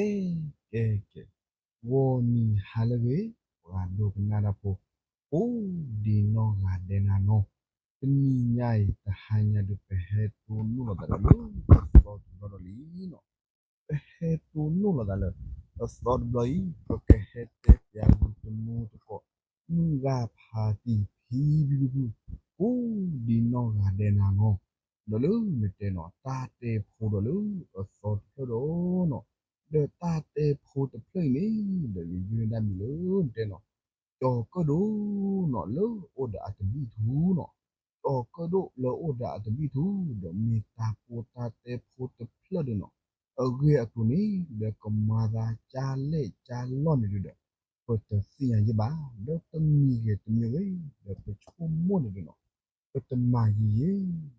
ကဲ ကဲ ကဲ, ဂီၤနံၤဟါလၢအဂ့ၤ, ပှၤဒိကနၣ်တၢ်ဖိ, ကိးဒံးနီၢ်ဂၤဒဲးနၤနီၤ, တနံၤညါအံၤ တဟါညါဒုး ပဟဲတိၢ်နီၣ်လိာ်သးလၢ တသီတဘျီဒီးလံနီၤ, ပဟဲတိၢ်နီၣ်လိာ်သးလၢ တသီတဘျီအံၤ ပကဟဲတဲပၠးဂ့ၤတမူတကိး မုၢ်ဂၤဖါတံၢ်ဖံဖံဖုဖု ကိးဒံးနီၢ်ဂၤဒဲးနၤနီၤ, ဒီးလၢနတဲနီၤ တၢ်တဲဖိဒီးလၢအသီတဖျၢၣ်ဒီးနီၤ, ဒီးတၢ်တဲဖိတဖျၢၣ်အံၤန့ၣ် ဒီးယယုၢ်န့ၢ်ဒၣ်မံၤလၢနတဲနီၤ ကၠီၤကၢၣ်ဒိၣ်နီၤ လၢအိၣ်ဒီးအတဘံၣ်ထူနီၤ, ကၠီၤကၢၣ်ဒိၣ်လၢအိၣ်ဒီးအတဘံၣ်ထူ ဒီးမ့ၢ်တၢ်ဖိတၢ်တဲဖိတဖျၢၣ်ဒီးနီၤ, အဂ့ၢ်အကျိၤန့ၣ် ဒီးကမၤသးကၢ်လဲၣ်ကၢ်လီၢ်န့ၣ်ဒုးဒီး ပတသ့ၣ်ညါယဲၢ်ဘၣ်, ဒီးတမံၤ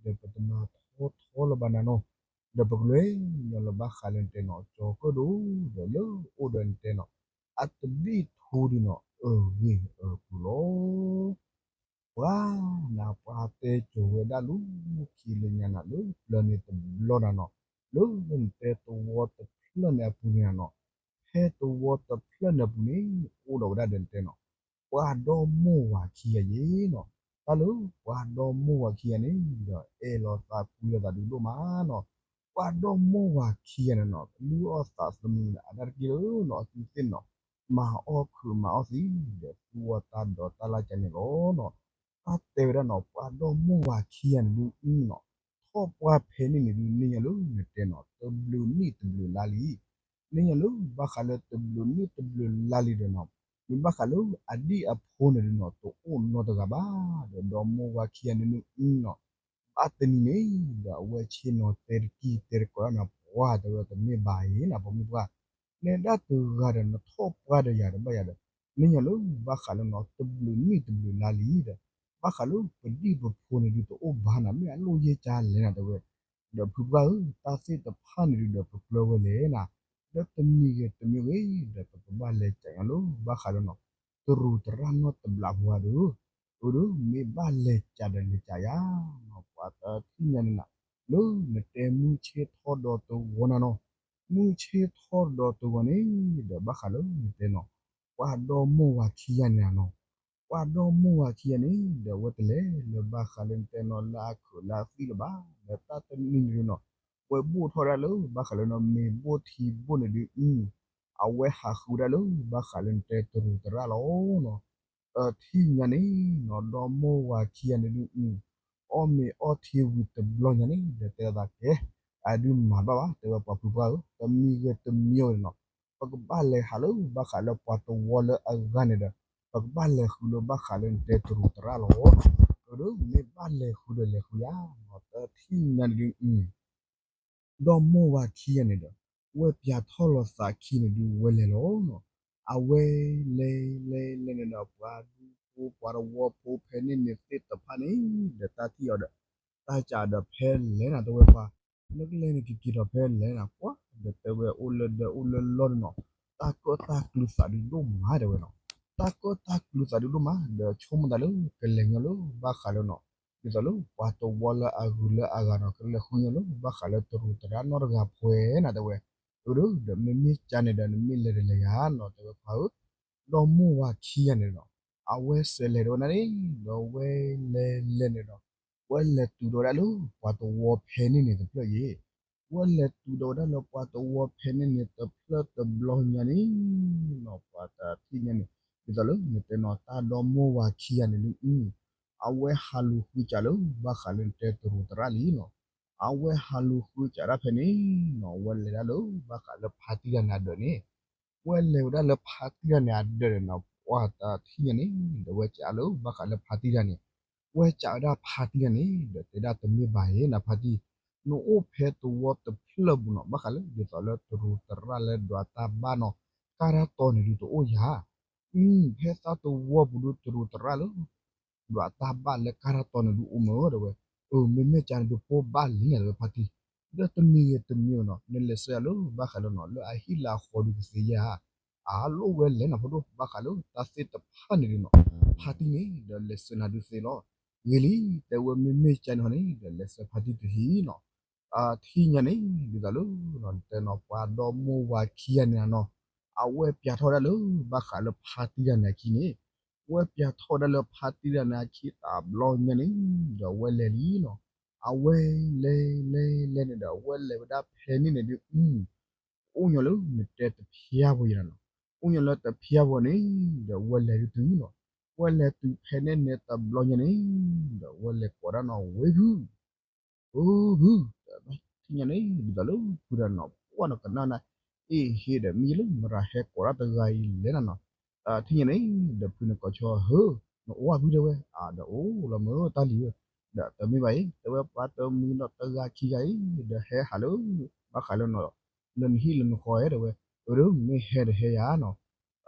ဂ့ၤတမံၤဂ့ၤ ဒီးပဆိကမိၣ်န့ၣ်ဒုးနီၤ ပတမၤယံာ်ယံာ် ဒီးပတမၤထီထီလၢၤဘၣ်နၤနီၤ, ဒီးပကလဲၤညီလၢဘၣ်ဃးလၢနတဲနီၤ ကၠီၤကၢၣ်ဒိၣ် ဒီးလၢအိၣ်ဒီးနတဲနီၤ အတဘံၣ်ထူဒုးနီၤ အဂ့ၢ်အကျိၤလီၤ. ပှၤနၤ ပှၤတဲကၠီၤဝဲဒၣ်လၢခံလၢညါနၤ လၢပျၢၤန့ၣ်တဘျီနၤနီၤ, လၢနတဲသဝီတဖျၢၣ်န့ၣ်အပူၤန့ၣ်နၤနီၤ, ဖဲသဝီတဖျၢၣ်န့ၣ်အပူၤန့ၣ် အိၣ်ဒီးဝဲဒၣ်ဒီးနတဲနီၤ ပှၤဒီမိၢ်ဝၤခံဂၤယဲၢ်နီၤ, တၢ်လၢပှၤဒီမိၢ်ဝၤခံဂၤန့ၣ် ဒီးအဲၣ်လိာ်သးကွံလိာ်သးဒုးဒိၣ်မးနီၤ, ပှၤဒီမိၢ်ဝၤခံဂၤန့ၣ်နီၤ လုၢ်အီၣ်သးသမူန့ၣ် အတၢ်တက့ၢ်လၢနီၤ အသူးသ့ၣ်နီၤ, မၤအီၣ်ခုးမၤအီၣ်သံ ဒီးသူအီၤတၢ်ဒိးတၢ်လၢ်ကန့ၣ်လီၤနီၤ, တၢ်တဲဝဲဒၣ်နီၤ ပှၤဒီမိၢ်ဝၤခံဂၤန့ၣ်ဒုးနီၤ, ထီၣ်ပှၢ်ဖဲန့ၣ်န့ၣ်ဒုး န့ၢ်ညီလၢနတဲနီၤ တဘျုးနံၣ်တဘျုးလါလံ န့ၢ်ညီလၢဘၣ်ဃးလၢတဘျုးနံၣ်တဘျုးလါလံဒီးနီၤ, မ့ၢ်ဘၣ်ဃးလၢအဒံၣ်အဖိန့ၣ်ဒုးနီၤ တအိၣ်နီတဂၤဘၣ်, ဒီးဒီမိၢ်ဝၤခံဂၤန့ၣ်ဒုးနီၤ, ဘၣ်တနံၤန့ၣ် ဒီးအဝဲဆ့ၣ်နီၤတဲတကံၢ်တဲတကိးဒၣ်နၤ ပှၤတဲဝဲတမ့ၢ်ဘၣ်အံၤနၤ ပိာ်မုၣ်ပှၢ်, နဲဒၣ်တဂၤဒီးနထီၣ်ပှၢ်ဒီးယၤဒီးဘၣ်ယၤဒီး, န့ၢ်ညီလၢဘၣ်ဃးလၢနီၤ တဘျုးနံၣ်တဘျုးလါလံဒီး, ဘၣ်ဃးလၢပဒံၣ်ပဖိန့ၣ်ဒုးတအိၣ်ဘၣ်နၤ မ့ၢ်အလိၣ်ယဲၢ်ကၢ်လဲၣ်နၤတဲဝဲ ဒီးဖုပှၢ်ဧၢ, တၢ်သ့ၣ်တဖၣ်န့ၣ်ဒုးဒီးပကျၢၤဝဲလဲၣ်နၤ, ဒီးတမံၤဂ့ၤတမံၤဂ့ၤ ဒီးပကဘၣ်လဲၤကးညီလၢဘၣ်ဃးလၢနီၤ, တရူးတရၣ်နီၢ်တဘျးပှၤဒီး, အၢဒီး မ့ၢ်ဘၣ်လဲၤကးဒီးလဲၤကးယၤနီၤ ပှၤတထံၣ်ညါန့ၣ်နၤ, လၢနတဲမုၢ်ဆ့ၣ်ထီၣ်ဒီးတဝီနၤနီၤ, မုၢ်ဆ့ၣ်ထီၣ်ဒီးတဝီန့ၣ် ဒီးဘၣ်ဃးလၢနတဲနီၤ, ပှၤဒီမိၢ်ဝၤခံဂၤန့ၣ်နၤနီၤ ပှၤဒီမိၢ်ဝၤခံဂၤန့ၣ် ဒီးအဝဲတလဲၤလၢဘၣ်ဃးလၢနတဲနီၤ လၢအခုးလၢအသံၣ်လၢၤဘၣ်, ဒီးတၢ်တနံၤန့ၣ်ဒုးနီၤ, ဝဲဘိၣ်ထီၣ်ဒၣ်လၢဘၣ်ဃးလၢနီၤ မ့ၤဘိၣ်ထံဘိၣ်န့ၣ်ဒုး, အဝဲဟးဃုဒၣ်လၢဘၣ်ဃးလၢနတဲတရူးတရၣ်လီၤနီၤ, တထံၣ်ညါန့ၣ်နီၤ ဒီမိၢ်ဝၤခံဂၤန့ၣ်ဒုး, အီၣ်မ့ၤအီထံဝံၤတဘျီညါန့ၣ် ဒီးတဲလိာ်သးကဲ, အဒုးမၤဘၣ်ဘၣ် တဲဝဲပှၤဖုပှၢ်ဧၢ, တမံၤဂ့ၤတမံၤဂ့ၤန့ၣ်နီၤ ပကဘၣ်လဲၤဟးလၢဘၣ်ဃးလၢပှၤတဝီလၢအဂၤန့ၣ်ဒီး, ပကဘၣ်လဲၤဃုလၢဘၣ်ဃးလၢနတဲတရူးတရၣ်လီၤ, အၢဒီး မ့ၢ်ဘၣ်လဲၤဃုဒီးလဲၤဃုယၤနီၤ တထံၣ်ညါန့ၣ်ဒုး, ဒီမိၢ်ဝၤခံဂၤန့ၣ်ဒီး, ဝဲပၠးထီၣ်လိာ်သးခံန့ၣ်ဒုးဝဲလဲၤလီၤနီၤ, အဝဲလဲၤလဲၤလဲၤန့ၣ်ဒီး ပှၤဒူဖိပှၤတဝီဖိဖဲန့ၣ်န့ၣ်သ့ၣ်တဖၣ်န့ၣ် ဒီးတၢ်ထံၣ်အီၤဒီး, တၢ်ကးဒီးဖဲလဲၣ်နၤတဲဝဲပှၤ, နကလဲၤန့ၣ်ကက့ၤဒီးဖဲလဲၣ်နၤ ပှၤဒီးတဲဝဲအိၣ်လၢဒီးအိၣ်လၢလီၢ်ဒုးနီၤ, တၢ်ကၢၣ်တၢ်ကျူသးဒုးဒိၣ်မးတဲဝဲနီၤ, တၢ်ကၢၣ်တၢ်ကျူသးဒုးဒိၣ်မး ဒီးဆိကမိၣ်သးလၢကလဲၤညီလၢဘၣ်ဃးလၢနီၤ ဒ်သိးလၢပှၤတဝီလၢအဂုၤလၢအဂၤနီၤ ကလဲၤဃုညီလၢဘၣ်ဃးလၢတရူးတရၣ်နီတဂၤဖဲနၤတဲဝဲ, အၢဒီး ဒီးမ့မ့ၢ်ကၠါန့ၣ်ဒီး နမ့ၢ်လဲၤဒီးလဲၤယၤနီၤ တဲဝဲပှၤဧၢ, ဒီမိၢ်ဝၤခံဂၤန့ၣ်ဒီး, အဝဲစဲးလဲၤဒီးဝဲန့ၣ်, ဒီးဝဲလဲၤလဲၤန့ၣ်ဒီး, ဝဲလဲၤတုၤဒီးဝဲဒၣ်လၢပှၤတဝီဖဲန့ၣ်န့ၣ်တဖျၢၣ်ယဲၢ်, ဝဲလဲၤတုၤဒီးဝဲဒၣ်လၢပှၤတဝီဖဲန့ၣ်န့ၣ်တဖျၢၣ်တဘျီညါန့ၣ်နီၤ ပှၤတထံၣ်ညါန့ၣ်, ဒ်သိးလၢနတဲနီၤ တၢ်ဒီမိၢ်ဝၤခံဂၤန့ၣ်ဒုး အဝဲဟးလူၤဃုစးလၢဘၣ်ဃးလၢနတဲတရူးတရၣ်လံနီၤ, အဝဲဟးလူၤဃုစးဒၣ်ဖဲန့ၣ်နီၤ ဝဲလဲၤဒၣ်လၢဘၣ်ဃးလၢဖါတံၢ်တၢ်န့ၣ်အဒၢးန့ၣ်, ဝဲလဲၤဝဲဒၣ်လၢဖါတံၢ်တၢ်န့ၣ်အဒၢးန့ၣ်နီၤ ပှၤတထံၣ်ညါန့ၣ် ဒီးဝဲစးလၢဘၣ်ဃးလၢဖါတံၢ်တၢ်န့ၣ်, ဝဲစးဝဲဒၣ်ဖါတံၢ်တၢ်န့ၣ် ဒီးတဲဒၣ်တမ့ၢ်ဘၣ်ယဲၢ်နၤဖါတံၢ်, နအိၣ်ဖဲတဝီတဖျၢၣ်ပူၤနီၤ ဘၣ်ဃးလၢဒ်သိးလၢတရူးတရၣ်လၢဒွးတၢ်ဘၣ်နီၤ, ကၢ်တၢ်တီန့ၣ်ဒုးတအိၣ်ယၤ ဖဲသးတဝီပူၤဒုးတရူးတရၣ်လၢ ဒွးတၢ်ဘၣ်လၢကၢ်တၢ်တီန့ၣ်ဒုးအိၣ်မ့ၢ်တဲဝဲ, အၢ မ့မ့ၢ်ကၠါန့ၣ်ဒုးပိၢ်ဘၣ်လံနၤတဲဝဲဖါတံၢ်, ဒီးတမံၤဂ့ၤတမံၤနီၤ နလဲၤဆၢယၤလၢဘၣ်ဃးလၢနီၤ လၢအဟံၣ်လၢအဃီဒုးကသ့ယဲၢ်ဧါ, အလိၣ်ဝဲလဲၣ်နၤဖိဒိၣ် ဘၣ်ဃးလၢတၢ်သ့ၣ်တဖၣ်န့ၣ်ဒုးနီၤ, ဖါတံၢ်န့ၣ် ဒီးလဲၤဆၢနၤဒုးသ့လီၤ, ဂ့ၤလံ တဲဝဲမ့မ့ၢ်ကၠါန့ၣ်ဟီန့ၣ် ဒီးလဲၤဆၢဖါတံၢ်တဟံၣ်နီၤ, ထံၣ်ညါန့ၣ် ဒ်သိးလၢ တဲနီၤ ပှၤဒီမိၢ်ဝၤခံဂၤန့ၣ်နီၤ, အဝဲပျးထီၣ်ဝဲဒၣ်လၢ ဘၣ်ဃးလၢဖါတံၢ်တၢ်န့ၣ်အခံန့ၣ်, ဝဲပျးထီၣ်ဝဲဒၣ်လၢဖါတံၢ်တၢ်န့ၣ်အခံတဘျီညါန့ၣ် ဒီးအဝဲလဲၤလံနီၤ, အဝဲလဲၤလဲၤလဲၤန့ၣ်ဒီး အဝဲလဲၤဝဲဒၣ်ဖဲန့ၣ်န့ၣ်ဒုး အိၣ်ညီလၢနတဲတဖျါဘိယဲနီၤ, အိၣ်ညီလၢတဖျါဘိန့ၣ် ဒီးအဝဲလဲၤဒုးတုၤနီၤ, ဝဲလဲၤတုၤဖဲန့ၣ်န့ၣ်တဘျီညါန့ၣ် ဒီးအဝဲလဲၤကိးဒၣ်နီၤ ဝ့ၢ်ဖု အိၣ်ဖု, ထံၣ်ညါန့ၣ် ဒ်သိးလၢဖုတၢ်နီၤ ပှၢ်နီၤကနၣ်နၤ, အ့ၣ်ဟ့ဒီးမ့ၢ်လၢမတၤဟဲကိးဒၣ်တဂၤအံၤလဲၣ်နၤနီၤ, ထံၣ်ညါန့ၣ် ဒီးဖုန့ၣ်ကိးဆီဟၢ, နအိၣ်ဝဲဖုတဲဝဲ, ဒီးအိၣ်လီၤမ့ၢ်တၢ်လံၤဧၢ, ဒီးတမ့ၢ်ဘၣ်အံၤ တဲဝဲပှၤတမုာ်နီၤတဂၤခံဂၤအံၤ ဒီးဟဲဟးလၢ ဘၣ်ဃးလၢနီၤ လၢနဟံၣ်လၢနဃီဧဲတဲဝဲ, အၢဒီးမ့ၢ်ဟဲဒီးဟဲယၤနီ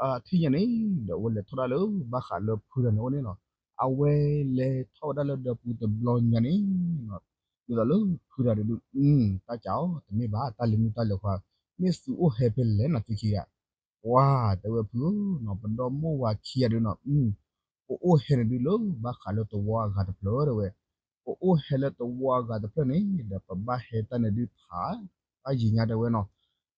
ၤ, ထံၣ်ညါန့ၣ် ဒီးအဝဲလဲၤထီၣ်ဒၣ်လၢ ဘၣ်ဃးလၢဖုတၢ်န့ၣ်အိၣ်န့ၣ်နီၤ, အဝဲလဲၤထီၣ်ဝဲဒၣ်လၢဒီပူၤတဘျီညါန့ၣ်နီၤ, ဒ်သိးလၢဖုတၢ်ဒုးဒုး တၢ်ကးအီၤ တမ့ၢ်ဘၣ် တၢ်လံၤမုၣ်တၢ်လံၤခွါ, မ့ၢ်သုအိၣ်ဟဲဖဲလဲၣ်နီၤသုခံဂၤ, ပှၢ်တဲဝဲဖုဧၢနီၤ ပဒီမိၢ်ဝၤခံဂၤဒုးနီၤ ပအိၣ်ဟဲန့ၣ်ဒုးလၢ ဘၣ်ဃးလၢသဝီအဂၤတဖျၢၣ်တဲဝဲ, ပအိၣ်ဟဲလၢသဝီအဂၤတဖျၢၣ်န့ၣ် ဒီးပဘၣ်ဟဲတၢ်န့ၣ်ဒုးဖး ဘၣ်ယံာ်ညါတဲဝဲနီၤ,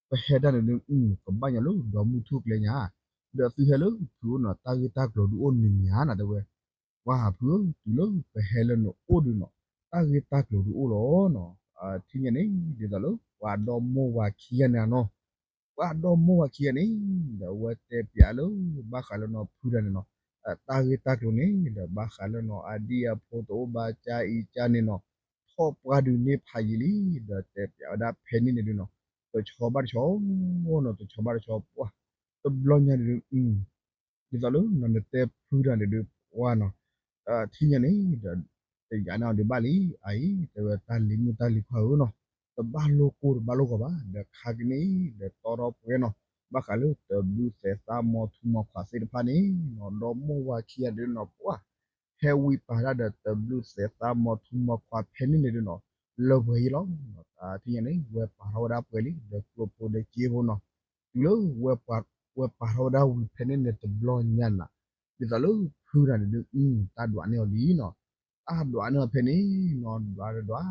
ပဟဲတၢ်န့ၣ်ဒုး ကဘၣ်ညီလၢဒီမုၢ်ထူၣ်ကျဲညါ, ဒီးသုဟဲလၢဖုအိၣ်နီၤ တၢ်ဂ့ၢ်တၢ်ကျိၤဒုးအိၣ်န့ၣ်မ့ၢ်ဧါနီၤတဲဝဲ, ပှၢ်ဖုဧၢ တုၤလၢပဟဲလၢနအိၣ်ဒုးနီၤ တၢ်ဂ့ၢ်တၢ်ကျိၤဒုးအိၣ်လီၤနီၤ, ထံၣ်ညါန့ၣ် ဒ်သိးလၢပှၤဒီမိၢ်ဝၤခံဂၤန့ၣ်နီၤ ပှၤဒီမိၢ်ဝၤခံဂၤန့ၣ် ဒီးအဝဲတဲပျးလၢ ဘၣ်ဃးလၢနီၤဖုတၢ်န့ၣ်နီၤ, တၢ်ဂ့ၢ်တၢ်ကျိၤန့ၣ် ဒီးဘၣ်ဃးလၢနီၤ အဒံအဖိတအိၣ်ဘၣ်ကၠါအံၤကၠါန့ၣ်နီၤ, ထီၣ်ပှၢ်ဒုးန့ၢ်ဖးယံာ်လံ, ဒီးတဲပျးဝဲဒၣ်ဖဲန့ၣ်န့ၣ်ဒုးနီၤ, တဆီဘၣ်တဆီနီၤ တဆီဘၣ်တဆီပှၢ်, တဘျီညါန့ၣ်ဒုး ဒ်သိးလၢနီၤ နတဲဖုတၢ်န့ၣ်ဒုးပှၢ်နီၤ, ထံၣ်ညါန့ၣ်ဒီး တယာ်န့ၢ်အီၤဒုးဘၣ်လံ, အအံၤ တဲဝဲတၢ်လံၤမုၣ်တၢ်လံၤခွါဧၢနီၤ, တဘၣ်လိၣ်ကိၢ်တဘၣ်လိၣ်ဂီၤဘၣ် ဒီးခါကန့ၣ် ဒီးတီထီၣ်ပှဲၤနီၤ, ဘၣ်ဃးလၢတဘျုးသဲးသးမီၤထူမီၤခွးသ့ၣ်တဖၣ်န့ၣ်နီၤ, ဒီမိၢ်ဝၤခံဂၤဒုးနီၤ ပှၢ် ဟဲဝံပာ်တၢ်ဒီးတဘျုးသဲးသးမီၤထူမီၤခွးဖဲန့ၣ်န့ၣ်ဒုးနီၤ, လၢပှဲၤအံၤလီၤ, ထံၣ်ညါန့ၣ် ဝဲပာ်ထီၣ်ဝဲဒၣ်ပှဲၤလံ ဒီးကျိဖိဒီးစ့ဖိနီၤ, တုၤလၢ ဝဲပာ်ထီၣ်ဝဲဒၣ်ဝံၤဖဲန့ၣ်န့ၣ်တဘျီညါနၤ, ဒ်သိးလၢဖုတၢ်န့ၣ်ဒုး တၢ်ဒွးန့ၢ်အီၤလံနီၤ, တၢ်ဒွးန့ၢ်အီၤဖဲန့ၣ်နီၤ ဒွးဒွးနီၤ ဒွးဒွးဒွး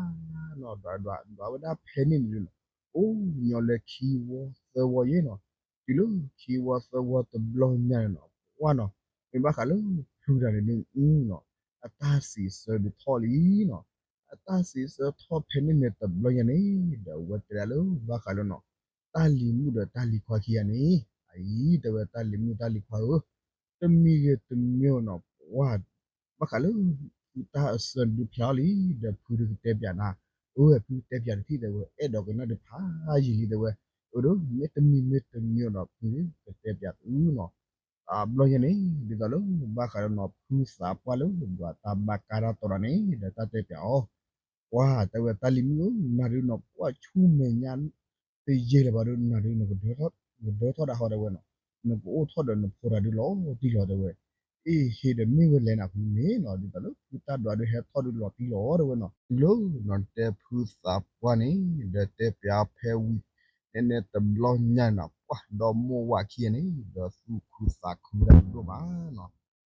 ဝဲဒၣ်ဖဲန့ၣ်န့ၣ်ဒုးနီၤ, အိၣ်ညီလၢခံဝီသၢဝီယဲနီၤ, တုၤလၢခံဝီသၢဝီတဘျီညါန့ၣ်နီၤ ပှၢ်နီၤ, မ့ၢ်ဘၣ်ဃးလၢဖုတၢ်န့ၣ်ဒုး အတၢ်စံးဆၢဒုးထီၣ်လံနီၤ, အတၢ်စံးဆၢထီၣ်ဖဲန့ၣ်န့ၣ်တဘျီညါန့ၣ် ဒီးအဝဲတဲဒၣ်လၢဘၣ်ဃးလၢနီၤ တၢ်လံၤမုၣ်ဒီးတၢ်လံၤခွါခံဂၤန့ၣ် အအံၤ တဲဝဲတၢ်လံၤမုၣ်တၢ်လံၤခွါဧၢ, တမံၤဂ့ၤတမံၤနီၤ ပှၢ် ဘၣ်ဃးလၢ သုတၢ်အစၢဒုးဖျါအီၤလံ ဒီးဖုဒုးကတဲပျးနၤ, အဝဲဖုတဲပျးတထံၣ်တဲဝဲ အဲၣ်ဒိးကနၣ်ဒုးဖးယံာ်လံတဲဝဲ, အၢ ဒီးမ့ၢ်တမံၤမ့ၢ်တမံၤဒီးဖုကတဲပျးသုနီၤ, တဘျီညါန့ၣ် ဒ်သိးလၢ ဘၣ်ဃးလၢနီၤဖုသးပှၢ်လၢ ဒွးတၢ်ဘၣ်ကါတၢ်တီတၢ်န့ၣ် ဒီးတၢ်တဲပျးအီၤ ပှၢ်တဲဝဲတၢ်လံၤမုၣ်ဧၢ နၤဒုးနီၤ ပှၢ်ဆူမဲာ်ညါ တယံာ်လၢၤဘၣ်ဒီး နၤဒုး နကဒၢထီၣ်ဒၣ်ဟီတဲဝဲနီၤ, နကအိၣ်ထီၣ်ဒီးနဖိတၢ်ဒုးလီၤတံၢ်လီၤတဲဝဲ, အ့ၣ် ဟ့ၣ်ဒီးမ့ၢ်ဝဲလဲၣ်နၤဖုန့ၣ်နီၤ ဒ်သိးလၢဖုတၢ်ဒွးဒုးဟဲထီၣ်ဒုးလီၤတံၢ်လီၤတဲဝဲနီၤ, တုၤလၢနီၤတဲဖုသးပှၢ်န့ၣ် ဒီးတဲပျးဖဲဝံၤ န့ၣ်န့ၣ်တဘျီညါနီၤ ပှၢ်ဒီမိၢ်ဝၤခံဂၤန့ၣ် ဒီးသူၣ်ခုသးခုဝဲဒၣ်ဒိၣ်မးနီၤ,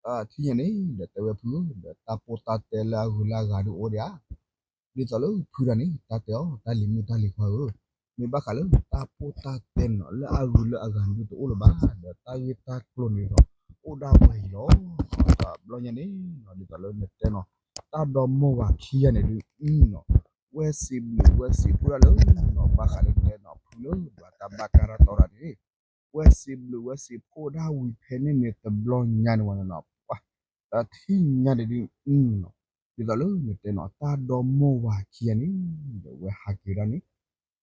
ထံၣ်ညါန့ၣ် ဒီးတဲဝဲဖုဧၢ ဒီးတၢ်ပိၢ်တၢ်တဲလၢအဂုၤလၢအဂၤဒုးအိၣ်ဒံးဧါ ဒ်သိးလၢဖုတၢ်န့ၣ် တၢ်တဲအီၤ တၢ်လံၤမုၣ်တၢ်လံၤခွါဧၢ, မ့ၢ်ဘၣ်ဃးလၢတၢ်ပိၢ်တၢ်တဲန့ၣ်နီၤ လၢအဂုၤလၢအဂၤဒုးတအိၣ်လၢၤဘၣ် ဒီးတၢ်ဂ့ၢ်တၢ်ကျိၤန့ၣ်ဒီး အိၣ်ဒၣ်ပှဲၤအံၤလီၤ, တဘျီညါန့ၣ်နီၤ ဒ်သိးလၢနတဲနီၤ တၢ်ဒီမိၢ်ဝၤခံဂၤန့ၣ်ဒုးနီၤ ဝဲစံးဘျုးဝဲစံးဖှိၣ်ဒၣ်လၢနီၤ ဘၣ်ဃးလၢတဲနီၤ ဖုလၢဒွးတၢ်ဘၣ်ကါတၢ်တီတၢ်န့ၣ် ဝဲစံးဘျုးဝဲစံးဖှိၣ်ဒၣ်ဝံၤဖဲန့ၣ်န့ၣ်တဘျီညါန့ၣ်ဝဲန့ၣ်နီၤ ပှၢ် ဒီးထံၣ်ညါန့ၣ်ဒုးနီၤ ဒ်သိးလၢနတဲနီၤ တၢ်ဒီမိၢ်ဝၤခံဂၤန့ၣ် ဒီးဝဲဟးက့ၤဒၣ်န့ၣ်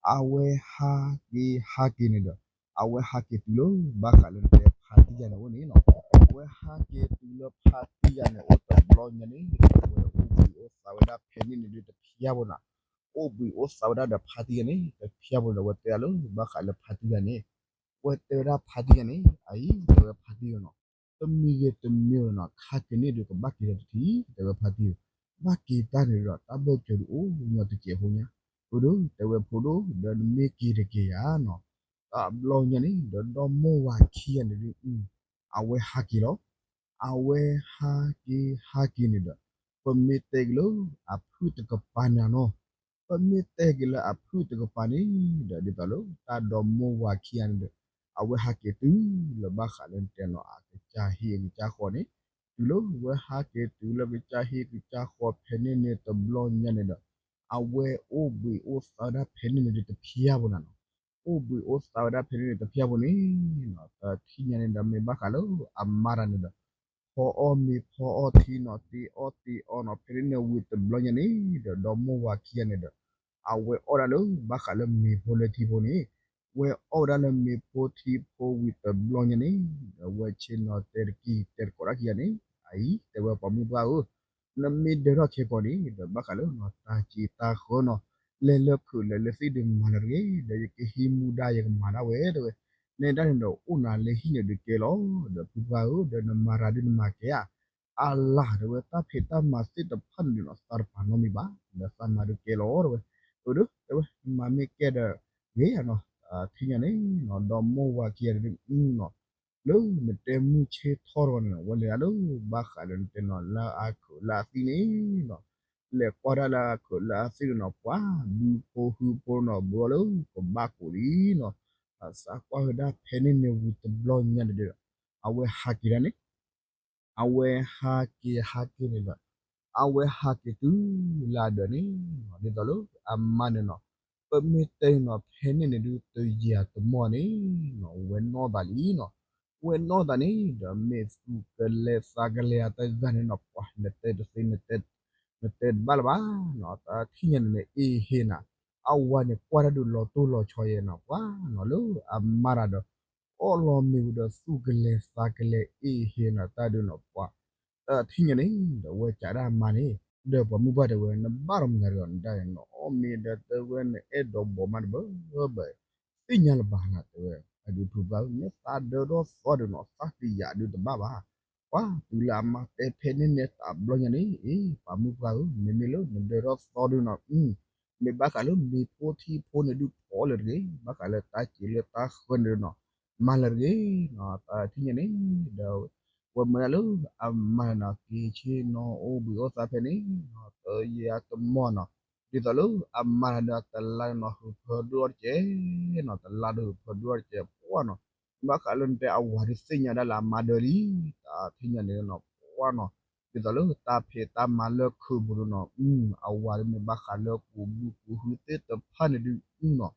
အဝဲဟးက့ၤဟးက့ၤန့ၣ်ဒီး အဝဲဟးက့ၤတုၤလၢဘၣ်ဃးလၢနတဲဖါတံၢ်ယၤန့ၣ်အိၣ်န့ၣ်နီၤ အဝဲဟးက့ၤတုၤလၢဖါတံၢ်ယၤန့ၣ်အိၣ်တဘျီညါန့ၣ် ဒီးအဝဲအိၣ်ဘှံးအိၣ်သါဝဲဒၣ်ဖဲန့ၣ်န့ၣ်ဒုးတဖျါဘၣ်နီၤ အိၣ်ဘှံးအိၣ်သါဝဲဒၣ်ဒီးဖါတံၢ်ယၤန့ၣ် တဖျါဘၣ်ဒီး အဝဲတဲဒၣ်လၢဘၣ်ဃးလၢဖါတံၢ်ယၤန့ၣ် အဝဲတဲဝဲဒၣ်ဖါတံၢ်ယၤန့ၣ် အအံၤ တဲဝဲဖါတံၢ်ယၤနီၤ တမံၤဂ့ၤတမံၤနီၤ ခါက့ၤန့ၢ်ဒုးကဘၣ်က့ၤဒီးတထံၣ် တဲဝဲဖါတံၢ်ယၤ ဘၣ်က့ၤတၢ်န့ၣ်ဒီး တၢ်ဘၢၣ်စၢၤဒုးအိၣ်ညီတစဲးဖိညါ အၢ ဒီးတဲဝဲဖိဒိၣ် ဒီးနမ့ၢ်က့ၤတက့ၤယၤနီၤ တဘျီညါန့ၣ် ဒီးဒီမိၢ်ဝၤခံဂၤန့ၣ်ဒုး အဝဲဟးက့ၤလီၤ အဝဲဟးက့ၤဟးက့ၤန့ၣ်ဒီး ပမ့ၢ်တဲက့ၤလၢအဖုၣ်တကပၤန့ၣ်နီၤ ပ ပမ့ၢ်တဲက့ၤလၢအဖုၣ်တကပၤန့ၣ်ဒီး ဒ်သိးလၢတၢ်ဒီမိၢ်ဝၤခံဂၤန့ၣ်ဒီး အဝဲဟးက့ၤတုၤလၢဘၣ်ဃးလၢတဲနီၤ အကစၢ်ဟံၣ်အကစၢ်ဃီန့ၣ်, တုၤလၢဝဲဟးက့ၤတုၤလၢကစၢ်ဟံၣ်ကစၢ်ဃီဖဲန့ၣ်န့ၣ်တဘျီညါန့ၣ်ဒီး အဝဲအိၣ်ဘှံးအိၣ်သါဝဲဒၣ်ဖဲန့ၣ်န့ၣ်ဒုးတဖျါဖိနၤနီၤ, အိၣ်ဘှံးအိၣ်သါဝဲဒၣ်ဖဲန့ၣ်န့ၣ်တဖျါဖိန့ၣ်နီၤ, တထံၣ်ညါန့ၣ်ဒီးမ့ၢ်ဘၣ်ဃးလၢအမါတဂၤန့ၣ်ဒီး ဖီအီၣ်မ့ၤဖီအီၣ်ထံနီၤ တ့အီၣ်တ့အီနီၤ ဖဲန့ၣ်န့ၣ်ဝံၤတဘျီညါန့ၣ်ဒီး ဒီမိၢ်ဝၤခံဂၤန့ၣ်ဒီး အဝဲအီၣ်ဒၣ်လၢဘၣ်ဃးလၢမ့ၤဖိလၢထံဖိန့ၣ်, ဝဲအီၣ်ဝဲဒၣ်လၢမ့ၤဖိထံဖိဝံၤတဘျီညါန့ၣ်ဒီး ဝဲဆ့ၣ်နီၤတဲတကံၢ်တဲတကိးတၢ်ခံဂၤန့ၣ်, အအံၤ တဲဝဲပှၤမုၣ်ပှၢ်ဧၢ, နမ့ၢ်ဒၢထီၣ်ခဲကိာ်န့ၣ်ဒီး ဘၣ်ဃးလၢနီၤ တၢ်စံးတၢ်ဃၢနီၤ လဲၤလၢခုးလဲၤလၢသံၣ်ဒုးမၤလၢၤတဂ့ၤ, ဒီးယကဟံးမူဒါယကမၤဒၣ်ဝဲတဲဝဲ, နဲဒၣ်န့ၣ်ဒီးအိၣ်နၤလၢဟံၣ်န့ၣ်ဒုးကဲလီၤ, ဒီးဖုပှၢ်ဧၢ ဒီးနမၤရၤဒုးနမၤကဲဧါ, အလၤတဲဝဲ တၢ်ဖံးတၢ်မၤသ့ၣ်တဖၣ်န့ၣ်ဒုးနီၤ သးတပာ်နီတမံၤဘၣ်, ဒီးသးမၤဒုးကဲလီၤတဲဝဲ, အၢ ဒီးတဲဝဲ နမၤမ့ၢ်ကဲဒီး ဂ့ၤဧါနီၤ, ထံၣ်ညါန့ၣ်နီၤ ဒီမိၢ်ဝၤခံဂၤဒုးနီၤ လၢနတဲမုၢ်ဆ့ၣ်ထီၣ်တဂီၤန့ၣ်နီၤ ဝဲလဲၤဒၣ်လၢဘၣ်ဃးလၢနတဲနီၤ လၢအခုးလၢအသံၣ်န့ၣ်နီၤ, လဲၤကွၢ်ဒၣ်လၢအခုးလၢအသံၣ်န့ၣ်နီၤ ပှၤဘုဖိဟုဖိနီၤ ဘူးထီၣ်လၢကဘၣ်ကိးလံနီၤ, သးကွၢ်ဝဲဒၣ်ဖဲန့ၣ်န့ၣ်ဝံၤတဘျီညါန့ၣ်ဒီး အဝဲဟးက့ၤဒၣ်န့ၣ် အဝဲဟးက့ၤဟးက့ၤန့ၣ်ဒီး အဝဲဟးက့ၤတုၤလၢအဒၢးန့ၣ်နီၤ ဒ်သိးလၢအမါန့ၣ်နီၤ, ပမ့ၢ်တဲန့ၣ်နီၤ ဖဲန့ၣ်န့ၣ်ဒုးတယံာ်တမီၢ်န့ၣ်နီၤ ဝဲနီၢ်သးလံနီၤ, ဝဲနီၢ်သးန့ၣ်ဒီး မ့ၢ်သူၣ်ကလဲၤသးကလဲၤအတဂၤန့ၣ်နီၤ ပှၤ နတဲတသ့ နတဲတဘၣ်လၢၤဘၣ်နီၤ, တထံၣ်ညါန့ၣ်န့ၣ် အ့ဟ့နီၤ, အဝၤန့ၣ်ကွၢ်တၢ်ဒုးလီၤတိၢ်လီၤဆီယဲနီၤ ပှၤနီၤ လၢအမါတဂၤဒီး အီၣ်လီၤမ့ၤဝံၤဒီးသူၣ်ကလဲၤသးကလဲၤအ့ဟ့နီၤ တၢ်ဒုးနီၤ ပှၤ တထံၣ်ညါန့ၣ်ဒီး ဝဲကးဒၣ်အမါန့ၣ် ဒီးပှၤမုၢ်ပှၢ်တဲဝဲ နဘၣ်ဒီးမနုၤတဂၤန့ၣ် နအီၣ်မ့ၤဒီးတဲဝဲ နအဲၣ်ဒိးဘိးမးတဘၢဘၢ သ့ၣ်ညါလၢၤဘၣ်နၤတဲဝဲ, အဒုးဖုပှၢ်ဧၢ မ့ၢ်သးဒၢထီၣ်သီဒုးနီၤ သးတယာ်ဒုးတဘၣ်ဘၣ်, ပှၤတုၤလၢအမါတဲဖဲန့ၣ်န့ၣ်တဘျီညါန့ၣ် အ့ ပှၤမုၢ်ပှၢ်ဧၢ မ့မ့ၢ်လၢနဒၢထီၣ်သီဒုးနီၤ မ့ၢ်ဘၣ်ဃးလၢမ့ၤဖိထံဖိန့ၣ်ဒုးဖီလၢၤတဂ့ၤ, ဘၣ်ဃးလၢတၢ်စံးလၢတၢ်ဃၢန့ၣ်ဒုးနီၤ မၤလၢၤတဂ့ၤနီၤ, တထံၣ်ညါန့ၣ်ဒီး ဝဲမၢဒၣ်လၢအမါန့ၣ်နီၤ က့ၤဆ့ၣ်နီၤအိၣ်ဘှံးအိၣ်သါဖဲန့ၣ်နီၤ တယံာ်တမီၢ်နီၤ, ဒ်သိးလၢအမါန့ၣ်ဒီးတလါန့ၣ်နီၤ ဟုးဖၢဒိၣ်ထီၣ်တကဲးနီၤ တလါဒီးဟုးဖၢဒိၣ်ထီၣ်တကဲးပှၤနီၤ, ဘၣ်ဃးလၢနတဲအဝၤဒုးသ့ၣ်ညါဒၣ်လၢအမါဒၢလံ, တထံၣ်ညါန့ၣ်နီၤ ပှၤနီၤ, ဒ်သိးလၢတၢ်ဖံးတၢ်မၤလၢခုးပူၤဒုးနီၤ အဝၤဒုးမ့ၢ်ဘၣ်ဃးလၢကူးဘုကူးဟုသ့ၣ်တဖၣ်န့ၣ်ဒုးနီၤ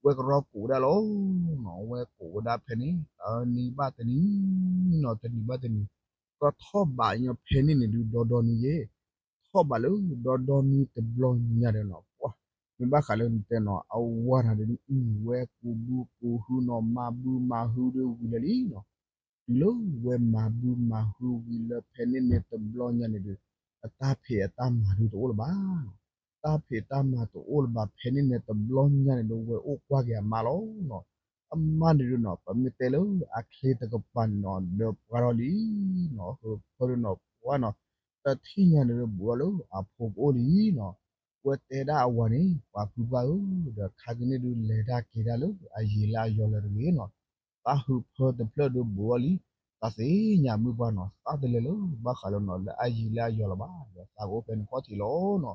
ဝဲကရီကိးဝဲဒၣ်လီၤနီၤ, ဝဲကိးဝဲဒၣ်ဖဲန့ၣ် တနံၤဘၣ်တနံၤနီၤ တနံၤဘၣ်တနံၤ, ကထီၣ်ဘးညီဖဲန့ၣ်န့ၣ်ဒုးဒီဒီနံၤယဲ, ထီၣ်ဘးလၢဒီဒီနံၤတဘျီညါဒီးနီၤ ပှၤ မ့ၢ်ဘၣ်ဃးလၢနတဲနီၤ အဝၤန့ၣ်ဒုး ဝဲကူးဘုကူးဟုနီၤ မၤဘုမၤဟုဒုးဝံၤလၢာ်လံနီၤ, တုၤလၢဝဲမၤဘုမၤဟုဝံၤလၢဖဲန့ၣ်န့ၣ်တဘျီညါန့ၣ်ဒုး အတၢ်ဖံးအတၢ်မၤဒုးတအိၣ်လၢၤဘၣ်နီၤ, တၢ်ဖံးတၢ်မၤတအိၣ်လၢၤဘၣ်ဖဲန့ၣ်န့ၣ်တဘျီညါန့ၣ်ဒုး ဝဲအိၣ်ကွၢ်က့ၤအမါလီၤနီၤ, အမါန့ၣ်ဒုးနီၤ ပမ့ၢ်တဲလၢအချ့တကပၤန့ၣ်နီၤ ဒီးပှၤထီၣ်လံနီၤ ဟုးဖၢဒုးနီၤ ပှၤနီၤ, တထံၣ်ညါန့ၣ်ဒုးဘူးထီၣ်လၢအဖိကအိၣ်လံနီၤ, ဝဲတဲဒၣ်အဝၤန့ၣ် ပှၤဖုပှၢ်ဧၢ ဒီးခါကန့ၣ်ဒုးလဲၤတၢ်က့ၤတၢ်လၢအယံၤလၢအယီၤလၢၤတဂ့ၤနီၤ, သးဟုးဖၢတဖျၢၣ်ဒုးဘူးထီၣ်လံ, သးသ့ၣ်ညါမုၢ်ပှၢ်နီၤ သးတလဲၤလၢဘၣ်ဃးလၢနီၤ လၢအယံၤလၢအယီၤလၢၤဘၣ် ဒီးသးကအိၣ်ဖဲန့ၣ်ခီၣ်ထံးလီၤနီၤ,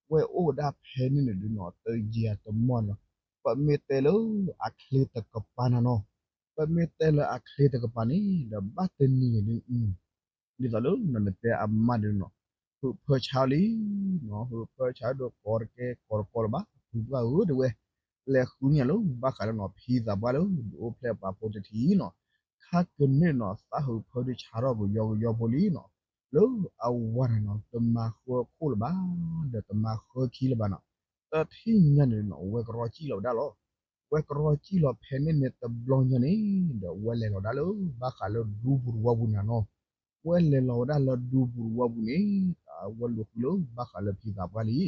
ဝဲအိၣ်ဝဲဒၣ်ဖဲန့ၣ်န့ၣ်ဒုးနီၤ တယံာ်တမီၢ်နီၤ, ပမ့ၢ်တဲလၢအချ့တကပၤန့ၣ်နီၤ, ပမ့ၢ်တဲလၢအချ့တကပၤန့ၣ် ဒီးဘၣ်တနံၤန့ၣ်ဒုး ဒ်သိးလၢနီၤ နတဲအမါဒုးနီၤ, ဟုးဖၢဆါလံနီၤ ဟုးဖၢဆါဒီးကိးတကဲကိးတကိးလၢၤဘၣ် ဖုပှၢ်ဧၢ တဲဝဲ, လဲၤဃုန့ၢ်လၢဘၣ်ဃးလၢနီၤ ဖံသးပှၢ်လၢဒုးအိၣ်ဖျဲၣ်ပာ်ဖိတထံၣ်နီၤ, ခါကန့ၣ်နီၤ သးဟုးဖၢဒုးဆါထီၣ်ကယီကယီဖိလံနီၤ, လၢအဝၤန့ၣ်နီၤ တမၤဃၢခိၣ်လၢၤဘၣ်, ဒီးတမၤဃၢခံလၢၤဘၣ်နီၤ, တထံၣ်ညါန့ၣ်နီၤ ဝဲကရီကံၣ်လီၤဝဲဒၣ်လီၤ, ဝဲကရီကံၣ်လီၤဖဲန့ၣ်န့ၣ်တဘျီညါန့ၣ် ဒီးဝဲလဲၤလီၤဒၣ်လၢဘၣ်ဃးလၢဒူပူၤတဝီပူၤန့ၣ်နီၤ, ဝဲလဲၤလီၤဝဲဒၣ်လၢဒူပူၤတဝီပူၤန့ၣ် ဝဲလူၤဃုလၢဘၣ်ဃးလၢဖံသးပှၢ်လံ,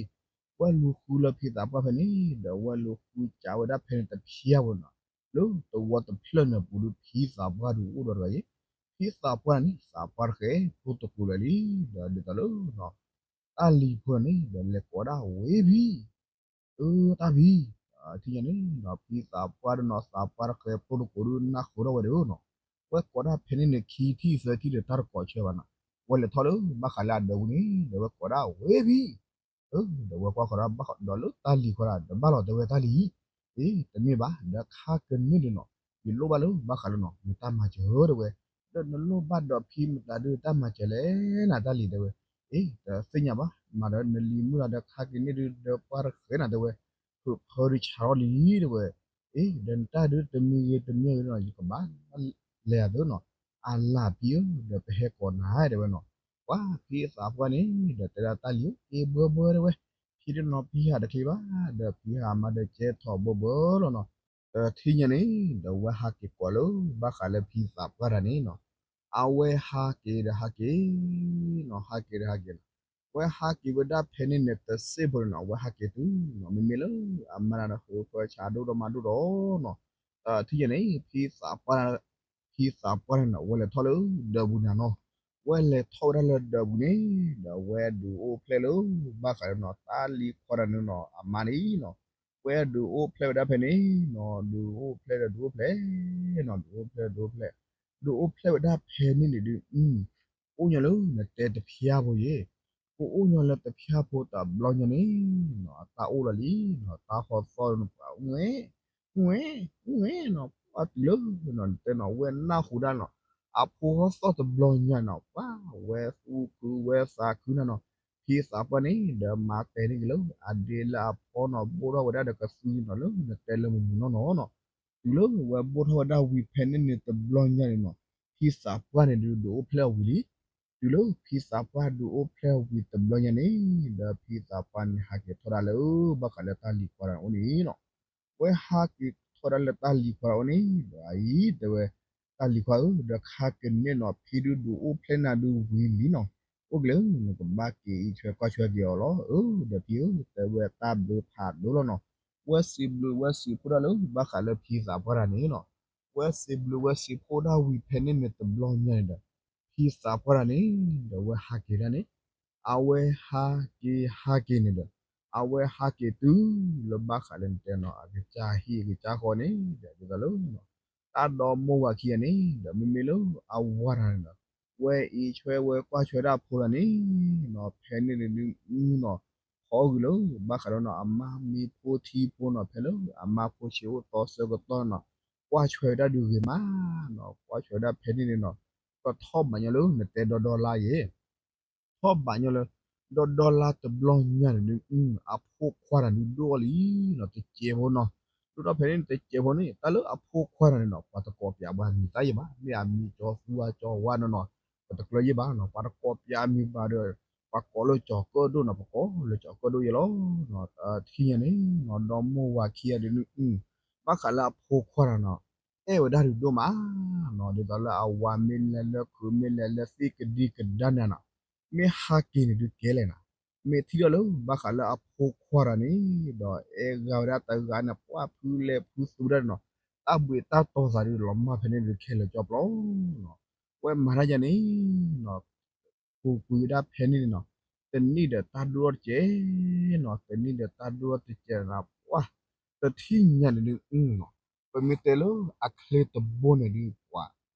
ဝဲလူၤဃုလၢဖံသးပှၢ်ဖဲန့ၣ် ဒီးဝဲလူၤဃုကးဝဲဒၣ်ဖဲန့ၣ်တဖျၢၣ်ဝဲနီၤ, လၢတဝီတဖျၢၣ်န့ၣ်ပူၤဒုးဖံသးပှၢ်ဒုးအိၣ်ဒီးတဂၤအံၤ, ဖံသးပှၢ်န့ၣ် သးပှၢ်တဃဲၤဖိတကိးလၢာ်လံ, ဒီးဒ်သိးလၢ တၢ်လံၤဖိန့ၣ် ဒီးလဲၤကိးဒၣ်ဝဲဖံ, အၢ တၢ်ဖံ, ထံၣ်ညါန့ၣ်ဒီး ဖံသးပှၢ်ဒီးနီၤ သးပှၢ်တဃဲၤဖိတကိးဒုးနၢ်ဃုာ်ထီၣ်ဝဲဒီးနီၤ, ဝဲကိးဒၣ်ဖဲန့ၣ်န့ၣ် ခံထံၣ်သၢထံၣ်ဒီးတၢ်တကိးဆၢဘၣ်နီၤ, ဝဲလဲၤထီၣ်လၢဘၣ်ဃးလၢအဒၢးပူၤန့ၣ် ဒီးဝဲကိးဒၣ်ဝဲဖံ အၢ ဒီးဝဲကွၢ်ဃီၤဒီး ဘၣ်ဃီၤဒီးလၢတၢ်လံၤခွါဒီး ဘၣ်လီၤတဲဝဲတၢ်လံၤ, အ့ တမ့ၢ်ဘၣ် ဒီးခါကန့ၢ်ဒုးနီၤ ယလိၣ်ဘၣ်လၢဘၣ်ဃးလၢနီၤ နတၢ်မၤစၢၤတဲဝဲ, ဒီးနလိၣ်ဘၣ်ဒီးဖံမတၤဒုးတၢ်မၤစၢၤလဲၣ်နၤတၢ်လံၤတဲဝဲ, အ့ တသ့ၣ်ညါဘၣ် မၤဒီးနလံၤမုၣ်လီၤဒီးခါကန့ၢ်ဒုး ဒီးပှၤတဃဲနၤတဲဝဲ, ဖုးဖၢဒုးဆါထီၣ်လံတဲဝဲ, အ့ ဒီးနတၢ်ဒုးတမံၤဂ့ၤတမံၤဂ့ၤနီၤ ယကဘၣ်လဲၤအသးနီၤ, အလၢ်ဖံဧၢ ဒီးပဟဲကိးနၤတဲဝဲနီၤ, ပှၤဖံသးပှၢ်န့ၣ် ဒီးတဲဒၣ်တၢ်လံၤဧၢ က့ၤဘှၢဘှၢတဲဝဲ, ဖံတနီၤဖံဟးတချ့ဘၣ်, ဒီးဖံဟးမၤဒီးကဲထီၣ်ဘှၢဘှၢလီၤနီၤ, တထံၣ်ညါန့ၣ် ဒီးဝဲဟးက့ၤကိးလၢ ဘၣ်ဃးလၢဖံသးပှၢ်တဂၤန့ၣ်နီၤ, အဝဲဟးက့ၤဒီးဟးက့ၤနီၤ ဟးက့ၤဒီးဟးက့ၤနီၤ, ဝဲဟးက့ၤဝဲဒၣ်ဖဲန့ၣ်န့ၣ် တစ့ၢ်ဖိန့ၣ်နီၤ အဝဲဟးက့ၤတုၤနီၤ မ့မ့ၢ်လၢအမါတဂၤဒီး ဃုဖၢဆးဒိၣ်ဒီးမၤဒိၣ်ဒီးနီၤ, တထံၣ်ညါန့ၣ် ဖံသးပှၢ် ဖံသးပှၢ်န့ၣ်နီၤ ဝဲလဲၤထီၣ်လၢဒၢးပူၤန့ၣ်နီၤ, ဝဲလဲၤထီၣ်ဝဲဒၣ်လၢဒၢးပူၤန့ၣ် ဒီးဝဲဒုးအိၣ်ဖျဲၣ်လၢ ဘၣ်ဃးလၢနီၤ တၢ်လံၤခွါတဂၤန့ၣ်နီၤ အမါန့ၣ်နီၤ, ဝဲဒုးအိၣ်ဖျဲၣ်ဝဲဒၣ်ဖဲန့ၣ်နီၤ ဒုးအိၣ်ဖျဲၣ်ဒီးဒုးအိၣ်ဖျဲၣ်နီၤ ဒုးအိၣ်ဖျဲၣ်ဒုးအိၣ်ဖျဲၣ်, ဒုးအိၣ်ဖျဲၣ်ဝဲဒၣ်ဖဲန့ၣ်န့ၣ်ဒုး အိၣ်ညီလၢနတဲတဖျါဖိယဲၢ်, ပအိၣ်ညီလၢတဖျါဖိတဘျီညါန့ၣ်နီၤ အတၢ်အိၣ်လီၤလံနီၤ တၢ်ဟီသီၣ်န့ၣ်ပှၤ ဝဲ ဝဲ ဝဲနီၤ ပှၤတုၤလၢနီၤ နတဲနီၤ ဝဲနၢ်ဟူဒၣ်နီၤ အဖိဟီသီၣ်တဘျီညါနီၤ ပှၤဝဲသူၣ်ခုဝဲသးခုနၤနီၤ, ဖံသးပှၢ်န့ၣ် ဒီးမၤတဲာ်န့ၢ်က့ၤလၢအဒ့လၢအဖီနီၤ ဘိၣ်ထီၣ်ဝဲဒၣ်ဒီးကသူနီၤ လၢနတဲလၢမုၢ်မုၢ်နီၢ်နီၢ်နီၤ, တုၤလၢဝဲဘိၣ်ထီၣ်ဝဲဒၣ်ဝံၤဖဲန့ၣ်န့ၣ်တဘျီညါန့ၣ်နီၤ, ဖံသးပှၢ်န့ၣ်ဒုး ဒုးအိၣ်ဖျဲၣ်အီၤဝံၤလံ, တုၤလၢဖံသးပှၢ်ဒုးအိၣ်ဖျဲၣ်ဝံၤတဘျီညါန့ၣ် ဒီးဖံသးပှၢ်န့ၣ်ဟးက့ၤထီၣ်ဒၣ်လၢ ဘၣ်ဃးလၢတၢ်လံၤခွါတဂၤန့ၣ်အအိၣ်န့ၣ်နီၤ, ဝဲဟးက့ၤထီၣ်ဒၣ်လၢတၢ်လံၤခွါတဂၤအအိၣ်န့ၣ် ဒီးအအံၤတဲဝဲ, တၢ်လံၤခွါဧၢ ဒီးခါကန့ၢ်နီၤ ဖံဒုးဒုးအိၣ်ဖျဲၣ်နၤဒုးဝံၤလံနီၤ, အိၣ်က့ၤလၢနကဘၣ်က့ၤအံးထွဲကွၢ်ထွဲက့ၤအီၤလီၤ, အၢ ဒီးဖံဧၢ တဲဝဲတၢ်ဘျုးဖးဒိၣ်လီၤနီၤ, ဝဲစံးဘျုးဝဲစံးဖှိၣ်ဒၣ်လၢ ဘၣ်ဃးလၢဖံသးပှၢ်တဂၤန့ၣ်နီၤ, ဝဲစံးဘျုးဝဲစံးဖှိၣ်ဒၣ်ဝံၤဖဲန့ၣ်န့ၣ်တဘျီညါန့ၣ်ဒီး, ဖံသးပှၢ်တဂၤန့ၣ် ဒီးဝဲဟးက့ၤဒၣ်န့ၣ်, အဝဲဟးက့ၤဟးက့ၤန့ၣ်ဒီး, အဝဲဟးက့ၤတုၤလၢဘၣ်ဃးလၢနတဲနီၤ အကစၢ်ဟံၣ်အကစၢ်ဃီန့ၣ်ဒီး ဒ်သိးလၢ တၢ်ဒီမိၢ်ဝၤခံဂၤန့ၣ်ဒီး မ့မ့ၢ်လၢအဝၤတဂၤန့ၣ်ဒီး, ဝဲအံးထွဲဝဲကွၢ်ထွဲဒၣ်ဖိတဂၤန့ၣ်နီၤ ဖဲန့ၣ်န့ၣ်နီၤ, ခီဂုာ်လၢ ဘၣ်ဃးလၢနီၤ အမါမ့ၢ်ဖိထံဖိနီၤ ဖဲလၢအမါဖိဆံးအိၣ်သီဆၢကတီၢ်နီၤ, ကွၢ်ထွဲဝဲဒၣ်ဒုးဂ့ၤမးနီၤ, ကွၢ်ထွဲဝဲဒၣ်ဖဲန့ၣ်န့ၣ်နီၤ, ကထီၣ်ဘးညီလၢနတဲဒီဒီလါယဲၢ် ထီၣ်ဘးညီလၢ ဒီဒီလါတဘျီညါန့ၣ်ဒုး အဖိခွါတဂၤဒုးဒိၣ်အီၤလံနီၤ တစဲးဖိနီၤ, ဒိၣ်ထီၣ်ဖဲန့ၣ်တစဲးဖိန့ၣ် တၢ်လၢအဖိခွါတဂၤန့ၣ်နီၤ ပှၤတကိးပၠးဘၣ်မံၤသၣ်ယဲၢ်ဘၣ်, မ့ၢ်အမံၤကၠီသူအကၠီဝါနီၤနီၤ, ပတကျၢၤယဲၢ်ဘၣ်နီၤ, ပှၤတကိးပၠးမံၤဘၣ်ဒီး ပှၤကိးလၢကၠီၤကၢၣ်ဒိၣ်နီၤ, ပကိးလၢကၠီၤကၢၣ်ဒိၣ်ယဲၢ်လီၤ. ထံၣ်ညါန့ၣ်နီၤ ဒီမိၢ်ဝၤခံဂၤဒုး ဘၣ်ဃးလၢအဖိခွါတဂၤနီၤ အဲၣ်ဝဲဒၣ်ဒုးဒိၣ်မးနီၤ, ဒ်သိးလၢအဝၤမ့ၢ်လဲၤလၢ ခုးမ့ၢ်လဲၤလၢသ့ၣ်ကဒံကဒါန့ၣ်နီၤ, မ့ၢ်ဟးက့ၤန့ၣ်ဒုးကဲလဲၣ်နီၤ, မ့ၢ်ထံၣ်ထီၣ်လၢ ဘၣ်ဃးလၢအဖိခွါတဂၤန့ၣ်ဒီး အဲၣ်ဂၤဝဲဒၣ်တဂၤန့ၣ် ပှၤဖုလဲၤဖုသူဝဲဒၣ်န့ၣ်နီၤ, တၢ်ဘှံးတၢ်တီၤသးဒုးလီၤမၢ်ဖဲန့ၣ်ဒုးခဲလၢာ်ကၠီပျီနီၤ, ဝဲမၤတၢ်ယါန့ၣ်နီၤ ပူၤကွံာ်ဝဲဒၣ်ဖဲန့ၣ်န့ၣ်နီၤ, တနံၣ်ဒီးတၢ်ဒိၣ်ထီၣ်တစဲးနီၤ, တနံၣ်ဒီးတၢ်ဒိၣ်ထီၣ်တစဲးနီၤ, ပှၤ တထံၣ်ညါန့ၣ်ဒုးနီၤ, ပမ့ၢ်တဲလၢအချ့တဘိန့ၣ်ဒုး ပှၤ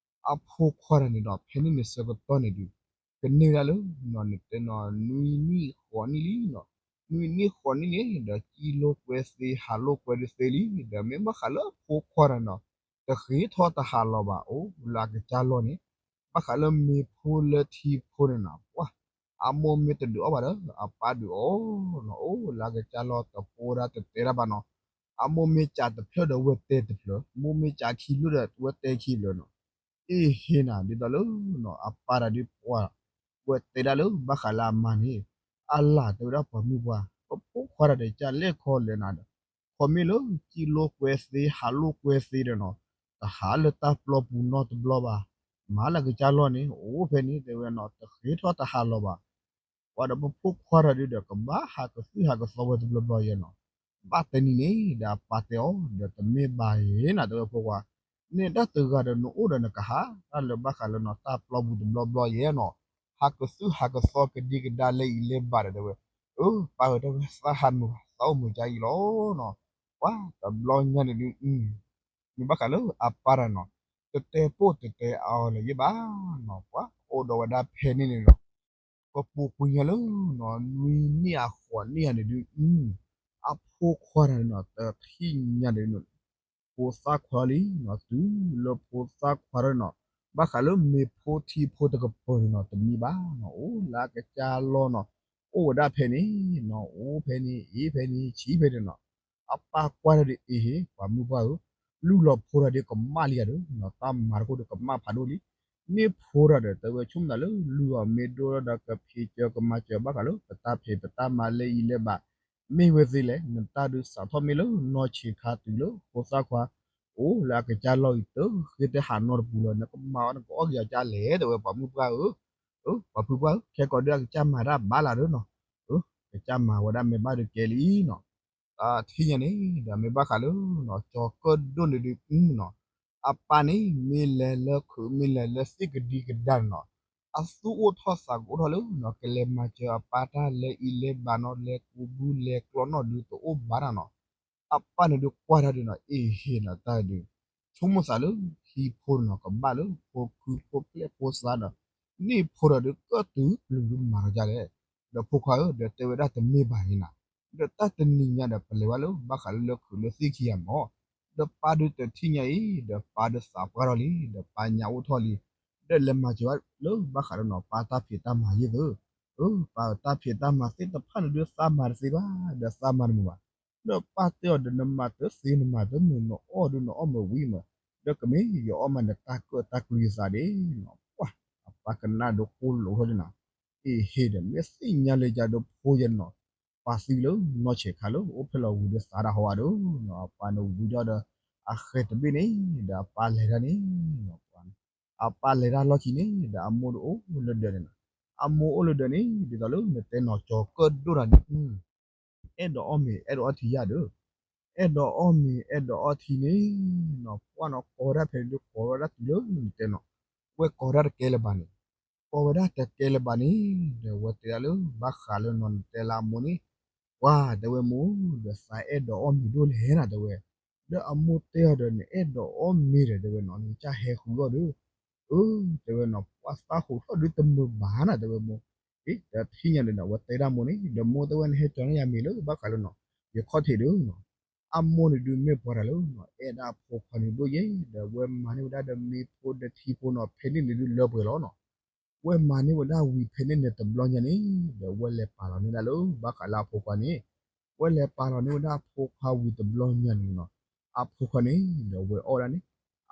အဖိခွါတဂၤန့ၣ်ဒီး ဖဲန့ၣ်န့ၣ်ဆၢကတီၢ်န့ၣ်ဒုး ကန့ၢ်ဝဲဒၣ်လၢနီၤ နတဲနီၤ နွံနံၣ်ဃိးနံၣ်လံနီၤ, နွံနံၣ်ဃိးနံၣ်န့ၣ်ဒီး စံၣ်လိာ်ကွဲသ့ ဟးလိာ်ကွဲဒုးသ့လံ, ဒီးမ့ၢ်ဘၣ်ဃးလၢအဖိခွါတဂၤန့ၣ်နီၤ တဃ့ထီၣ်တဟးလီၤဘၣ် အိၣ်လၢအကစၢ်လီၢ်န့ၣ်, ဘၣ်ဃးလၢမ့ၤဖိလၢထံဖိန့ၣ်နီၤ ပှၤ အမိၢ်မ့ၢ်တဒုးအီၣ်ဘၣ်ဒီး အပၢ်ဒုးအီၣ်နီၤ, အိၣ်လၢအကစၢ်လီၢ်တပိၢ်ဒၣ်တတဲတၢ်ဘၣ်နီၤ, အမိၢ်မ့ၢ်စးတဖျၢၣ်ဒီးဝဲတဲတဖျၢၣ်, မိၢ်မ့ၢ်စးခံဖျၢၣ်ဒီးဝဲတဲခံဖျၢၣ်နီၤ, အ့ၣ်ဟ့ၣ်နၤ ဒ်သိးလၢနီၤ အပၢ်တဂၤဒုးပှၤ ဝဲတဲဒၣ်လၢဘၣ်ဃးလၢအမါန့ၣ်, အလၢ်တဲဝဲဒၣ်ပှၤမုၣ်ပှၢ် ပဖိခွါတဂၤဒီးကလဲၣ်ခီလဲၣ်နၤဒီး, ခီမ့ၢ်လၢစံၣ်လိာ်ကွဲသ့ ဟးလိာ်ကွဲသ့ဒီးနီၤ, တဟးလၢတၢ်ပျီပူၤနီတဘျီဘၣ်, မၤလၢကစၢ်လီၢ်န့ၣ် အိၣ်ဖဲန့ၣ်တဲဝဲနီၤ တဃ့ထီၣ်တဟးလီၤဘၣ် ပှၤဒီးပဖိခွါတဂၤဒုးဒီး ကဘၣ်ဟးကသုၣ်ဟးကသီဝဲတဘျီဘျီယဲနီၤ, ဘၣ်တနံၤန့ၣ်ဒီးအပၢ်တဲအီၤဒီး တမ့ၢ်ဘၣ်ယဲနၤ တဲဝဲဖိခွါ, နဲဒၣ်တဂၤဒီးနအိၣ်ဒီးနကဟး တၢ်လၢဘၣ်ဃးလၢနီၤ တၢ်ပျီပူၤတဘျီဘျီယဲနီၤ, ဟးကသုၣ်ဟးကသီကဒံကဒါလၢအံၤလၢဘၣ်ဒီးတဲဝဲ, အၢ ပၢ်ဧၢ တဲဝဲ သးဟးမုာ်ဘၣ် သးအိၣ်မုာ်ကါအံၤလီၤနီၤ, ပှၤတဘျီညါန့ၣ်ဒုး မ့ၢ်ဘၣ်ဃးလၢအပၢ်တဂၤနီၤ, တတဲပိၢ်တတဲအီၤလၢၤယဲဘၣ်နီၤ, ပှၤအိၣ်ဒီးဝဲဒၣ်ဖဲန့ၣ်န့ၣ်လီၤ. ကပိာ်ကွံာ်ညါလၢနီၤ နွံနံၣ်အဃိးနံၣ်အန့ၣ်ဒုး အဖိခွါတဂၤန့ၣ်နီၤ တထံၣ်ညါဒီး ဖိသၣ်ခွါလံနီၤ တုၤလၢဖိသၣ်ခွါဒီးနီၤ ဘၣ်ဃးလၢမ့ၤဖိထံဖိတကပၤန့ၣ်နီၤ တမံဘၣ်နီၤ အိၣ်လၢအကစၢ်လီၢ်နီၤ အိၣ်ဝဲဒၣ်ဖဲန့ၣ်နီၤ အိၣ်ဖဲန့ၣ် အ့ၣ်ဖဲန့ၣ် ဆံးဖဲန့ၣ်နီၤ အပၢ်ကွၢ်တၢ်ဒီး အ့ဟ့ ပှၤမုၣ်ပှၢ်ဧၢ, လုၢ်လီၤဖိတၢ်ဒီးကမၣ်လံဧါဒီးနီၤ, တၢ်မၤတခိၣ်ဒီးကမၣ်ဖးဒိၣ်လံ. န့ၢ်ဖိတၢ်ဒီး တဲဝဲဆိကမိၣ်သးလၢ လုၢ်အီၤမ့ၢ်ဒိၣ်ဒီး ကဖံးစၢၤကမၤစၢၤဘၣ်ဃးလၢ ပတၢ်ဖံးပတၢ်မၤလၢအံၤလၢဘၣ်, မ့ၢ်ဝဲသ့လဲၣ်. နတၢ်ဒုးစးထီၣ်မ့ၢ်လၢနီၢ်ဆံးခါတုၤလၢဖိသၣ်ခွါ အိၣ်လၢအကစၢ်လီၢ်အံၤ တဃ့တဟးနီတပူၤလၢၤ နကမၤအီၤနကအီၣ်က့ၤအီၤကၢ်လဲၣ် တဲဝဲပှၤမုၣ်ပှၢ်ဧၢ. ပှၤဖုပှၢ်ဧၢ, ခဲကိာ်ဒုးအကစၢ်မၤတၢ်ဘၣ်လၢ်ဒီးနီၤ, ကစၢ်မၤဝဲဒၣ်မ့ၢ်ဘၣ်ဒုးကဲလံနီၤ. တၢ်ထံၣ်ညါန့ၣ် ဒီးမ့ၢ်ဘၣ်ဃးလၢနီၤ ကၠီၤကၢၣ်ဒိၣ်န့ၣ်ဒုးနီၤ, အပၢ်န့ၣ် မ့ၢ်လဲၤလၢခုး မ့ၢ်လဲၤလၢသ့ၣ်ကဒံကဒါန့ၣ်နီၤ, အသူၣ်အိၣ်ထီၣ်သးကအိၣ်ထီၣ်လၢနီၤ ကလဲၤမၤစၢၤအပၢ်တၢ်လဲၤအံၤလဲၤဘၣ်နီၤ လဲၤကူးဘုလဲၤကျီနီၣ်ဒုးတအိၣ်ဘၣ်တၢ်နီၤ. အပၢ်န့ၣ်ဒုးကွၢ်တၢ်ဒုးနီၤ အ့ဟ့နီၤ တၢ်ဒုး ဆိကမိၣ်သးလၢ ဟံၣ်ဖိန့ၣ်နီၤ ကဘၣ်လၢဖိခုဖိကျဲၣ်ဖိသၣ်ဒီး န့ၢ်ဖိဒီးဒုးကၢၣ်တုၤပျုၤဒုးမၤလီၤကလဲၣ်. ဒီးဖိခွါဧၢ ဒီးတဲဝဲဒၣ်တမ့ၢ်ဘၣ်န့ၣ်နီၤ, ဒီးတၢ်တနံၤညါဒီး ပလဲၤဝဲလၢဘၣ်ဃးလၢလၢခုးလၢသ့ၣ်ခံဂၤမၢ်, ဒီးပၢ်ဒုးတထံၣ်ညါအံၤ ဒီးပၢ်ဒုးသးပှၢ်ထီၣ်လံ ဒီးပၢ်ညါအိၣ်ထီၣ်လံ, ဒီးလဲၤမၤစၢၤဘၣ်လၢဘၣ်ဃးဒီးနီၤ ပၢ်တၢ်ဖံးတၢ်မၤယ့ၢ်သၢ, ပၢ်တၢ်ဖံးတၢ်မၤသ့ၣ်တဖၣ်န့ၣ်ဒုးသးမၤတသ့ဘၣ် ဒီးသးမၤတမုာ်ဘၣ်. ဒီးပၢ်တဲအီၤဒီး နမၤတသ့နမၤတမုာ် နအီၣ်ဒုးနအီၣ်မ့ၤဝံၤမး, ဒီးကမ့ၢ်ယအီၣ်မးနတၢ်ကၢၣ်တၢ်ကျူယသးဒၣ်နီၤ. ပှၢ် အပၢ်ကနၣ်ဒီးကိၢ်လိာ်ထီၣ်လံနီၤ, အ့ဟ့ဒီး မ့ၢ်သ့ၣ်ညါလၢယၤဒီးဖိယဲနီၤ, ပာ်သံလၢနီၢ်ဆံးခါလၢအိၣ်ဖဲလီၤဝံၤဒီးသးဒၣ်ဟီဧါဒီးနီၤ, အပၢ်န့ၣ်ဝံၤဒီး အဃဲၤတဘ့ၣ်န့ၣ် ဒီးအပၢ်လဲၤဒၣ်န့ၣ်နီၤ ပှၢ်န့ၣ် အပၢ်လဲၤတၢ်လီၢ်ခံန့ၣ် ဒီးအမိၢ်ဒုးအိၣ်လၢဒၢးန့ၣ်နီၤ, အမိၢ်အိၣ်လၢဒၢးန့ၣ် ဒ်သိးလၢနတဲနီၤ ကၠီၤကၢၣ်ဒိၣ်တၢ်န့ၣ် အဲၣ်ဒိးအီၣ်မ့ၤ အဲၣ်ဒိးအီထံယါဒီး, အဲၣ်ဒိးအီၣ်မ့ၤ အဲၣ်ဒိးအီထံန့ၣ်နီၤ ပှၢ်နီၤ ကိးဝဲဒၣ်ဖဲန့ၣ်ဒုး ကိးဝဲဒၣ်တုၤလၢနတဲနီၤ, ဝဲကိးဒၣ်တကဲလၢၤဘၣ်န့ၣ်, ကိးဝဲဒၣ်တကဲလၢၤဘၣ်န့ၣ် ဒီးဝဲတဲဒၣ်လၢ ဘၣ်ဃးလၢနီၤ နတဲလၢအမိၢ်န့ၣ်, ပှၢ်တဲဝဲမိၢ် ဒီးသးအဲၣ်ဒိးအီၣ်မ့ၤဒိၣ်လဲၣ်နီၤ တဲဝဲ, ဒီးအမိၢ်တဲအီၤဒီး နအဲၣ်ဒိးအီၣ်မ့ၤဒီး တဲဝဲနီၤ နကစၢ်ဟဲဃုအီၣ်ဒီး အၢ တဲဝဲနီၤ ပှၢ်သၣ်ဟူးထီၣ်ဒုးတမုာ်ဘၣ်နီၤ တဲဝဲမိၢ်, အ့ တထံၣ်ညါဒီးနီၤ ဝဲတဲဒၣ်မိၢ်န့ၣ် ဒီးမိၢ်တဲဝဲ နဟဲကၠီၤန့ၢ်ယၤမ့ၤလၢဘၣ်ဃးလၢနီၤ ယခီၣ်ထံးဒီးနီၤ, အမိၢ်န့ၣ်ဒုးမ့ၢ်ပှၤတၢ်လၢနီၤ အဲၣ်ဒၣ်အဖိခွါန့ၣ်ဒိၣ်ယဲ ဒီးဝဲမၤန့ၢ်ဝဲဒၣ်ဒီးမ့ၤဖိဒီးထံဖိနီၤ ဖဲန့ၣ်န့ၣ်ဒုးလၢပှဲၤလီၤနီၤ ဝဲမၤန့ၢ်ဝဲဒၣ်ဝံၤဖဲန့ၣ်န့ၣ်တဘျီညါန့ၣ် ဒီးဝဲလဲၤပာ်လီၤန့ၢ်ဒၣ်လၢဘၣ်ဃးလၢအဖိခွါန့ၣ်, ဝဲလဲၤပာ်လီၤန့ၢ်ဝဲဒၣ်အဖိခွါဝံၤတဘျီညါန့ၣ်နီၤ, အဖိခွါန့ၣ် ဒီးဝဲအီၣ်ဒၣ်န့ၣ်,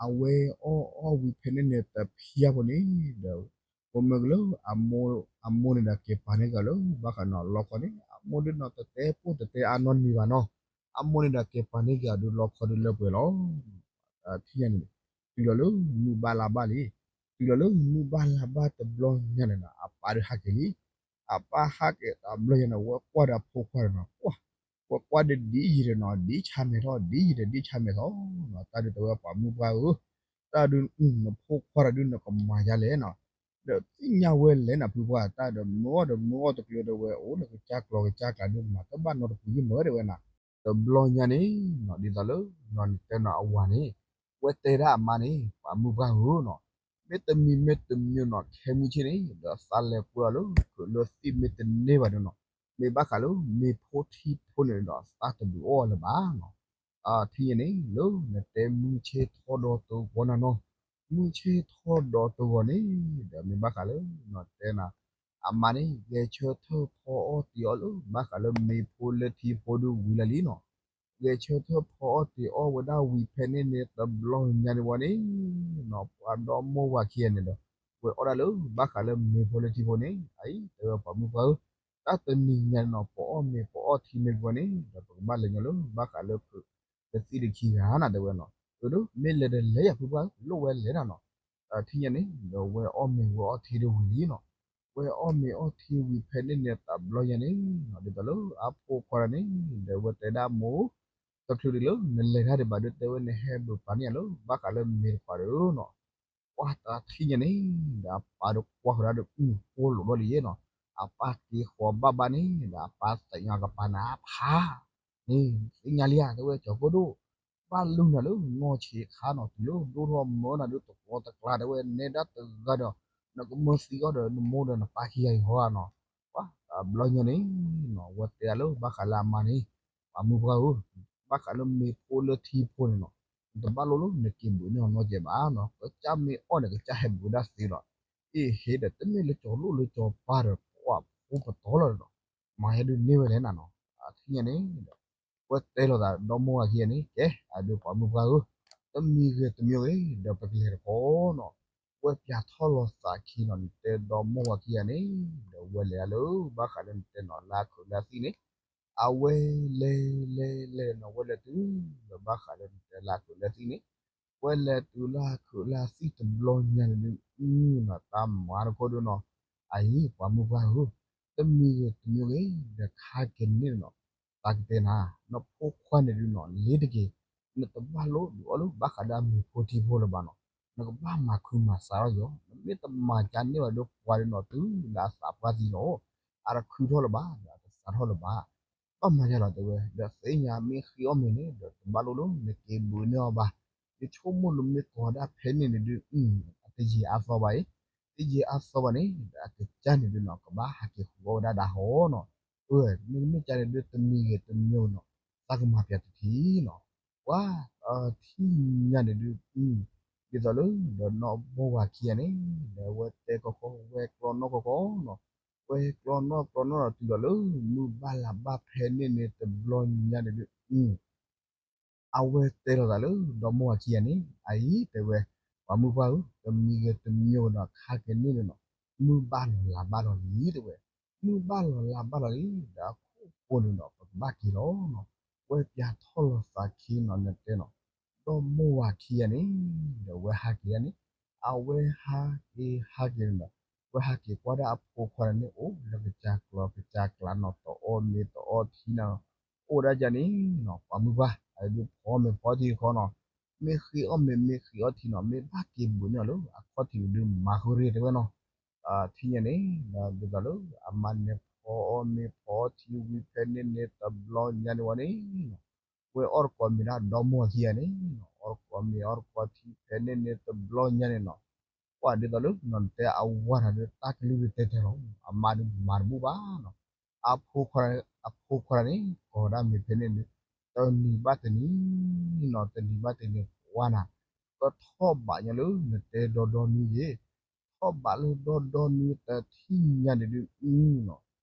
အဝဲအီၣ်အီၣ်ဝံၤဖဲန့ၣ်န့ၣ်တဖျၢၣ်ဖိန့ၣ် ဒီး ပမ့ၢ်ကလၢ အမိၢ်န့ၣ်ဒီးက့ၤပာ်န့ၢ်က့ၤအီၤလၢဘၣ်ဃးနီၤလီခီန့ၣ် အမိၢ်ဒုးနီၤတတဲပိၢ်တတဲအါနီတမံၤဘၣ်နီၤ, အမိၢ်န့ၣ်ဒီးက့ၤပာ်န့ၢ်က့ၤအီၤဒုးလီခီဒုးလၢပှဲၤလီၤ ထံၣ်ညါန့ၣ် တုၤလီၤလၢမုၢ်ဘၣ်လါဘၣ်လံ, တုၤလီၤလၢမုၢ်ဘၣ်လါဘၣ်တဘျီညါန့ၣ်နီၤ အပၢ်ဒုးဟးက့ၤလံ, အပၢ်ဟးက့ၤတဘျီညါန့ၣ် ဝဲကွၢ်ဒီးအဖိခွါဒီးနီၤ ပှၢ်, ဝဲကွၢ်ဒီးဒ်ယံၤဒီးနီၤ ဒ်ဆါမဲာ်ထီၣ် ဒ်ယံၤဒီးဒ်ဆါမဲာ်ထီၣ်နီၤ တၢ်ဒုးတဲဝဲပှၤမုၣ်ပှၢ်ဧၢ, တၢ်ဒုးနဖိခွါတၢ်ဒုးနကမၤယါလဲၣ်နီၤ, ဒီးသ့ၣ်ညါဝဲလဲၣ်နီၤ ဖုပှၢ်တၢ်ဒီးမၢအီၣ်ဒီးမၢအီၣ်တကျၢၤဒီးဝဲအိၣ်လၢကစၢ်ကျီကစၢ်ကျါဒုးမၤတဘၣ်နီတပူၤယံၢ်မၢတဲဝဲနီၤ, တဘျီညါန့ၣ်နီၤ ဒ်သိးလၢနီၤနတဲနီၤအဝၤန့ၣ် ဝဲတဲဒၣ်အမါန့ၣ် ပှၤမုၣ်ပှၢ်ဧၢနီၤ, မ့တမံၤမ့တမံၤနီၤ ခဲမုၢ်ဆ့ၣ်န့ၣ် ဒီးသးလဲၤကွဲအီၤလၢခုးလၢသ့ၣ်မ့တန့ၢ်ဘၣ်ဒီးနီၤ, မ့ၢ်ဘၣ်ဃးလၢမ့ၤဖိထံဖိန့ၣ်ဒီး သးတဒုးအီၣ်လၢၤဘၣ်နီၤ, ထံၣ်ညါန့ၣ် လၢနတဲမုၢ်ဆ့ၣ်ထီၣ်ဒီးတဂီၤနၤနီၤ, မုၢ်ဆ့ၣ်ထီၣ်ဒီးတဂီၤန့ၣ် ဒီးမ့ၢ်ဘၣ်ဃးလၢနီၤတဲနီၤ အမါန့ၣ် ဂဲၤဆၢထၢၣ်ဖီအီၣ်တ့ၤအီၣ်လၢ ဘၣ်ဃးလၢမ့ၤဖိလၢထံဖိဒုးဝံၤလၢာ်လံနီၤ, ဂဲၤဆၢထၢၣ်ဖီအီၣ်တ့ၤအီၣ်ဝဲဒၣ်ဝံၤဖဲန့ၣ်န့ၣ် တဘျီညါန့ၣ်ဝဲန့ၣ်နီၤ ပှၤဒီမိၢ်ဝၤခံဂၤန့ၣ်ဒီး ဝဲအီၣ်ဒၣ်လၢဘၣ်ဃးလၢမ့ၤဖိလၢထံဖိန့ၣ် အအံၤတဲဝဲပှၤမုၣ်ပှၢ်ဧၢ, တၢ်တနံၤညါန့ၣ်နီၤ ပအီၣ်မ့ၤပအီၣ်ထံမ့ၢ်တဘျီန့ၣ် ဒီးပကဘၣ်လဲၤညီလၢဘၣ်ဃးလၢခုး တသ့ၣ်တခံဂၤနၤတဲဝဲနီၤ, အဒိ မ့ၢ်လဲၤဒီးလဲၤယၤဖုပှၢ် လိၣ်ဝဲလဲၤနၤနီၤ, ထံၣ်ညါန့ၣ် ဒီးဝဲအီၣ်မ့ၤဝဲအီၣ်ထံဒုးဝံၤလံနီၤ, ဝဲအီၣ်မ့ၤအီၣ်ထံဝံၤဖဲန့ၣ်န့ၣ် တဘျီညါန့ၣ်နီၤ ဒ်သိးလၢအဖိခွါန့ၣ် ဒီးဝဲတဲဒၣ်မိၢ် တချုးဒံးလၢနလဲၤတၢ်ဒံးဘၣ်ဒုး တဲဝဲနဟဲဘၣ်ပာ်န့ၢ်ယၤလၢ ဘၣ်ဃးလၢမ့ၤတပၤဒီးနီၤ, ပှၢ်တၢ်ထံၣ်ညါန့ၣ် ဒီးအပၢ်ဒီးကွၢ်ဃီၤဒၣ်ဒီး အူကိၢ်လိာ်ဒီးလံယဲနီၤ, အပၢ်က့ၤဃီၤဘၣ်ဘၣ်န့ၣ် ဒီးအပၢ်သးညါကပၤနၤဖး န့ၣ် သ့ၣ်ညါလံဧါ တဲဝဲကၠီၤကိၢ်ဒိၣ်, ဘၣ်လုၢ်နၤလၢနီၢ်ဆံးခါနီၤ တုၤလၢဒိၣ်ထီၣ်မၢနၤဒုးတကျီတကျါ တဲဝဲနဲဒၣ်တဂၤဒီး နကမၢသံအီၤဒီးနမိၢ်ဒီးနပၢ်ခံဂၤအံၤဟီဧါနီၤ. ပှၤတဘျီညါန့ၣ်နီၤ ဝဲတဲဒၣ်လၢဘၣ်ဃးလၢအမါန့ၣ်, ပှၤမုၢ်ပှၢ်ဧၢ, ဘၣ်ဃးလၢမ့ၤဖိလၢထံဖိန့ၣ်နီၤ, နတဘၣ်လိၣ်လၢနက့ၤဘုးန့ၢ်အီၤနီတစဲးဘၣ်နီၤ, ကစၢ်မ့ၢ်အီၣ်န့ၣ် ကစၢ်ဟဲဘုးဒၣ်သ့လီၤ. အ့ၣ်ဟ့ဒီး တမ့ၢ်လၢကၠီၤလိၣ်လၢကၠီၤပၤဒီး ပှၤဖိပတီၤလီၤဒီး မၤဟဲဒုးန့ၢ်ဝဲလဲၣ်နၤနီၤ. အထံၣ်ညါန့ၣ်ဒီး ဝဲတဲလိာ်သးဒီမိၢ်ဝၤခံဂၤန့ၣ် ကဲ အဒုးပှၤမုၢ်ပှၢ်ဧၢ, တမံၤဂ့ၤတမံၤဂ့ၤ ဒီးပကလဲၤတခီနီၤ. ဝဲပၠးထီၣ်လီၤသးခံနီၤ နတဲဒီမိၢ်ဝၤခံဂၤန့ၣ်, ဒီးဝဲလဲၤဒၣ်လၢဘၣ်ဃးလၢနတဲနီၤ လၢအခုးလၢအသံၣ်န့ၣ်, အဝဲလဲၤလဲၤလဲၤနီၤ ဝဲလဲၤတုၤလၢ ဘၣ်ဃးလၢနတဲလၢအခုးလၢအသံၣ်န့ၣ်, ဝဲလဲၤတုၤလၢအခုးလၢအသံၣ်တဘျီညါန့ၣ်ဒုး အနီၤ တၢ်မၤတခီဒုးနီၤ, အအံၤပှၤမုၢ်ပှၢ်ဧၢ, တမံၤဂ့ၤတမံၤဂ့ၤ ဒီးခါက့ၤန့ၣ်နီၤ, တၢ်ကတဲနၤ, နဖိခွါန့ၣ်ဒုးနီၤ လ့ၤတက့ၢ်, နတဘၣ်လိၣ်ဒုးအီၣ်လၢဘၣ်ဃးဒီးအမ့ၤဖိထံဖိလၢၤဘၣ်နီၤ, နကဘၣ်မၤခုမၤစးထီၣ်က့ၤအီၤ, နမ့ၢ်တမၤကၢန့ၢ်ဘၣ်ဒီးပှၤဒုးနီၤ တုၤလၢအသးပှၢ်သံလီၤ, အတခုထီၣ်လၢၤဘၣ် ဒီးအတစးထီၣ်လၢၤဘၣ် ဘၣ်မၤယါလီၤတဲဝဲ, ဒီးသ့ၣ်ညါမ့ၢ်ဃ့အီၣ်မ့ၤန့ၣ် ဒီးတဘၣ်လိၣ်လၢနက့ၤဘုးန့ၢ်အီၤဘၣ်, ယဆိကမိၣ်လၢမ့ၢ်ကိးဒၣ်ဖဲန့ၣ်န့ၣ်ဒုး, အတယံာ်အါသီဘၣ်အံၤ, တယံာ်အါသီဘၣ်န့ၣ် ဒီးအကစၢ်န့ၣ်ဒုးနီၤ ကဘၣ်ဟးက့ၤဃုအီၣ်ဝဲဒၣ်ဒၣ်ဟီနီၤ, မ့တမ့ၢ်ကၢန့ၣ်ဒုး တမံၤဂ့ၤတမံၤနီၤ, သးကမၤပၠးတထံၣ်နီၤ, ပှၤထံၣ်ညါန့ၣ်ဒုး, ဒ်သိးလၢ ဒီးနီၢ်မိၢ်ဝၤခံဂၤန့ၣ်, ဒီးဝဲတဲခီခီ ဝဲကျီနီၢ်ခီခီနီၤ, ဝဲကျီနီၢ်ကျီနီၢ်ဒီးတုၤဒီးလၢ မုၢ်ဘၣ်လါဘၣ်ဖဲန့ၣ်န့ၣ်တဘျီညါန့ၣ်ဒုး, အဝဲတဲလိာ်သးလၢ ဒီမိၢ်ဝၤခံဂၤန့ၣ် အအံၤတဲဝဲ, ပှၤမုၢ်ပှၢ်ဧၢ, တမံၤဂ့ၤတမံၤနီၤ ခါက့ၤန့ၣ်န့ၣ်နီၤ, မုၢ်ဘၣ်လီၤလါဘၣ်လီၤလံတဲဝဲ, မုၢ်ဘၣ်လီၤလါဘၣ်လီၤလံ, ဒီးအခိၣ်ဃိန့ၣ်ဒီး ပကဘၣ်က့ၤလီၤနီၤ, ဝဲပၠးထီၣ်လီၤသးခံနီၤ နတဲနီၤ, ဒီမိၢ်ဝၤခံဂၤန့ၣ်, ဒီးဝဲဟးက့ၤဒၣ်န့ၣ်, အဝဲဟးက့ၤဟးက့ၤန့ၣ်ဒီး, ဝဲဟးက့ၤကွၢ်ဒၣ်အဖိခွါန့ၣ် အိၣ်လၢကစၢ်ကျီကစၢ်ကျါနီၤ, တအီၣ်မ့ၤတအီထံနီၤ, အိၣ်ဒၣ်ကန့ၣ်နီၤ, ပှၤမုၢ်ပှၢ် အဒုးဖီအီၣ်မ့ၤဖီအီထံတခီနီၤ, မ့ၢ်ဃ့အီၣ်မ့ၤမ့ၢ်ဃ့အီၣ်ထံနီၤ, မ့ၢ်ဘၣ်က့ၤဘုးန့ၢ်အီၤလၢအခီၣ်ထံးန့ၣ်ဒုး မၤဃုရ့ၣ်တဲဝဲနီၤ, ထံၣ်ညါန့ၣ်, ဒီးဒ်သိးလၢအမါန့ၣ်ဖီအီၣ်မ့ၤဖီအီထံဝံၤဖဲန့ၣ်န့ၣ်တဘျီညါန့ၣ်ဝဲန့ၣ်, ဝဲအီၣ်တကိးမ့ၤဒၣ်ဒီမိၢ်ဝၤခံဂၤန့ၣ်, အီၣ်တကိးမ့ၤအီၣ်တကိးထံဖဲန့ၣ်န့ၣ်တဘျီညါန့ၣ်နီၤ, ပှၤဒ်သိးလၢနတဲအဝၤတၢ်ဒုးတၢ်ကလုၢ်ဒုးတဲတဲလီၤ, အမါဒုးမၤတဘူၣ်ဘၣ်နီၤ, အဖိခွါ, အဖိခွါန့ၣ် ကိးဒၣ်မ့ၤဖဲန့ၣ်န့ၣ်, တနံၤဘၣ်တနံၤနီၤ, တနံၤဘၣ်တနံၤ ပှၤနၤ, ကထီၣ်ဘးညါလၢနတဲဒီဒီနွံယဲ, ထီၣ်ဘးလၢဒီဒီနွံတထံၣ်ညါန့ၣ်ဒုးနီၤ,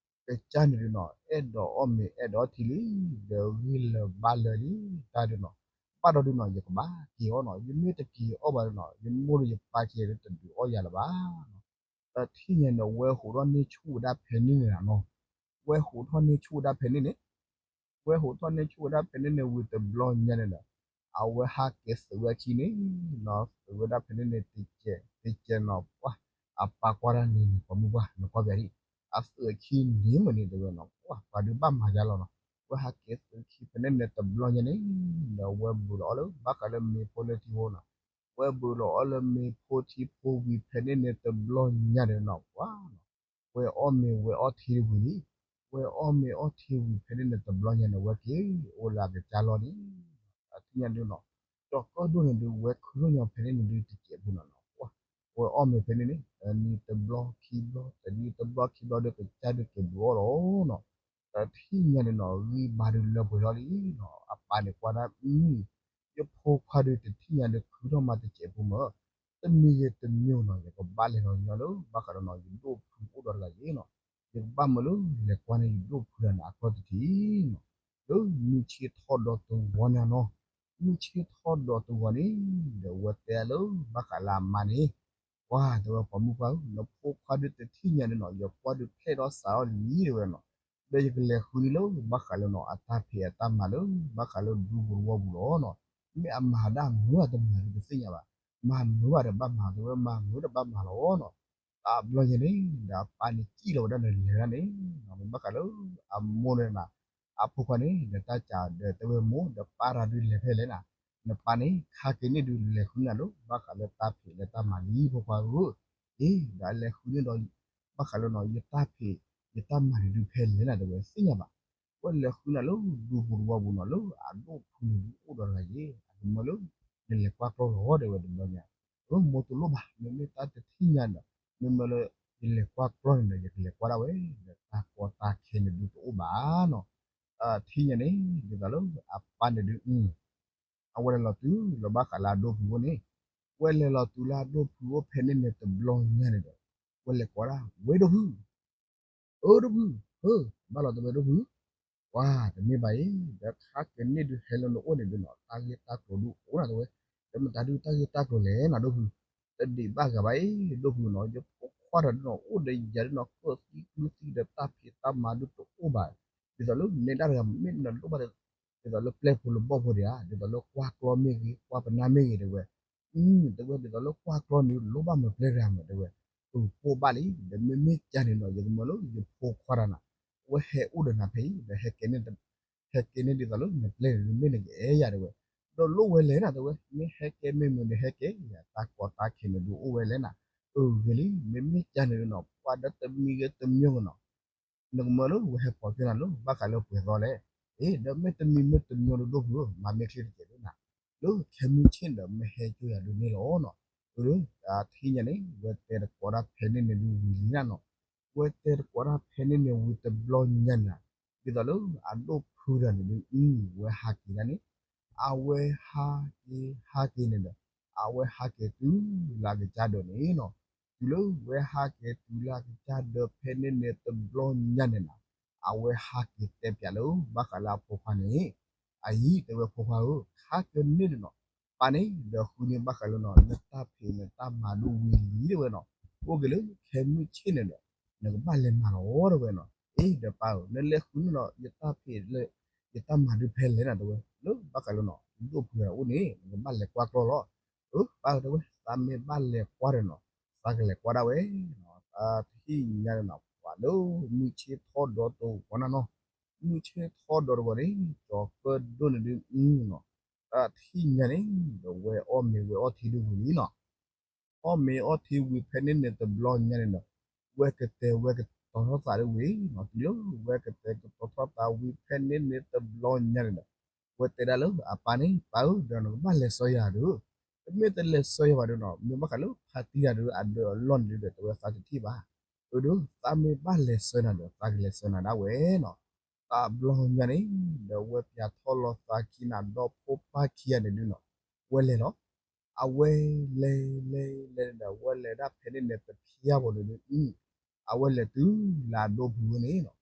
ကစၢ်န့ၣ်ဒုးနီၤ အဲၣ်ဒိးအီၣ်မ့ၤအဲၣ်ဒိးအီထံလံ, ဒီးဂံၢ်လၢၤဘါလၢၤလံ, တၢ်ဒုးနီၤ, ဘၣ်ဒီးဒုးနီၤ ယကဘၣ်က့ၤအီၣ်နီၤ, ယမ့ၢ်တက့ၤအီၣ်ဘၣ်ဒုးနီၤ ယမိၢ်ဒီးယပၢ်ခံဂၤဒုးတဒုးအီၣ်ယၤလၢၤဘၣ် တထံၣ်ညါန့ၣ် ဝဲဟူးထီၣ်န့ၢ်ဆူၣ်ဝဲဒၣ်ဖဲန့ၣ်န့ၣ်နီၤ, ဝဲဟူးထီၣ်န့ၢ်ဆူၣ်ဝဲဒၣ်ဖဲန့ၣ်န့ၣ်, ဝဲဟူးထီၣ်န့ၢ်ဆူၣ်ဝဲဒၣ်ဖဲန့ၣ်န့ၣ်ဝံၤတဘျီညါန့ၣ်ဒီး, အဝဲဟးက့ၤသုးဝဲအခံန့ၣ်နီၤ, သုးဝဲဒၣ်ဖဲန့ၣ်န့ၣ် တကဲးတကဲးနီၤ, ပှၤအပၢ်ကွၢ်တၢ်န့ၣ်န့ၣ် ပှၤမုၢ်ပှၢ် နကွၢ်ပၠးဒံး, အသုးအခံန့ၣ်မ့ၢ်န့ၣ်တဲဝဲနီၤ, ပှၤဒုးဘၣ်မၤယါလီၤနီၤ, ဝဲဟးက့ၤသုးခံဖဲန့ၣ်န့ၣ်တဘျီညါန့ၣ်, ဒီးဝဲဘုးလီၤအီၣ်လၢဘၣ်ဃးလၢမ့ၤဖိလၢထံဖိနီၤ ဝဲဘုးလီၤအီၣ်လၢမ့ၤဖိထံဖိဝံၤဖဲန့ၣ်န့ၣ်တဘျီညါန့ၣ်နီၤ, ပှၤနီၤ, ဝဲအီၣ်မ့ၤဝဲအီထံဝံၤလံ, ဝဲအီၣ်မ့ၤအီထံဝံၤဖဲန့ၣ်န့ၣ်တဘျီညါန့ၣ် ဝဲက့ၤအိၣ်လၢအကစၢ်လီၢ်န့ၣ်, အထံၣ်ညါဒုးနီၤ, ကၠီၤကၢၣ်ဒိၣ်န့ၣ်ဒုး ဝဲခုထီၣ်ညီဖဲန့ၣ်န့ၣ်ဒုးတစဲးဖိနီၤနီၤ, ပှၤ, ဝဲအီၣ်မ့ၤဖဲန့ၣ်န့ၣ် တနံၤတဘျီခံဘျီ တနံၤတဘျီခံဘျီဒီးကစၢ်ဒုးက့ၤဘုးအီၣ်လီၤနီၤ, တထံၣ်ညါန့ၣ်နီၤ ဂံၢ်ဘါဒုးလၢပှဲၤထီၣ်လံနီၤ, အပၢ်န့ၣ်ကွၢ်ဒၣ် အံၤ ယဖိခွါဒုးတထံၣ်ညါဒုးခုထီၣ်မးတစဲးဖိမး, တမံၤဂ့ၤတမံၤနီၤ ယကဘၣ်လဲၤလီၤညီလၢ ဘၣ်ဃးဒီးနီၤ ယဒိၣ်ဖုအိၣ်ဒီးတဂၤယဲနီၤ, ယကဘၣ်မၢလၢလဲၤကွၢ်န့ၣ် ယဒိၣ်ဖုဒီးန့ၣ်အခီၣ်ထံးထံးနီၤ, လၢမုၢ်ဆ့ၣ်ထီၣ်ဒီးတဝီန့ၣ်နီၤ, မုၢ်ဆ့ၣ်ထီၣ်ဒီးတဝီန့ၣ်, ဒီးဝဲတဲလၢ ဘၣ်ဃးလၢအမါန့ၣ် ပှၤတဲဝဲ ပှၤမုၢ်ပှၢ်ဧၢ, နဖိခွါဒုးတထံၣ်ညါန့ၣ်နီၤ ယကွၢ်ဒုးဖျဲၣ်ထီၣ်စးထီၣ်လံတဲဝဲနီၤ, ဒီးယကလဲၤဃုန့ၣ်လၢ ဘၣ်ဃးလၢနီၤ အတၢ်ဖံးအတၢ်မၤလၢ ဘၣ်ဃးလၢဒူပူၤတဝီပူၤလီၤနီၤ, မ့ၢ်အမၤဒၣ်မုာ်တမၤဒုးတသ့ၣ်ညါဘၣ်, မၤမုာ်ဘၣ်ဒီးဘၣ်မၤ တဲဝဲ မၤမုာ်ဒီးဘၣ်မၤလီၤနီၤ, တဘျီညါန့ၣ် ဒီးအပၢ်န့ၣ်စံၣ်လီၤဝဲဒၣ်န့ၣ်လဲၤဒၣ်န့ၣ်, မ့ၢ်ဘၣ်ဃးလၢ အမိၢ်န့ၣ်နီၤ အဖိခွါန့ၣ် ဒီးတၢ်စံးဒီးတဲဝဲမိၢ် ဒီးပၢ်တၢ်ဒုးလဲၤဖဲလဲၣ်နၤ, နပၢ်န့ၣ် ခါက့ၤန့ၣ်ဒုးလဲၤဃုနၤလၢ ဘၣ်ဃးလၢတၢ်ဖံးလၢတၢ်မၤလံ ဖိခွါဧၢ, အ့ ဒီးအလဲၤဃုန့ၣ်ဒီး ဘၣ်ဃးလၢနီၤ ယတၢ်ဖံး ယတၢ်မၤန့ၣ်ဒုးဖဲလဲၣ်နၤ တဲဝဲသ့ၣ်ညါဘၣ်, ဝဲလဲၤဃုနၤလၢဒူပူၤတဝီပူၤနီၤ လၢအဒိၣ်ဖုန့ၣ်ဒုးအိၣ်ဒီးတဂၤယဲ, အကမၢလၢ နလဲၤကွၢ်ကျီလီၤတဲဝဲတဘျီညါ, အမိၢ်တလိၣ်ဘၣ် မ့မ့ၢ်တၢ်တထံၣ်ညါဒီး မ့မ့ၢ်လၢ ယလဲၤကွၢ်ကျီၢ်န့ၣ်ဒီး ယကလဲၤကွၢ်ဒၣ်ဝဲ ဒီးတၢ်ကီတၢ်ခဲန့ၣ်ဒုးတအိၣ်ဘၣ်နီၤ. ထံၣ်ညါန့ၣ် ဒ်သိးလၢအပၢ်န့ၣ်ဒုး အဝဲလဲၤလီၤတုၤလီၤဘၣ်ဃးလၢအဒိၣ်ဖုအိၣ်န့ၣ်, ဝဲလဲၤလီၤတုၤလၢအဒိၣ်ဖုအိၣ်ဖဲန့ၣ်န့ၣ်တဘျီညါန့ၣ်ဒီး ဝဲလဲၤကိးဒၣ် ဝဲဒိၣ်ဖု, အၢဒိၣ်ဖု, ဟၢ, ဘၣ်လီၤတဲဝဲဒိၣ်ဖု, ပှၤတမ့ၢ်ဘၣ်အံၤ ဒီးခါကန့ၢ်ဒုးဟဲလၢနအိၣ်န့ၣ်ဒုးနီၤ တၢ်ဂ့ၢ်တၢ်ကျိၤဒုးအိၣ်နၤတဲဝဲ, ဒီးမတၤဒုးတၢ်ဂ့ၢ်တၢ်ကျိၤလဲၣ်နၤဒိၣ်ဖု, တဒံးဘၣ်ဂၤဘၣ်အံၤ ဒိၣ်ဖုနီၤ ယဖိခွါတဂၤဒုးနီၤ အိၣ်ဒီးယၤဒုးနီၤ ကၢၣ်သံကျုသံဒီးတၢ်ဖံးတၢ်မၤဒုးတအိၣ်ဘၣ်, ဒ်သိးလၢနဲဒၣ်တဂၤမ့ၢ်နလိၣ်ဘၣ်ဒီး ဒ်သိးလၢပျဲၢ်ဖိလၢဘီၣ်ဖိဒံးဧါ ဒ်သိးလၢကွၢ်ကျီမ့ၢ်ဂ့ၤ ကွၢ်ပနၢ်မ့ၢ်ဂ့ၤတဲဝဲ, တဲဝဲဒ်သိးလၢကွၢ်ကျီန့ၣ်လိၣ်ဘၣ်မၤပျဲၢ်တဂၤမးတဲဝဲ, အၢ ပိၢ်ဘၣ်လံ ဒီးမ့မ့ၢ်ကန့ၣ်နီၤ ယကမၢလၢယဖိခွါတဂၤနီၤ အဝဲဟဲအိၣ်ဒီးနၤဖဲအံၤ ဒီးဟဲကဲန့ၢ် ဟဲကဲန့ၢ်ဒ်သိးလၢနပျဲၢ်န့ၣ်မ့ၢ်နကအဲၣ်ယၤတဲဝဲ, ဒီးလိၣ်ဝဲလဲၣ်နၤတဲဝဲ မ့ၢ်ဟဲကဲမ့ၢ်မနုၤဟဲကဲ ယတၢ်ကီတၢ်ခဲန့ၣ်ဒုးအိၣ်ဝဲလဲၣ်နၤ, အၢဂ့ၤလံ မ့မ့ၢ်ကန့ၣ်နီၤ ပှၤဒီးတမံၤဂ့ၤတမံၤဂ့ၤနီၤ နကမၢလၢဝဲဟဲပိာ်က့ၤနၤလၢဘၣ်ဃးလၢပှဲၤသီလဲၣ်, အ့ ဒီးမ့ၢ်တမံၤမ့ၢ်တမံၤဒီးဒိၣ်ဖုဧၢ မၤမ့ၢ်ချ့တကဲးလၢနၤ, လၢခဲမုၢ်ဆ့ၣ်န့ၣ်ဒီးမ့ၢ်ဟဲကၠိယၤဒုးန့ၣ်လီၤနီၤ, အၢ တၢ်ထံၣ်ညါန့ၣ် ဝဲတဲတကိးတၢ်ဖဲန့ၣ်န့ၣ်ဒုးဝံၤလံနၤနီၤ, ဝဲတဲတကိးတၢ်ဖဲန့ၣ်န့ၣ်ဝံၤတဘျီညါန့ၣ်, ဒ်သိးလၢအဒိၣ်ဖုတဂၤန့ၣ်ဒုး ဝဲဟးက့ၤဒၣ်န့ၣ် အဝဲဟးက့ၤဟးက့ၤန့ၣ်ဒီး အဝဲဟးက့ၤတုၤလၢအကစၢ်ဒၢးန့ၣ်နီၤ, တုၤလၢဝဲဟးက့ၤတုၤလၢအကစၢ်ဒၢးဖဲန့ၣ်န့ၣ်တဘျီညါန့ၣ်နီၤ, အဝဲဟးက့ၤတဲပၠးလၢဘၣ်ဃးလၢအဖိခွါန့ၣ်, အအံၤတဲဝဲဖိခွါဧၢ ခါကန့ၢ်ဒီးနီၤ ပၢ်န့ၣ်ဒီးဃုန့ၢ်ဘၣ်ဃးလၢနီၤ နတၢ်ဖံးနတၢ်မၤဒုးဝံၤလံတဲဝဲနီၤ, အိၣ်က့ၤလၢခဲမုၢ်ဆ့ၣ်န့ၣ်ဒီး နကဘၣ်လဲၤမၤလီၤတဲဝဲနီၤ, အ့ ဒီးပၢ်ဧၢ နလဲၤဃုန့ၢ်နီၤ ယတၢ်ဖံးလၢ ယတၢ်မၤဒုးဖဲလဲၣ်နၤတဲဝဲ, လၢဘၣ်ဃးလၢနီၤ ဒိၣ်ဖုတဂၤအိၣ်န့ၣ် နကဘၣ်လဲၤကွၢ်ကျီၢ်လီၤ, အၢ ပၢ်ဧၢတဲဝဲ သးမ့ၢ်ဘၣ်လဲၤကွၢ်ဒီးနီၤ သးကလဲၤကွၢ်ဒၣ်ဝဲနီၤ, တၢ်ထံၣ်ညါန့ၣ်နီၤ ပှၤလၢမုၢ်ဆ့ၣ်ထီၣ်ဒီတဝီနၤနီၤ, မုၢ်ဆ့ၣ်ထီၣ်ဒီတဝီန့ၣ် ကၠီၤကၢၣ်ဒိၣ်န့ၣ်ဒုးနီၤ, တၢ်ထံၣ်ညါန့ၣ် ဒီးဝဲအီၣ်မ့ၤဝဲအီထံဒုးဝံၤလံနီၤ အီၣ်မ့ၤအီထံဝံၤဖဲန့ၣ်န့ၣ်တဘျီညါန့ၣ်ဒီး ဝဲကတဲာ်ဝဲကတီၤထီၣ်သးဒုးဝံၤနီၤ, တုၤလၢဝဲကတဲာ်ကတီၤထီၣ်သးဝံၤဖဲန့ၣ်န့ၣ်တဘျီညါန့ၣ်ဒီး ဝဲတဲဒၣ်လၢအပၢ်န့ၣ် ပၢ်ဧၢ ဒီးနကဘၣ်လဲၤဆှၢယၤဒီး, တမ့ၢ်တလဲၤဆှၢယၤဘၣ်ဒီးနီၤ မ့ၢ်ဘၣ်ဃးလၢဖါတံၢ်တဂၤဒီးအဒၢးအလီၢ်န့ၣ်ဒီး တဲဝဲသးတထံၣ်ဘၣ်, အၢဒီး သးမ့ၢ်ဘၣ်လဲၤဆှၢနၤဒီး သးကလဲၤဆှၢနၤဒၣ်ဝဲနီၤ, တဘျီညါန့ၣ် ဒီးဝဲပၠးထီၣ်လီၤသးခံနၤဒီဖိပၢ်ခံဂၤန့ၣ်ဒုးနီၤ, ဝဲလဲၤလီၤ အဝဲလဲၤလဲၤလဲၤဒီး ဝဲလဲၤဒၣ်ဖဲန့ၣ်န့ၣ်တဖျၢၣ်ဘီန့ၣ်ဒုး, အဝဲလဲၤတုၤလၢအဒိၣ်ဖုဝဲန့ၣ်နီၤ,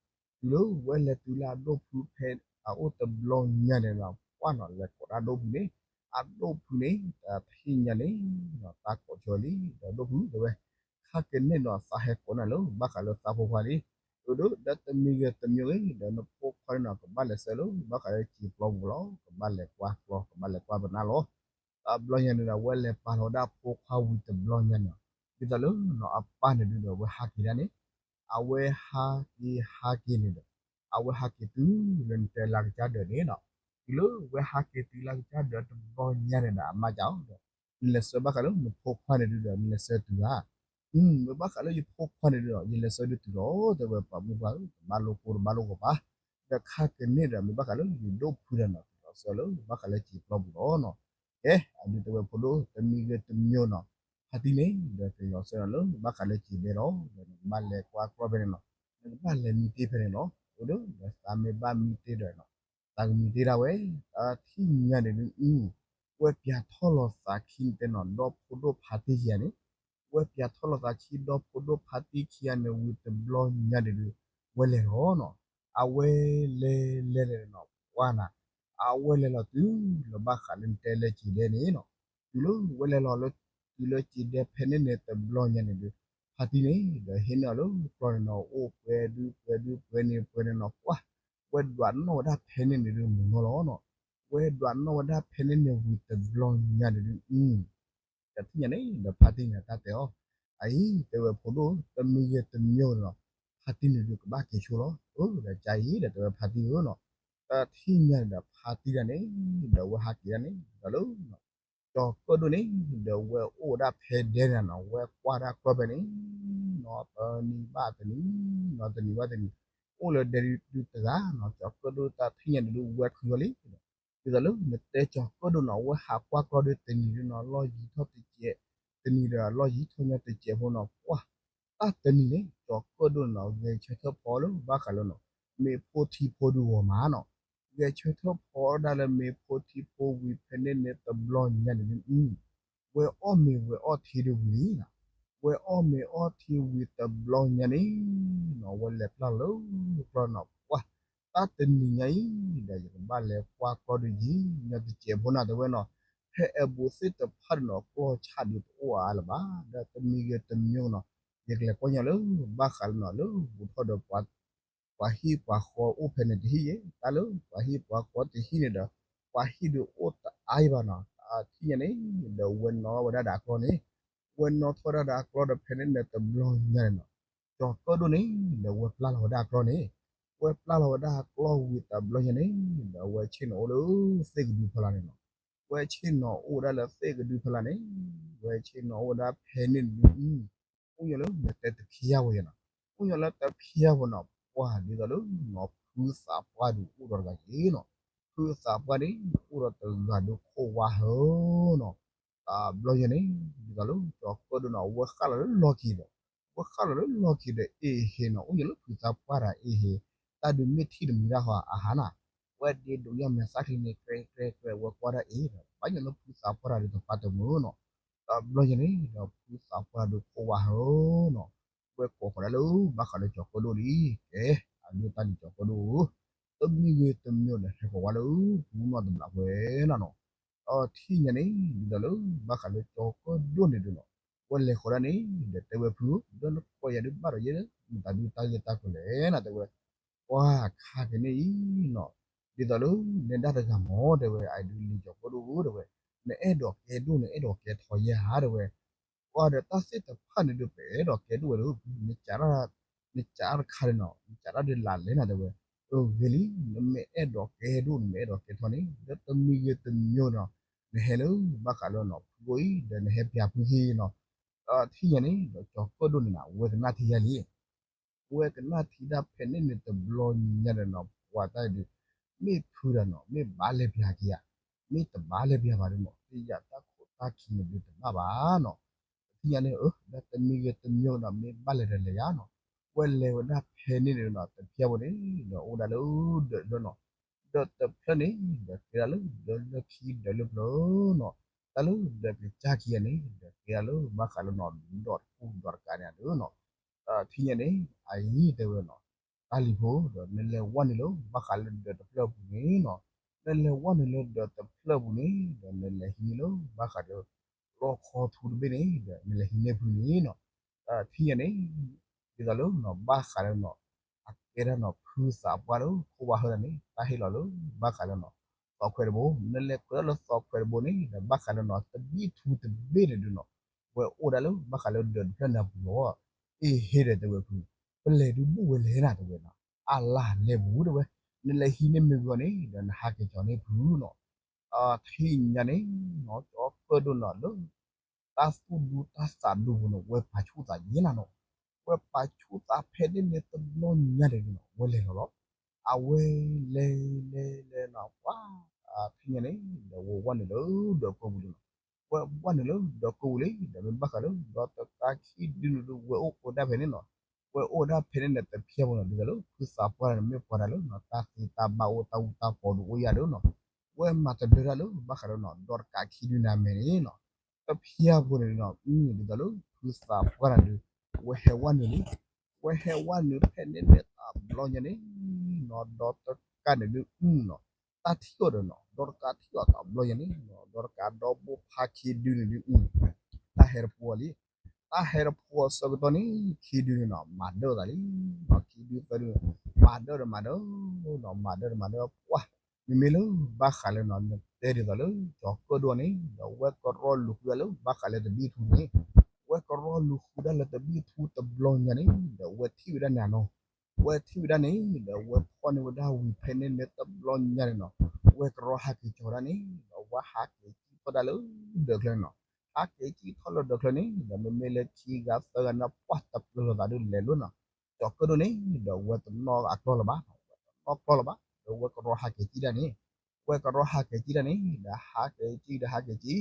တုၤလၢဝဲလဲၤတုၤလၢအဒိၣ်ဖုဖဲအအိၣ်တဘျီညါန့ၣ်နီၤ ပှၢ်နီၤ လဲၤကိးဒၣ်ဒိၣ်ဖုန့ၣ်, အဒိၣ်ဖုန့ၣ် တၢ်ထံၣ်ညါန့ၣ်နီၤ တၢ်ကိးဆိလံ ဒီးဒိၣ်ဖုတဲဝဲ, ခါကန့ၢ်နီၤ သးဟဲကိးနၤလၢဘၣ်ဃးလၢသးဖိခွါလံ, အၢဒီး ဒီးတမံၤဂ့ၤတမံၤဂ့ၤ ဒီးနဖိခွါန့ၣ်နီၤ ကဘၣ်လဲၤဆှၢလၢဘၣ်ဃးလၢစံာ်ပျီပူၤလီၤ, ကဘၣ်လဲၤကွၢ်ကျီ ကဘၣ်လဲၤကွၢ်ပနၢ်လီၤ, တဘျီညါန့ၣ်ဒီး ဝဲလဲၤပာ်လီၤဒၣ်ဖိခွါဝံၤတဘျီညါန့ၣ်, ဒ်သိးလၢနီၤ အပၢ်န့ၣ်ဒုးဒီး ဝဲဟးက့ၤဒၣ်န့ၣ်, အဝဲဟးက့ၤဟးက့ၤန့ၣ်ဒီး အဝဲဟးက့ၤတုၤလၢနတဲလၢကစၢ်ဒၢးန့ၣ်နီၤ, တုၤလၢဝဲဟးက့ၤတုၤလၢကစၢ်ဒၢးတဘျီညါန့ၣ်ဒီး အမါစံးအီၤဒီး နလဲၤဆှၢဘၣ်ဃးလၢနဖိခွါန့ၣ်ဒုးဒီး နလဲၤဆှၢတုၤဧါ, မ့ၢ်ဘၣ်ဃးလၢယဖိခွါန့ၣ်ဒုးဒီး ယလဲၤဆှၢဒုးတုၤလီၤ တဲဝဲပှၤမုၢ်ပှၢ်ဧၢ တဘၣ်လိာ်ကိၢ်တဘၣ်လိာ်ဂီၤဘၣ်, ဒီးခါကန့ၢ်ဒီး မ့ၢ်ဘၣ်ဃးလၢယဒိၣ်ဖုတဂၤန့ၣ် တုၤလီၤဆှၢလၢဘၣ်ဃးလၢစံာ်ပျီပူၤလီၤနီၤ, ကဲ အဒုးတဲဝဲဖိဒိၣ် တမံၤဂ့ၤတမံၤနီၤ, ဖါတံၢ်န့ၣ်ဒီး ကလီၤဆှၢနၤလၢဘၣ်ဃးလၢစံာ်ဒဲလီၤ, ဒီးနကဘၣ်လဲၤကွၢ်ကျီၢ်ဖဲန့ၣ်နီၤ, နကဘၣ်လဲၤမံတ့ၢ်ဖဲန့ၣ်လီၤ, အၢဒီး ဒီးသးမ့ၢ်ဘၣ်မံတ့ၢ်ဒီးနီၤ သးကမံတ့ၢ်ဒၣ်ဝဲ, တၢ်ထံၣ်ညါန့ၣ်ဒုး ဝဲပၠးထီၣ်လီၤသးခံတဲနီၤ ဒီဖိဒိၣ်ဖါတံၢ်ခံဂၤန့ၣ်, ဝဲပၠးထီၣ်လီၤသးခံဒီဖိဒိၣ်ဖါတံၢ်ခံဂၤန့ၣ်ဝံၤတဘျီညါန့ၣ်ဒုး ဝဲလဲၤလီၤနီၤ, အဝဲလဲၤလဲၤလဲၤနီၤ ပှၢ်နၤ, အဝဲလဲၤလီၤတုၤလၢဘၣ်ဃးလၢနတဲလၢစံာ်ဒဲန့ၣ်နီၤ, တုၤလၢဝဲလဲၤလီၤလၢ တုၤလၢစံာ်ဒဲဖဲန့ၣ်န့ၣ်တဘျီညါန့ၣ်ဒုး ဖါတံၢ်န့ၣ်ဒီးဟ့ၣ်န့ၢ်အီၤလၢကျီၢ်န့ၣ်နီၤ အိၣ်ပှဲၤဒုးပှဲၤဒုးပှဲၤန့ၣ်ပှဲၤန့ၣ်နီၤ ပှၢ်, ဝဲဒွးနီၣ်ဝဲဒၣ်ဖဲန့ၣ်န့ၣ်ဒုးမုၢ်နီၤလီၤနီၤ, ဝဲဒွးနီၣ်ဝဲဒၣ်ဖဲန့ၣ်န့ၣ်ဝံၤတဘျီညါန့ၣ်ဒုး တထံၣ်ညါန့ၣ်ဒီးဖါတံၢ်န့ၣ်တၢ်တဲအီၤ, အအံၤ တဲဝဲဖိဒိၣ် တမံၤဂ့ၤတမံၤဂ့ၤနီၤ, ဖါတံၢ်န့ၣ်ဒုးကဘၣ်က့ၤဆိလီၤ, အၢ ဒီးကါအံၤဒီးတဲဝဲဖါတံၢ်ဧၢနီၤ, တထံၣ်ညါန့ၣ်ဒီးဖါတံၢ်ဒၣ်န့ၣ် ဒီးဝဲဟးက့ၤဒၣ်န့ၣ် ဒီးလၢ ကၠီၤကၢၣ်ဒိၣ်န့ၣ် ဒီးဝဲအိၣ်ဝဲဒၣ်ဖဲဒဲန့ၣ်နီၤ, ဝဲကွၢ်ဒၣ်ကျီၢ်ဖဲန့ၣ် နီတနံၤဘၣ်တနံၤ နီတနံၤဘၣ်တနံၤ, အိၣ်လၢဒဲဒုးတဂၤနီၤ, ကၠီၤကၢၣ်ဒိၣ်တၢ်ထံၣ်ညါန့ၣ်ဒုးဝဲခုအီၤလံ, ဒ်သိးလၢနတဲကၠီၤကၢၣ်ဒိၣ်နီၤ ဝဲဟးကွၢ်ကျီၢ်ဒုးတနံၤဒုးနီၤ လီၢ်ယံၤထီၣ်တစဲး, တနံၤဒီးလီၢ်ယံၤထီၣ်ညီတစဲးဖိနီၤ, ပှၢ် တၢ်တနံၤန့ၣ် ကၠီၤကၢၣ်ဒိၣ်န့ၣ်နီၤ ဂဲၤဆၢထၢၣ်ဖီလၢဘၣ်ဃးလၢနီၤ မ့ၢ်ဖိထံဖိဒုးဂီၤမးနီၤ, ဂဲၤဆၢထၢၣ်ဖီဒၣ်လၢမ့ၢ်ဖိထံဖိဝံၤဖဲန့ၣ်န့ၣ်တဘျီညါန့ၣ် ဝဲအီၣ်မ့ၤဝဲအီထံဒုးဝံၤလံနီၤ, ဝဲအီၣ်မ့ၤအီထံဝံၤတဘျီညါန့ၣ်နီၤ ဝဲလဲၤပျၢ်လီၤလၢကျီနီၤ ပှၢ် တၢ်တနံၤညါအံၤ ဒီးယကဘၣ်လဲၤကွၢ်ကျီဒုးယံၤ ညီတစဲးဖိနီၤ တဲဝဲနီၤ, ဖဲအဲၣ်ဘူးသ့ၣ်တဖၣ်န့ၣ်နီၤ ကျီဆၣ်ဒုးတအိၣ်အါလၢၤဘၣ်, ဒီးတမံၤဂ့ၤတမံၤနီၤ ယကလဲၤကွၢ်ညီလၢ ဘၣ်ဃးလၢနီၤ လၢဘူးထီၣ်ဒီး ပှၤဟံၣ်ပှၤဃီအိၣ်ဖဲန့ၣ်တဟံၣ်ယဲ, တၢ်လၢပှၤဟံၣ်ပှၤဃီတဟံၣ်န့ၣ်ဒီး ပှၤဟံၣ်ဒုးအိၣ်တအါယံၤဘၣ်နီၤ, တထံၣ်ညါန့ၣ် ဒီးဝဲနီၣ်ထီၣ်ဝဲဒၣ်ဒီးအကျီန့ၣ်, ဝဲနီၣ်ထီၣ်ဝဲဒၣ်ဒီးအကျီဒီးဖဲန့ၣ်န့ၣ်တဘျီညါန့ၣ်နီၤ, ကၠီၤကၢၣ်ဒိၣ်န့ၣ် ဒီးဝဲပျၢ်လီၤဝဲဒၣ်အကျီန့ၣ်, ဝဲပျၢ်လီၤဝဲဒၣ်အကျီဝံၤတဘျီညါန့ၣ် ဒီးဝဲဆ့ၣ်နီၤအိၣ်လၢသ့ၣ်ကဒုဖီလာ်န့ၣ်နီၤ, ဝဲဆ့ၣ်နီၤအိၣ်ဝဲဒၣ်လၢသ့ၣ်ကဒုဖီလာ်န့ၣ်, ဝဲဆ့ၣ်နီၤအိၣ်ဝဲဒၣ်ဖဲန့ၣ်ဒုး အိၣ်ညီလၢနတဲတဖျါဝဲယဲနီၤ, အိၣ်ညီလၢတဖျါဝဲနီၤ, ပှၢ်ဒ်သိးလၢနီၤ ဖုသးပှၢ်ဒုးအိၣ်ဒီးတဂၤယဲနီၤ, ဖုသးပှၢ်န့ၣ် အိၣ်ဒီးတဂၤဒီးခိၣ်ဝါဟၢနီၤ, တဘျီယဲန့ၣ် ဒ်သိးလၢကၠီၤကၢၣ်ဒိၣ်နီၤ ဝဲဃၣ်လီၤလၢလီၢ်ခံဒီး, ဝဲဃၣ်လီၤလၢလီၢ်ခံဒီး အ့ၣ်ဟ့ၣ်နီၤ အိၣ်ညီလၢဖုသးပှၢ်တဂၤအ့ၣ်ဟ့ၣ်, တၢ်ဒုးမ့ၢ်ထံၣ်တမံၤတၢ်ဟီအဟါနီၤ, ဝဲဒ့ဒိးယၢ်မဲာ်သၣ်ချံန့ၣ် ကြဲကြဲကြဲ ဝဲကွၢ်ဒၣ်အ့ၣ်ဒီး ဘၣ်ညီလၢဖုသးပှၢ်တဂၤဒုးတပာ်တမုာ်နီၤ, တဘျီယဲန့ၣ်ဒီး ဖုသးပှၢ်ဒုးခိၣ်ဝါဟၢနီၤ, ဝဲကိးဃီၤဒၣ်လၢဘၣ်ဃးလၢကၠီၤကၢၣ်ဒိၣ်လံ, ကဲ, အဒိၣ်တၢ်န့ၣ်ကၠီၤကၢၣ်ဒိၣ်ဧၢ, တမံၤဂ့ၤတမံၤဒီး ဟဲဃီၤဝဲလၢပူၤနီၢ်တဘျီဝဲနီၤနီၤ, ဒီးထံၣ်ညါန့ၣ် ဒ်သိးလၢဘၣ်ဃးလၢကၠီၤကၢၣ်ဒိၣ်န့ၣ်ဒုးနီၤ, ဝဲလဲၤဃီၤဒၣ်န့ၣ် ဒီးတဲဝဲဖုဧၢ, ဒီးနကိးယၤဒုးဘၣ်ဒီးယဲ မတၤဒုးတၢ်ဂ့ၢ်တၢ်ကျိၤလဲၣ်နီၤ တဲဝဲ ပှၢ်ခါက့ၤန့ၣ်အံၤနီၤ, ဒ်သိးလၢ နဒၣ်တဂၤမ့ၢ် တဲဝဲ အဒုးလံၤကၠီၤကၢၣ်ဒိၣ်ဧၢ တဲဝဲ, နအဲၣ်ဒိးကဲဒိၣ် နအဲၣ်ဒိးကဲထီယဲဧါ တဲဝဲ, ပှၢ်ဒီးတၢ်သ့ၣ်တဖၣ်န့ၣ်ဒုး ပအဲၣ်ဒိးကဲဒိၣ်ဝဲဒီး နကးတၢ်တခါန့ၣ်နီၤ နကးတၢ်ဒုးလၢလဲၣ်နီၤ တဲဝဲ, အဂ့ၤလံ နမ့ၢ်အဲၣ်ဒိးကဲဒိၣ် နမ့ၢ်အဲၣ်ဒိးကဲထီန့ၣ် ဒီးတမံၤဂ့ၤတမံၤနီၤ, နဟဲလၢဘၣ်ဃးလၢနီၤ ဖုအိၣ်အံၤ ဒီးနဟဲပျးဖုဟံၣ်နီၤ, ဒီးထံၣ်ညါန့ၣ် ဒီးကၠီၤကၢၣ်ဒိၣ်န့ၣ်နီၤ ဝဲကနၣ်ထံယါလံ ဝဲကနၣ်ထံဒၣ်ဖဲန့ၣ်န့ၣ်တဘျီညါဒီးနီၤ ပှၤတၢ်ဒုး မ့ၢ်ဖုဒီးနီၤ မ့ၢ်ဘၣ်လဲၤပျးက့ၤဧါ, မ့ၢ်တဘၣ်လဲၤပျးဘၣ်ဒီးနီၤ တယၤတၢ်ခိၣ်တၢ်ခံန့ၣ်ဒုးတဘၣ်ဘၣ်နီၤ, ထံၣ်ညါန့ၣ် အၢ ဒီးတမံၤဂ့ၤတမံၤဒီး မ့ၢ်ဘၣ်လဲၤဒီးလဲၤယါနီၤ, ဝဲလဲၤဝဲဒၣ်ဖဲန့ၣ်န့ၣ်နီၤ တဖျၢၣ်ဖိန့ၣ် ဒီးအိၣ်ဝဲဒၣ်လၢဒၢးတဖျၢၣ်နီၤ, ဒၢးတဖျၢၣ်န့ၣ် ဒီးကဲဒၣ်လၢဒၢးလၢခံဒၢးလၢပျၢၤနီၤ, တၢ်လၢဒၢးကစၢ်ခံဂၤန့ၣ် ဒီးကဲဒၣ်လၢဘၣ်ဃးလၢနီၤ ဒီးတကူဒီးတကးန့ၣ်ဒုးနီၤ, ဒီးထံၣ်ညါန့ၣ် အအံၤတဲဝဲနီၤ, တၢ်လံၤဖိ ဒီးနလဲၤဝဲနုာ်လၢဘၣ်ဃးလၢဒၢးတဖျၢၣ်အပူၤန့ၣ်နီၤ, နလဲၤဝဲနုာ်လၢဒၢးတဖျၢၣ်အပူၤန့ၣ် ဒီးနလဲၤဟံးန့ၢ်လၢဘၣ်ဃးဒီး လီခီထူတဘ့ၣ်န့ၣ် ဒီးနလဲၤဟံးန့ၢ်ဖုန့ၣ်နီၤ, ဒီးထံၣ်ညါန့ၣ် ဒ်သိးလၢနီၤ ဘၣ်ဃးလၢနီၤ အကဲဒၣ်နီၤ ဖုသးပှၢ်ဒီးခိၣ်ဝါဟၢတၢ်န့ၣ် တၢ်ဟ့ၣ်လီၤလၢ ဘၣ်ဃးလၢနီၤ သီခွဲးတဘိ, နလဲၤခွဲးဒၣ်လၢသီခွဲးတဘိန့ၣ် ဒီးဘၣ်ဃးလၢနီၤ တဘံၣ်ထူတဘ့ၣ်န့ၣ်ဒုးနီၤ, ဝဲအိၣ်ဒၣ်လၢဘၣ်ဃးလၢဒၢးတဖျၢၣ်န့ၣ်အပူၤလီၤ, အ့ၣ်ဟ့ၣ်ဒီးတဲဝဲဖု, ပလဲၤဒုးဘူၣ်ဝဲလဲၣ်နၤတဲဝဲနီၤ, အလၢ်လဲၤပူၤတဲဝဲ, နလဲၤဟံးန့ၢ်မ့ၢ်ဝံၤအီၤန့ၣ် ဒီးနဟးက့ၤကၠီၤန့ၢ်ဖုနီၤ, ထံၣ်ညါန့ၣ်နီၤ ကၠီၤကၢၣ်ဒိၣ်နီၤလၢ တၢ်သူၣ်ဒူတၢ်သးဒူပူၤန့ၣ် ဝဲပာ်ဆူၣ်သးယဲနၤနီၤ, ဝဲပာ်ဆူၣ်သးဖဲန့ၣ်န့ၣ်တဘျီညါန့ၣ်နီၤ ဝဲလဲၤလီၤလီၤ, အဝဲလဲၤလဲၤလဲၤနီၤ ပှၢ် ထံၣ်ညါန့ၣ် ဒီးဝဲဝဲနုာ်လၢဒၢးကိပူၤန့ၣ်နီၤ, ဝဲဝဲနုာ်လၢဒၢးကိပူၤလံ ဒီးမ့ၢ်ဘၣ်ဃးလၢ ဒီးတကးခံဒုန့ၣ်ဒုး ဝဲအိၣ်အိၣ်ဒၣ်ဖဲန့ၣ်နီၤ, ဝဲအိၣ်ဒၣ်ဖဲန့ၣ်န့ၣ် တဖျၢၣ်ဖိနီၤ ဒ်သိးလၢ ဖုသးပှၢ်န့ၣ် မ့ၢ်ပှၤတၢ်လၢနီၤ တၢ်သ့တၢ်ဘၣ်အိၣ် တၢ်အူတၢ်ပီဒုးအိၣ်ယၤဒီးနီၤ, ဝဲမၤတဒၢတၢ်လၢ ဘၣ်ဃးလၢနီၤ ဒီးတကးခံဒုန့ၣ်အမဲာ်န့ၣ်နီၤ, တဖျၢၣ်ဖိန့ၣ်နီၤ ဒ်သိးလၢ ဖုသးပှၢ်န့ၣ်ဒုး ဝဲဟဲဝဲနုာ်လံ, ဝဲဟဲဝဲနုာ်ဖဲန့ၣ်န့ၣ်တဘျီညါန့ၣ်နီၤ ဒီးတကးန့ၣ်ဒုးနီၤ, တၢ်ထံၣ်အီၤဒီးနီၤ ဒီးတကးထံၣ်အီၤတဘျီညါန့ၣ်နီၤ ဒီးတကးဒီဘိဖးခံဒုန့ၣ်ဒုး တၢ်ဟဲတဖိအီၤလံ, တၢ်ဟဲတဖိအီၤဆၢကတီၢ်န့ၣ် ခံဒုန့ၣ်နီၤ မၤဒၢၣ်သးလံ, ခံဒုသၢဒုန့ၣ် မၤဒၢၣ်ဒီးမၤဒၢၣ်နီၤ မၤဒၢၣ်ဒီးမၤဒၢၣ် ပှၢ်, မ့မ့ၢ်လၢဘၣ်ဃးလၢနီၤ နတဲဒ်သိးလၢ ကၠီၤကၢၣ်ဒိၣ်န့ၣ် ဒီးဝဲကရီလူၤဃုဒၣ်လၢဘၣ်ဃးလၢတဘံၣ်ထူန့ၣ်, ဝဲကရီလူၤဃုဒၣ်လၢတဘံၣ်ထူတဘျီညါန့ၣ် ဒီးဝဲထံၣ်ဝဲဒၣ်န့ၣ်နီၤ, ဝဲထံၣ်ဝဲဒၣ်န့ၣ် ဒီးဝဲဖီၣ်န့ၢ်ဝဲဒၣ်ဝံၤဖဲန့ၣ်န့ၣ်တဘျီညါန့ၣ်နီၤ, ဝဲကရီဟးက့ၤကၠီၤဒၣ်န့ၣ် ဒီးဝဲဟးက့ၤကံၣ်ထီၣ်ဒၣ်လၢဒၢးချၢန့ၣ်နီၤ, ဟးက့ၤကံၣ်ထီၣ်လၢဒၢးချၢန့ၣ် ဒီးမ့မ့ၢ်လၢခံဂၤသၢဂၤန့ၣ် ပှၢ်တပျၢၤလိာ်သးဒုးလဲၤလိာ်နီၤ, ကၠီၤကၢၣ်ဒိၣ်န့ၣ် ဒီးဝဲတနီၣ်အကျီၢ်လၢၤဘၣ်, ဝဲတနီၣ်ကျီၢ်လၢၤဘၣ်, ဒီးဝဲကရီဟးက့ၤကံၣ်ဒၣ်န့ၣ်, ဝဲကရီဟးက့ၤကံၣ်ဒၣ်န့ၣ် ဒီးဟးက့ၤကံၣ်ဒီးဟးက့ၤကံၣ်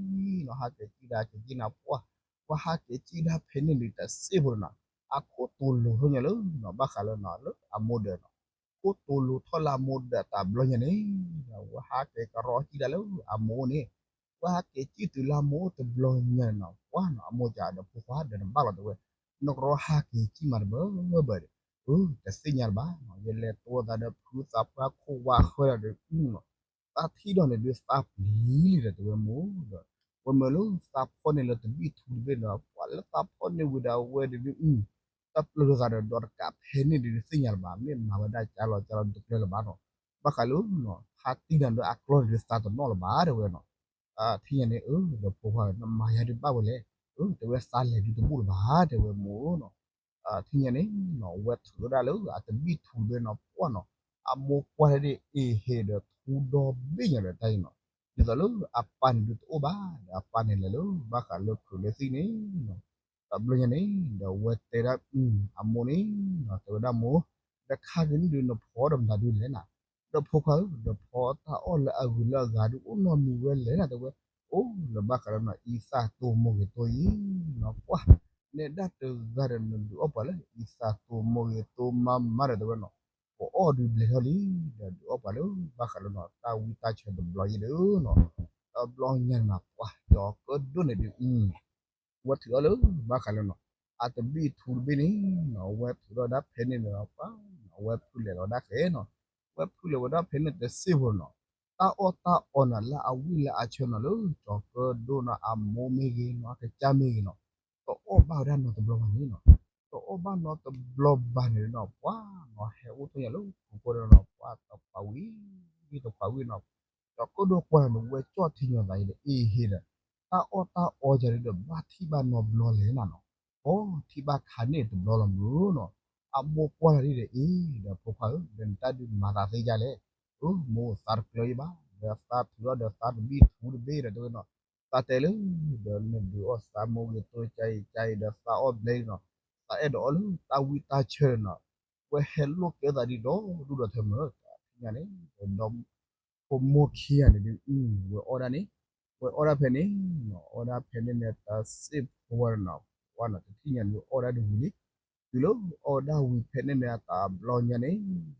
နီၤ, ဟးက့ၤကံၣ်ဒီးဟးက့ၤကံၣ်န့ၣ် ပှၢ်, ဝဲဟးက့ၤကံၣ်ဒၣ်ဖဲန့ၣ်န့ၣ် တစ့ၢ်ဖိန့ၣ်နီၤ, အခိၣ်တိၤလိၤထီၣ်ညါလၢနီၤ ဘၣ်ဃးလၢနီၤ လၢအမိၢ်ဒၢးနီၤ, ခိၣ်တိၤလိၤထီၣ်လၢအမိၢ်ဒၢးတဘျီညါန့ၣ်, ဝဲဟးက့ၤကရီကံၣ်ဒၣ်လၢအမိၢ်န့ၣ်, ဝဲဟးက့ၤကံၣ်တုၤလၢအမိၢ်အိၣ်တဘျီညါန့ၣ်နီၤ, ပှၢ်နီၤ အမိၢ်ကဒီးဖိခွါဒီးနဘၣ်လီၤတဲဝဲ, နကရီဟးက့ၤကံၣ်မးတဘၢဘၢဒီး, အၢ တသ့ၣ်ညါလၢၤဘၣ်နီၤ, ယလဲၤတိသးဒီးဖုသးပှၢ်ခိၣ်ဝါဃၢဒီးဒုးနီၤ, သးထံၣ်ဒီးန့ၣ်ဒုးသးပျံၤလံဒီးတဲဝဲမိၢ်ဒီး, ဝဲမၢလၢသးဖီၣ်န့ၢ်လၢတဘံၣ်ထူတဘ့ၣ်ဒီး ပှၤလၢသးဖီၣ်န့ၢ်ဝံၤဒီးအဝဲဒုးဒုး, တပျၢၤလိာ်သးဒီးဒီးတကးဖဲန့ၣ်ဒုးသ့ၣ်ညါလၢၤဘၣ်, မ့ၢ်မၤဝဲဒၣ်ကၢလီၤကၢလီၤဒုးကျၢၤလၢၤဘၣ်နီၤ, ဘၣ်ဃးလၢနီၤ ဖါတံၢ်နၤဒီးအကျီၢ်န့ၣ်ဒုးသးတနီၣ်လၢၤဘၣ်တဲဝဲနီၤ, ထံၣ်ညါန့ၣ် အၢ ဒီးဖိခွါဧၢ နမၤယၤဒုးဘၣ်ဝဲလဲၣ်, အၢ တဲဝဲသးလဲၤဒုးတဘူၣ်လၢၤဘၣ်တဲဝဲမိၢ်နီၤ, ထံၣ်ညါန့ၣ်နီၤ ဝဲထုးထီၣ်ဒၣ်လၢအတဘံၣ်ထူတဘ့ၣ်နီၤ ပှၢ်နီၤ, အမိၢ်ကွၢ်ထီၣ်ဒ်အ့ၣ်ဟ့ၣ်ဒီးထူဒီဘ့ၣ်ညါဒီးတၢ်အံၤနီၤ, ဒ်သိးလၢအပၢ်န့ၣ်ဒုးတအိၣ်ဘၣ်ဒီးအပၢ်န့ၣ်လဲၤလၢဘၣ်ဃးလၢခုးလၢသံၣ်န့ၣ်နီၤ, တဘျီညါန့ၣ် ဒီးဝဲတဲဒၣ်အမိၢ်န့ၣ်နီၤ တဲဝဲဒၣ်မိၢ်, ဒီးခါက့ၤန့ၣ်ဒုးနဖီအီၣ်ဒီးမတၤဒုးလဲၣ်နၤ, ဒီးဖိခွါဧၢ ဒီးဖီအီၣ်တၢ်အီၣ်လၢအဂုၤလၢအဂၤဒုးအိၣ်နီတမံၤဝဲလဲၣ်နၤတဲဝဲ, အိၣ်လၢဘၣ်ဃးလၢနီၤ အံသၣ်တိၢ်မိၢ်ဂ့ၤတိၢ်အံၤနီၤ ပှၢ်, နဲဒၣ်တဂၤဒီးနဒုးအီၣ်ပှၤလၢအံသၣ်တိၢ်မိၢ်ဂ့ၤတိၢ်မါမါဒီးတဲဝဲနီၤ, ပအီၣ်ဒုးဘျဲးထီၣ်လံ, ဒီးဒုးအီၣ်ပှၤလၢဘၣ်ဃးလၢနီၤ တၢ်ဝံတၢ်ဆၢတဘျီယံၤဒီးနီၤ, တဘျီညါန့ၣ်နီၤ ပှၢ် ကၠီၤကၢၣ်ဒိၣ်န့ၣ်ဒုး ဝဲထုးအီၣ်လၢဘၣ်ဃးလၢနီၤ အတဘံၣ်ထူတဘ့ၣ်န့ၣ်နီၤ ဝဲထုးထီၣ်ဒၣ်ဖဲန့ၣ်န့ၣ်နီၤ ပှၢ်နီၤ ဝဲဖုလဲၤလီၤဒၣ်ဃဲနီၤ, ဝဲဖုလဲၤဝဲဒၣ်ဖဲန့ၣ်တစ့ၢ်ဖိနီၤ, တၢ်အီၣ်တၢ်အီန့ၣ်လၢအဝံၣ်လၢအဆၢနီၤ လၢကၠီၤကၢၣ်ဒိၣ်နီၤ အမိၢ်မ့ၢ်ဂ့ၤနီၤ အကစၢ်မ့ၢ်ဂ့ၤနီၤ, တအီၣ်ဘၣ်ဝဲဒၣ်နီတဘျီဘၣ်န့ၣ်နီၤ, တအီၣ်ဘၣ်နီတဘျီဘၣ်န့ၣ်နီၤ ပှၢ်နီၤ ဟဲအိၣ်ထီၣ်ညါလၢခိခိၣ်ဒီးနီၤ ပှၢ်တပှၢ်ဝံၤ တပှၢ်ဝံၤနီၤ, ကၠီၤကၢၣ်ဒိၣ်ကွၢ်န့ၣ် ဝဲကၠီၣ်ထံညီၤသးအံၤဒီး အ့ၣ်ဟ့ၣ်ဒီး တၢ်အီၣ်တၢ်အီယၤဒုးဒီး ဘၣ်ထံၣ်ဘၣ်နီတဘျီလဲၣ်နၤနီၤ, အိၣ်ထံၣ်ဘၣ်ခါန့ၣ်တဘျီလီၤမုၢ်နီၤ, အမိၢ်ကွၢ်လီၤဒ်ဒီး အ့ၣ် ဒီးဖိခွါဧၢ ဒီးနတၢ်ဒုးမၤသးသ့ဒ်လဲၣ်, အၢ မိၢ်သးတကျၢၤယံၤဘၣ် ဒီးသးထုးထီၣ်ဒီးသးတဘံၣ်ထူတဘ့ၣ်ဒီးတဲဝဲနီၤ, သးတဲလၢ ဒီးနဒုးအီၣ်သးမိၢ်ဂ့ၤတိၢ်ကါအံၤကါအံၤဒီးသးအီၣ်ဘျဲးနီၤ, သးအဲၣ်ဒိးအီၣ်လၢတၢ်ဝံတၢ်ဆၢနီၤ, ဝဲဟဲလိာ်ကဲသးဒ်ဒီဒူၣ်ဒီးထၢမုၢ်, ထံၣ်ညါန့ၣ် ဒီး ဖိမိၢ်ခံဂၤန့ၣ်ဒုး ဝဲအီၣ်ဒၣ်န့ၣ်, ဝဲအီၣ်ဒၣ်ဖဲန့ၣ်နီၤ အီၣ်ဒၣ်ဖဲန့ၣ်န့ၣ် တၢ်စ့ၢ်ဖိဝဲနီၤ, ဝဲနီၤ တထံၣ်ညါန့ၣ် အီၣ်ဒၣ်ဒ်ဝံၤလံ, တုၤလၢအီၣ်ဒၣ်ဝံၤဖဲန့ၣ်န့ၣ် အတဘျီညါန့ၣ်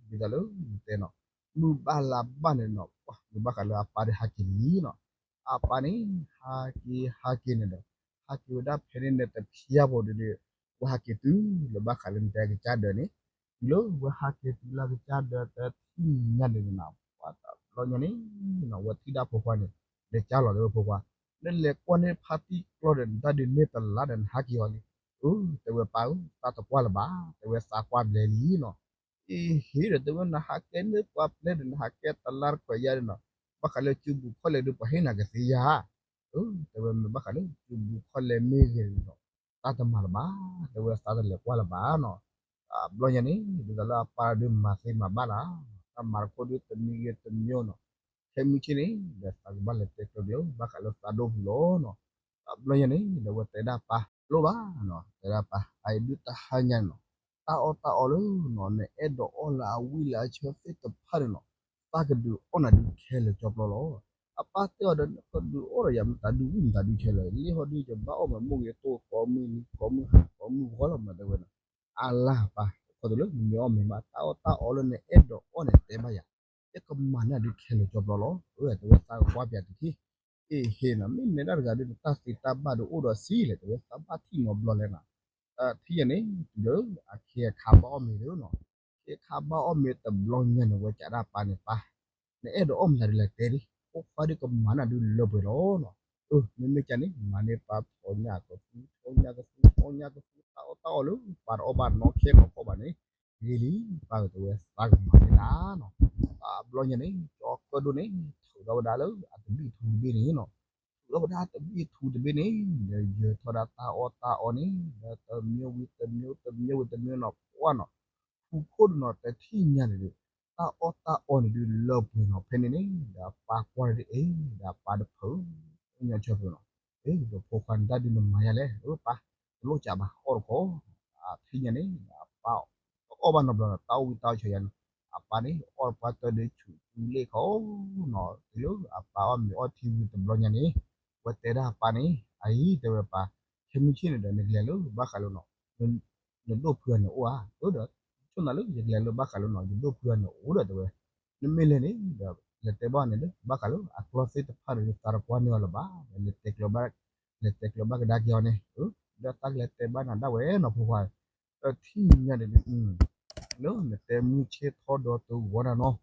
ဒ်သိးလၢတဲနီၤ, မုၢ်ဘၣ်လါဘၣ်န့ၣ်နီၤ ပှၢ် မုၢ်ဘၣ်ဃးလၢအပၢ်ဒီးဟးက့ၤလံနီၤ, အပၢ်န့ၣ် ဟးက့ၤ ဟးက့ၤန့ၣ်ဒီး ဟးက့ၤဝဲဒၣ်ဖဲန့ၣ်န့ၣ် တဖျါဖိဒုးဒီး ဝဲဟးက့ၤတုၤလၢဘၣ်ဃးလၢနတဲကစၢ်ဒၢးန့ၣ်, တုၤလၢဝဲဟးက့ၤတုၤလၢကစၢ်ဒၢးတထံၣ်ညါန့ၣ်နီၤ ပှၢ် တဘျီညါန့ၣ်နီၤ ဝဲထံၣ်ဒၣ်ဖိခွါန့ၣ်, ဒီးကၢ်လီၤတဲဝဲဖိခွါ, နလဲၤကွၢ်န့ၢ်ဖါတံၢ်ကျီဒီး နတၢ်ဒုးန့ၢ်တလါဒီးနဟးက့ၤအီၤလံ, အၢ တဲဝဲပၢ်ဧၢ သးတကွၢ်လၢၤဘၣ် တဲဝဲသးကွၢ်ဘျဲးလံနီၤ, အ့ဟ့ၣ်ဒီးတဲဝဲ နဟးကဲန့ၢ်ပှၤပျဲၢ်ဒီး နဟးကဲတလါတခွဲးယါဒီးနီၤ, ဘၣ်ဃးလၢစုပူၤခီၣ်လဲၣ်ဒုး ပှၤဟ့ၣ်နၤကသ့ယါ, အၢ တဲဝဲမ့ၢ်ဘၣ်ဃးလၢစုပူၤခီၣ်လဲၣ်မ့ၢ်ဂ့ၤနီၤ, သးတမၤလၢၤဘၣ် တဲဝဲသးတလဲၤကွၢ်လၢၤဘၣ်နီၤ, တဘျီညါန့ၣ် ဒ်သိးလၢအပၢ်ဒုးမၤသ့မၤဘၣ်လၢ်, တၢ်မၤတခီဒုးတမံၤဂ့ၤတမံၤနီၤ, ခဲမုၢ်ဆ့ၣ်န့ၣ် ဒီးသးကဘၣ်လဲၤတဲကျၢၤကျၢၤ ဘၣ်ဃးလၢသးဒိၣ်ပူၤလီၤနီၤ, တဘျီညါန့ၣ် ဒီးဝဲတဲဒၣ်ပၢ် လိၣ်ဘၣ်နီၤ တဲဒၣ်ပၢ် အအံၤဒုးတဟါညါန့ၣ်နီၤ, တၢ်အီၣ်တၢ်အီလၢနီၤ နအဲၣ်ဒိးအီၣ်လၢအဝံၣ်လၢအဆၢသ့ၣ်တဖၣ်န့ၣ်နီၤ, သးကဒုးအီၣ်နၤဒုးခဲလၢာ်ကၠီပျီလီၤ, အပၢ်တဲအီၤဒီး နကဒုးအီၣ်ဒီးယၤမတၤဒုးဝံၣ်မတၤဒုးခဲလၢာ် လံဟီဒုးယဘၣ်အီၣ်မးမိၢ်ဂ့ၤတိၢ်ကိးမုၢ်နံၤကိးမုၢ်ဟါကိးမုၢ်ဂီၤလီၤမး တဲဝဲနီၤ, အလၢ်ပၢ် ခီတလၢနမ့ၢ်အီၣ်မ့ၢ်မး တၢ်အီၣ်တၢ်အီလၢနအဲၣ်ဒိးအီၣ်န့ၣ်တဲဘၣ်ယၤ, ယကမၤန့ၢ်ဒုးခဲလၢာ်ကၠီပျီလီၤ, အၢ တဲဝဲသးကကွၢ်ပၠးတထံၣ်, အ့ဟ့ၣ်နီၤ မ့ၢ်နဲဒၣ်တဂၤဒုး နတၢ်သ့တၢ်ဘၣ်ဒုးအိၣ်ဒီးဆံးလဲၣ် တဲဝဲသးဘၣ်ထံၣ်နီတဘျီလဲၣ်နီၤ, ထံၣ်ညါန့ၣ် တုၤလၢအခ့အခါဘၣ်အီၣ်မ့ၤဒုးနီၤ, အခ့အခါဘၣ်အီၣ်မ့ၤတဘျီညါန့ၣ် ဝဲကးဒၣ်ပၢ်န့ၣ် ပၢ် နအဲၣ်ဒိးအီၣ်မတၤဒုးလဲၣ်တဲဒံး ဖိခွါဒုးကမၤန့ၢ်ဒုးလၢပှဲၤလီၤနီၤ, အၢ မ့မ့ၢ်ကန့ၣ် မၤန့ၢ်ပၢ်ထီညါကသူ ထီညါကသူ ထီညါကသူ တၢ်အီၣ်တၢ်အီလၢပၢ်တအီၣ်ဘၣ်နီၢ်ခဲနီၢ်ခီဘၣ်န့ၣ်, ဂ့ၤလံ ပၢ်ဧၢ တဲဝဲသးကမၤန့ၢ်နၤနီၤ, တဘျီညါန့ၣ် ကၠီၤကၢၣ်ဒိၣ်န့ၣ် ထုးထီၣ်ဝဲဒၣ်လၢအတဘံၣ်ထူတဘ့ၣ်န့ၣ်နီၤ, ထုးထီၣ်ဝဲဒၣ်တဘံၣ်ထူတဘ့ၣ်န့ၣ် ဒီးယၢၤထီၣ်ဒၣ်တၢ်အီၣ်တၢ်အီန့ၣ် ဒီးတမံၤဝံၤတမံၤ တမံၤဝံၤတမံၤနီၤ ပှၢ်နီၤ, ဖူခိၣ်ဒုးနီၤ တထံၣ်ညါန့ၣ်ဒုး တၢ်အီၣ်တၢ်အီန့ၣ်ဒုးလၢပှဲၤနီၤ ဖဲန့ၣ်န့ၣ် ဒီးအပၢ်ကွၢ်ဒ်အံၤ ဒီးအပၢ်တဖု ညါဆၢဖုနီၤ, အ့ ဒီးဖိခွါနတၢ်ဒုးနမၤယၤလဲၣ် အၢ ပၢ် တလိၣ်ကးဘၣ် အီၣ်တခီ, ထံၣ်ညါန့ၣ် အပၢ်တအီၣ်ဘၣ်နီတဘျီဒီး တၢ်အိၣ်ဝံတၢ်အိၣ်ဆၢယါန့ၣ်, အပၢ်န့ၣ် အီၣ်တပှၢ်တၢၢ်ဒုးဆူၣ်တူၢ်လ့ၣ်ခီနီၤ, တုၤလၢအပၢ်အီၣ်မ့ၤအီထံဝံၤတဘျီညါန့ၣ်, ဝဲတဲဒၣ်အပၢ်န့ၣ် အအံၤ တဲဝဲပၢ်, ခဲမုၢ်ဆ့ၣ်န့ၣ်ဒီး နကလဲၤလၢဘၣ်ဃးလၢနီၤ, န နဒိၣ်ဖုအန့ၣ်အိၣ်ဧါ, အၢဒီး ဆိနၤလၢယကလဲၤလၢဘၣ်ဃးလၢနီၤ ယဒိၣ်ဖုအန့ၣ်အိၣ်ဒီးတဲဝဲ, နမ့ၢ်လဲၤန့ၣ်ဒီး လဲၤတဲဘၣ်န့ၣ်လၢ ဘၣ်ဃးလၢအကျီၢ်သ့ၣ်တဖၣ်န့ၣ် သးတကွၢ်န့ၢ်အီၤလၢၤဘၣ်, ဒီးလဲၤတဲကျၢၤဘၣ်, လဲၤတဲကျၢၤဘၣ်ကဒါက့ၤအီၤန့ၣ်, ဒီးတၢ်ကလဲၤတဲဘၣ်နၤဒၣ်ဝဲနီၤ ဖိခွါ, ဒီးထံၣ်ညါန့ၣ်ဒုး လၢနတဲမုၢ်ဆ့ၣ်ထီၣ်ဒီးတဂီၤနၤနီၤ,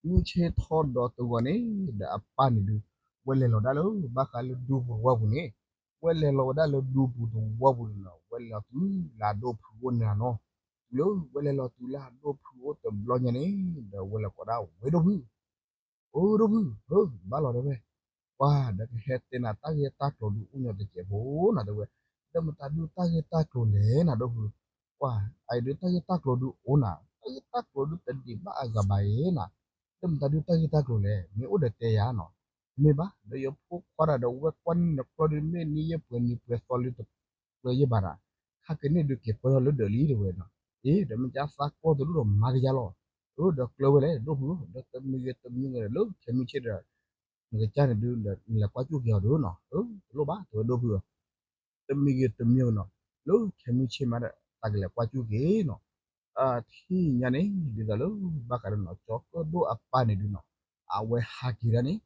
မုၢ်ဆ့ၣ်ထီၣ်ဒီးတဂီၤန့ၣ် ဒီးအပၢ်န့ၣ်ဒုး ဝဲလဲၤလီၤဒၣ်လၢဘၣ်ဃးလၢဒူပူၤတဝီပူၤန့ၣ်, ဝဲလဲၤလီၤဝဲဒၣ်လၢဒူပူၤတဝီပူၤန့ၣ်နီၤ ဝဲလဲၤလီၤတုၤလၢအဒိၣ်ဖုအိၣ်န့ၣ်နီၤ, တုၤလၢဝဲလဲၤလီၤတုၤလၢအဒိၣ်ဖုအိၣ်တဘျီညါန့ၣ် ဒီးဝဲလဲၤကိးဒၣ်ဝဲဒိၣ်ဖု အိၣ်ဒိၣ်ဖုဧၢ, ဘၣ်လီၤတဲဝဲ, ပှၤဒီးကဟဲတဲနၤတၢ်ဂ့ၢ်တၢ်ကျိၤဒုးအိၣ်ညီတစဲးဖိနၤတဲဝဲ, ဒီးမတၤဒုးတၢ်ဂ့ၢ်တၢ်ကျိၤလဲၣ်နၤဒိၣ်ဖု, ပှၤအံၤဒုးတၢ်ဂ့ၢ်တၢ်ကျိၤဒုးအိၣ်နၤ, တၢ်ဂ့ၢ်တၢ်ကျိၤဒုးတဒံးဘၣ်အဂၤဘၣ်အံၤနၤ, ဒီးမတၤဒုးတၢ်ဂ့ၢ်တၢ်ကျိၤလဲၣ် မ့ၢ်အိၣ်ဒီးတဲယၤနီၤ, မ့ၢ်ဘၣ် ဒီးယဖိခွါတၢ်ဒီးဝဲကွၢ်န့ၣ်နကျီၢ်ဒုးမ့ၢ်နံၤယဲၢ်ပှဲၤနံၤပှဲၤသီလၢတကျၢၤယဲၢ်ဘၣ်နၤ, ခါကန့ၣ်ဒုးက့ၤပၢၢ်ထီၣ်လၢဒၢးလံတဲဝဲနီၤ, အ့ ဒီးမ့ၢ်ကၢ်သးကျီၢ်တဒူၣ်ဒီးမၤကယၤလီၤ, အၢ ဒီးကျၢၤဝဲလဲၣ်ဒိၣ်ဖုဧၢ, ဒီးတမံၤဂ့ၤတမံၤဂ့ၤဒီးလၢခဲမုၢ်ဆ့ၣ်ဒီး နကလဲၤကွၢ်ကၠူၣ်က့ၤအီၤဒုးနီၤ, တလိၣ်ဘၣ်တဲဝဲဒိၣ်ဖုဧၢ, တမံၤဂ့ၤတမံၤဂ့ၤနီၤ, လၢခဲမုၢ်ဆ့ၣ်မးဒီး သးကလဲၤကွၢ်ကၠူၣ်က့ၤနီၤ, ထံၣ်ညါန့ၣ် ဒ်သိးလၢ ဘၣ်ဃးဒီးနီၤ ကၠီၤကၢၣ်ဒိၣ်အပၢ်န့ၣ်ဒုးနီၤ, အဝဲဟးက့ၤဒၣ်န့ၣ်,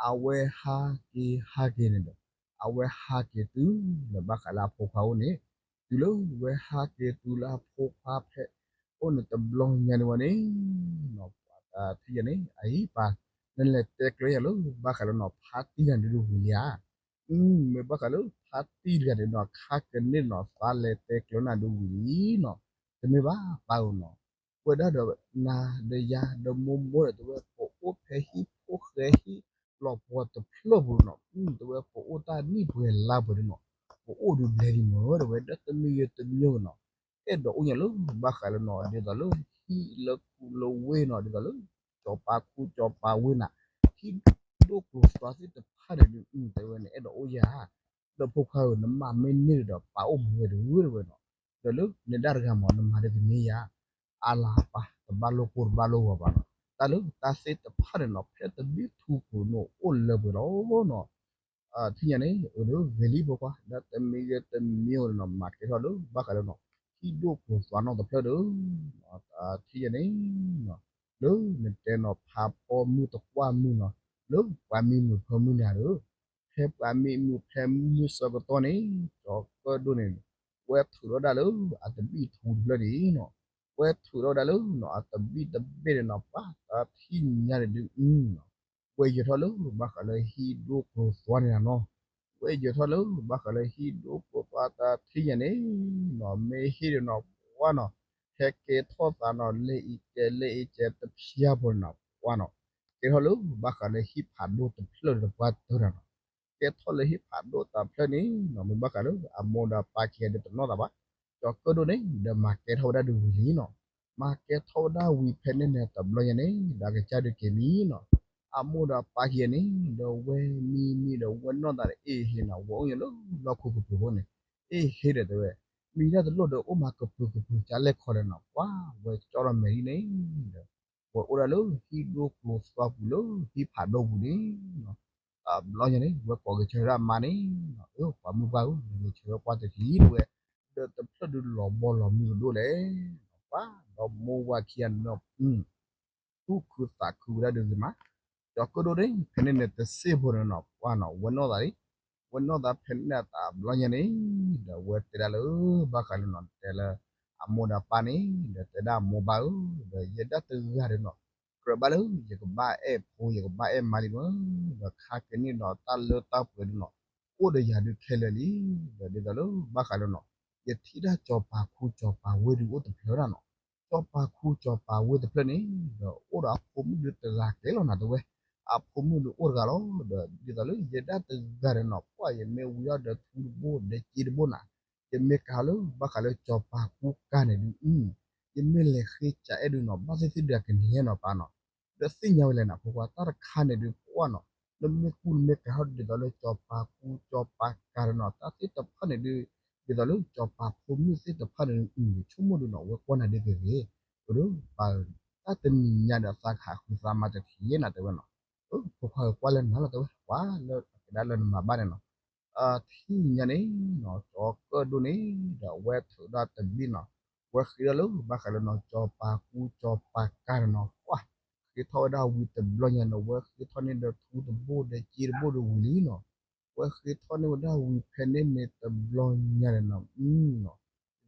အဝဲဟးက့ၤဟးက့ၤန့ၣ်ဒီး အဝဲဟးက့ၤတုၤလၢဘၣ်ဃးလၢအဖိခွါအိၣ်န့ၣ်, တုၤလၢဝဲဟးက့ၤတုၤလၢအဖိခွါဖဲ အိၣ်န့ၣ်တဘျီညါန့ၣ်ဝဲန့ၣ် နီၤ ပှၤတထံၣ်ယၤန့ၣ် အအံၤပၢ် နလဲၤတဲကျၢၤယၤလၢ ဘၣ်ဃးလၢနီၤ ဖါတံၢ်နၤဒုးဒိၣ်ဝံၤလံဧါ, မ့ၢ်ဘၣ်ဃးလၢဖါတံၢ်တဂၤန့ၣ်နီၤ ခါကန့ၣ်နီၤ သးလဲၤတဲကျၢၤနၤဒုးဝံၤလံနီၤ, တမ့ၢ်ဘၣ်ပၢ်ဧၢနီၤ, ဝဲဒၣ်ဒီးနၤဒီးယၤဒီးမိၢ်မိၢ်ဒီးတဲဝဲ ပအိၣ်ဖဲဟံၣ်ဖိဃဲဟံၣ်လီၤပှီၤတဖျၢၣ်ပူၤနီၤ, တဲဝဲပအိၣ်တၢ်နံၣ်ပှဲၤလါပှဲၤဒုးနီၤ, ပအိၣ်ဒုးဘျဲဒံးမ့ၢ်တဲဝဲ ဒီးတမံၤဂ့ၤတမံၤဂ့ၤနီၤ အဲၣ်ဒိးအိၣ်ညါလၢ ဘၣ်ဃးလၢနီၤ ဒ်သိးလၢ ဟံၣ်လၢခူလၢဝ့ၢ်နီၤ ဒ်သိးလၢ ကၠီၤပၤခူကၠီၤပၤဝ့ၢ်နၤ, ဟံၣ်ဒိၣ်ကျိၤသွါသ့ၣ်တဖၣ်န့ၣ်ဒုး တဲဝဲန့ၣ် အဲၣ်ဒိးအိၣ်ယၤ, ဒီးဖိခွါဧၢ နမၤမ့ၢ်န့ၢ်ဒီး ပာ်အိၣ်မူဝဲဒုးတဲဝဲနီၤ, ဒီးလၢနဒၣ်တဂၤမး နမၤဒီးကန့ၢ်ယၤ, အါလါပၢ် တဘၣ်လိၣ်ကိၢ်တဘၣ်လိၣ်ဂီၤဘၣ်နီၤ, တၢ်လၢတၢ်သ့ၣ်တဖၣ်န့ၣ်နီၤ ဖဲတဘ့ၣ်ထူပူၤန့ၣ်အိၣ်လၢပှဲၤလီၤနီၤ ထံၣ်ညါန့ၣ် အၢ ဒီးဂ့ၤလံဖိခွါ ဒီးတမံၤဂ့ၤတမံၤဂ့ၤနီၤ မၤကဲထီၣ်လၢ ဘၣ်ဃးလၢနီၤ ဟံၣ်ဒိၣ်ကျိၤသွါနီၣ်တဖျၢၣ်ဒီး ထံၣ်ညါန့ၣ် လၢနတဲနီၤ ဖးဖီမုၢ်တကွၢ်မုၢ်နီၤ လၢပှၤမံမုာ်ဖၢမုၢ်နၤဒီး ဖဲပှၤမံမုာ်ဖဲမုၢ်ဆၢကတီၢ်န့ၣ် ကၠီၤကၢၣ်ဒိၣ်န့ၣ် ဝဲထုးထီၣ်ဒၣ်လၢအတဘံၣ်ထူတဖျၢၣ်န့ၣ်နီၤ ဝဲထုးထီၣ်ဒၣ်လၢနီၤ အတဘံၣ်တဘ့ၣ်န့ၣ်နီၤ ပှၤတၢ်ထံၣ်ညါန့ၣ်ဒုး ဝဲယၢၤထီၣ်လၢ ဘၣ်ဃးလၢဟံၣ်ဒိၣ်ကျိၤသွါန့ၣ်နီၤ ဝဲယၢၤထီၣ်လၢ ဘၣ်ဃးလၢဟံၣ်ဒိၣ်ကျိၤသွါတၢ်ထံၣ်ညါန့ၣ်နီၤ မ့ၢ်ဟ့ၣ်ဒီးနီၤ ပှၤနီၤ ဟဲကဲထီၣ်သးနီၤ လဲအံၤကဲ လဲအံၤကဲတဖျၢၣ်ဖိန့ၣ်နီၤ ပှၤနီၤ ကဲထီၣ်လၢ ဘၣ်ဃးလၢဟံၣ်ဖးဒိၣ်တဖျၢၣ်ဒီးပှၤတၢၢ်တၢ်နီၤ ကဲထီၣ်လၢဟံၣ်ဖးဒိၣ်တဖျၢၣ်န့ၣ်နီၤ မ့ၢ်ဘၣ်ဃးလၢ အမိၢ်ဒီးပၢ်ခံဂၤဒီးတနီၣ်သးဘၣ် ကၠီၤကၢၣ်ဒိၣ်န့ၣ် ဒီးမၤကဲထီၣ်ဝဲဒၣ်ဒုးဝံၤလံနီၤ မၤကဲထီၣ်ဝဲဒၣ်ဝံၤဖဲန့ၣ်န့ၣ်တဘျီညါန့ၣ် ဒီးအကစၢ်ဒုးက့ၤလံနီၤ အမိၢ်ဒီးပၢ်ခံဂၤန့ၣ် ဒီးဝဲမံမံဒီးဝဲနီၢ်သးဒီးအ့ၣ်ဟ့နီၤ ဝဲအိၣ်ညါလၢလီၢ်ခိကပူၤဖိန့ၣ် အ့ၣ်ဟ့ဒီးတဲဝဲ မံတၢ်တလိၣ်ဒီးအိၣ်မၤကပၢၤကပၢၤကၢ်လဲၣ်ခီဒီးနီၤ ပှၤဝဲကၠီထီၣ်မဲာ်လံန့ၣ်ဒီး ဝဲအိၣ်ဒၣ်လၢဟံၣ်ဒိၣ်ကျိၤသွါပူၤလၢဟံၣ်ဖးဒိၣ်ပူၤန့ၣ်နီၤ တဘျီညါန့ၣ် ဝဲကိးက့ၤဆၢဒၣ်မါန့ၣ်နီၤ အၢ ပှၤမုၣ်ပှၢ်ဧၢ နက့ၤဆၢထၢၣ်ကွၢ်တထံၣ်တဝဲ ဒီးတဖျၢၣ်ဒုးလီၤဘီလီၤမုၢ်ကဒိၣ်လဲၣ် ပှၤဒီးမိၢ်ဝၤခံဂၤန့ၣ်ဒီး သူၣ်ခုသးခုဝဲဒၣ်ဒုးဂ့ၤမး ကၠီၤကၢၣ်ဒိၣ်န့ၣ် ဖဲန့ၣ်န့ၣ်တစ့ၢ်ဖိန့ၣ်နီၤ ပှၤနီၤ ဝဲနီၢ်သးလံ ဝဲနီၢ်သးဖဲန့ၣ်တဘျီညါန့ၣ် ဒီးဝဲတဲဒၣ်လၢ ဘၣ်ဃးလၢနီၤ တဲလၢ အမိၢ်ဒီးပၢ်န့ၣ် ဒီးတဲဒၣ်မိၢ်ပၢ်ဧၢ ဒီးယဲဒၣ်တဂၤဒီးနီၤ ကြၢးဘၣ်လၢ ယကဘၣ်အဲၣ်ဖိ ယကဘၣ်အဲၣ်မါလံမး ဒီးခါကန့ၣ်နီၤ တၢ်လၢတၢ်ပှဲၤဒုးနီၤ အိၣ်ဒီးယၤဒုးခဲလၢာ်လံ ဒီးဒ်သိးလၢ ဘၣ်ဃးလၢနီၤ ယထံၣ်တၢ်ကၠီၤပၤခူကၠီၤပၤဝ့ၢ်ဒုးအိၣ်တဖျၢၣ်ဒၣ်နီၤ ကၠီၤပၤခူကၠီၤပၤဝ့ၢ်တဖျၢၣ်န့ၣ် ဒီးအိၣ်ဒီးအဖိမုၣ်ဒုးတဂၤကဲလီၤနၤတဲဝဲ အဖိမုၣ်ဒုးအိၣ်တဂၤလီၤ ဒီးဒ်သိးလၢယဲဒၣ်တဂၤဒီးနီၤ ပှၤယမ့ၢ်ဝံၤအီၤဒီးထူတဘိ ဒီးစ့တဘိနၤ ယမ့ၢ်ကၤလၢ ဘၣ်ဃးလၢကၠီၤပၤခူကၢ်န့ၣ်ဒုး ယမ့ၢ်လဲၤဃ့ကးအဲၣ်ဒုးနီၤ ဘၣ်သ့ၣ်သ့ၣ်ဒုးအကန့ၢ်နီၤပၢ်နီၤ ဒီးသ့ၣ်ညါဝဲလဲၣ်နၤ ဖိခွါ တၢ်တခါန့ၣ်ဒုး ပှၤနီၤ နမ့ၢ်ကူၣ်နမ့ၢ်ကၤထီၣ်ဒ်သိးလၢ ကၠီၤပၤခူကၠီၤပၤကၤဒီးနီၤ တၢ်သ့ၣ်တဖၣ်န့ၣ်ဒုး ဒ်သိးလၢ ကၠီၤပၤဖိမုၣ်သ့ၣ်တဖၣ်န့ၣ် ဆိကမိၣ်ဒုးနီၤ ဝဲကွၢ်နၤဒ်ဂ့ၤဂ့ၤ အၢ ပၢ်ဧၢ တၢ်တနံၤညါဒီး သးကဟးဃုသးမၤတထံၣ်နၤတဲဝဲနီၤ အၢ ဖိခွါဧၢ ကွၢ်လၢနၤလီၤတဲဝဲ ပှၤလၢအကဒါလၢနမၤဘၣ်န့ၣ်နီၤ ထံၣ်ညါန့ၣ်နီၤ ကၠီၤကၢၣ်ဒိၣ်န့ၣ် ဒီးအဝဲထုးဒီးတဘ့ၣ်နီၤ ဝဲဃ့ထီၣ်လၢဘၣ်ဃးလၢနီၤ စီၤပၤကူစီၤပၤကၤန့ၣ်နီၤ, ပှၤဃ့ထီၣ်ဝဲဒၣ်ဝံၤတဘျီညါန့ၣ် ဝဲဃ့ထီၣ်န့ၢ်ဒီးထူတဘိဒီးစ့တဘိဒီးဝံၤလံနီၤ, ဝဲဃ့ထီၣ်န့ၢ်ဝဲဒၣ်ဝံၤဖဲန့ၣ်န့ၣ်တဘျီညါန့ၣ်နီၤ,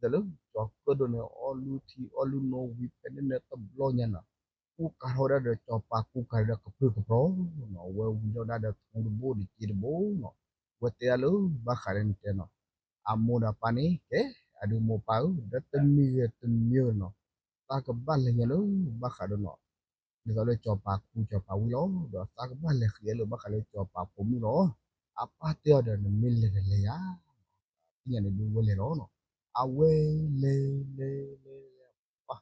ဒ်သိးလၢစီၤကၢၣ်ဒိၣ်န့ၣ် အီၣ်လုၢ်ထံအီၣ်လုၢ်နိဝံၤဖဲန့ၣ်န့ၣ်တဘျီညါနီၤ, ကူကၤထီၣ်ဝဲဒၣ်ဒီးစီၤပၤကူကၤဒီးကပြုၢ်ကပြီၤနီၤ, ဝဲဝံၤထီၣ်ဝဲဒၣ်ဒီးထူတဘိဒီးစ့တဘိနီၤ, ဝဲတဲဒၣ်လၢဘၣ်ဃးလၢန့ၣ်တဲနီၤ အမိၢ်ဒီးပၢ်န့ၣ် ကဲ အဒုးမိၢ်ပၢ်ဧၢ ဒီးတမံၤဂ့ၤတမံၤဂ့ၤနီၤ, သးကဘၣ်လဲၤညါလၢဘၣ်ဃးဒီးနီၤ, ဒ်သိးလၢစီၤပၤကူစီၤပၤဝံလီၤ, ဒီးသးကဘၣ်လဲၤဃ့လၢဘၣ်ဃးလၢစီၤပၤဖိမုၣ်လီၤ, အပၢ်တဲအီၤဒီး နမ့ၢ်လဲၤဒီးလဲၤယၤ, သ့ၣ်ညါန့ၣ်ဒုးဝဲလဲၤလီၤနီၤ, အဝဲလဲၤလဲၤလဲၤလဲၤ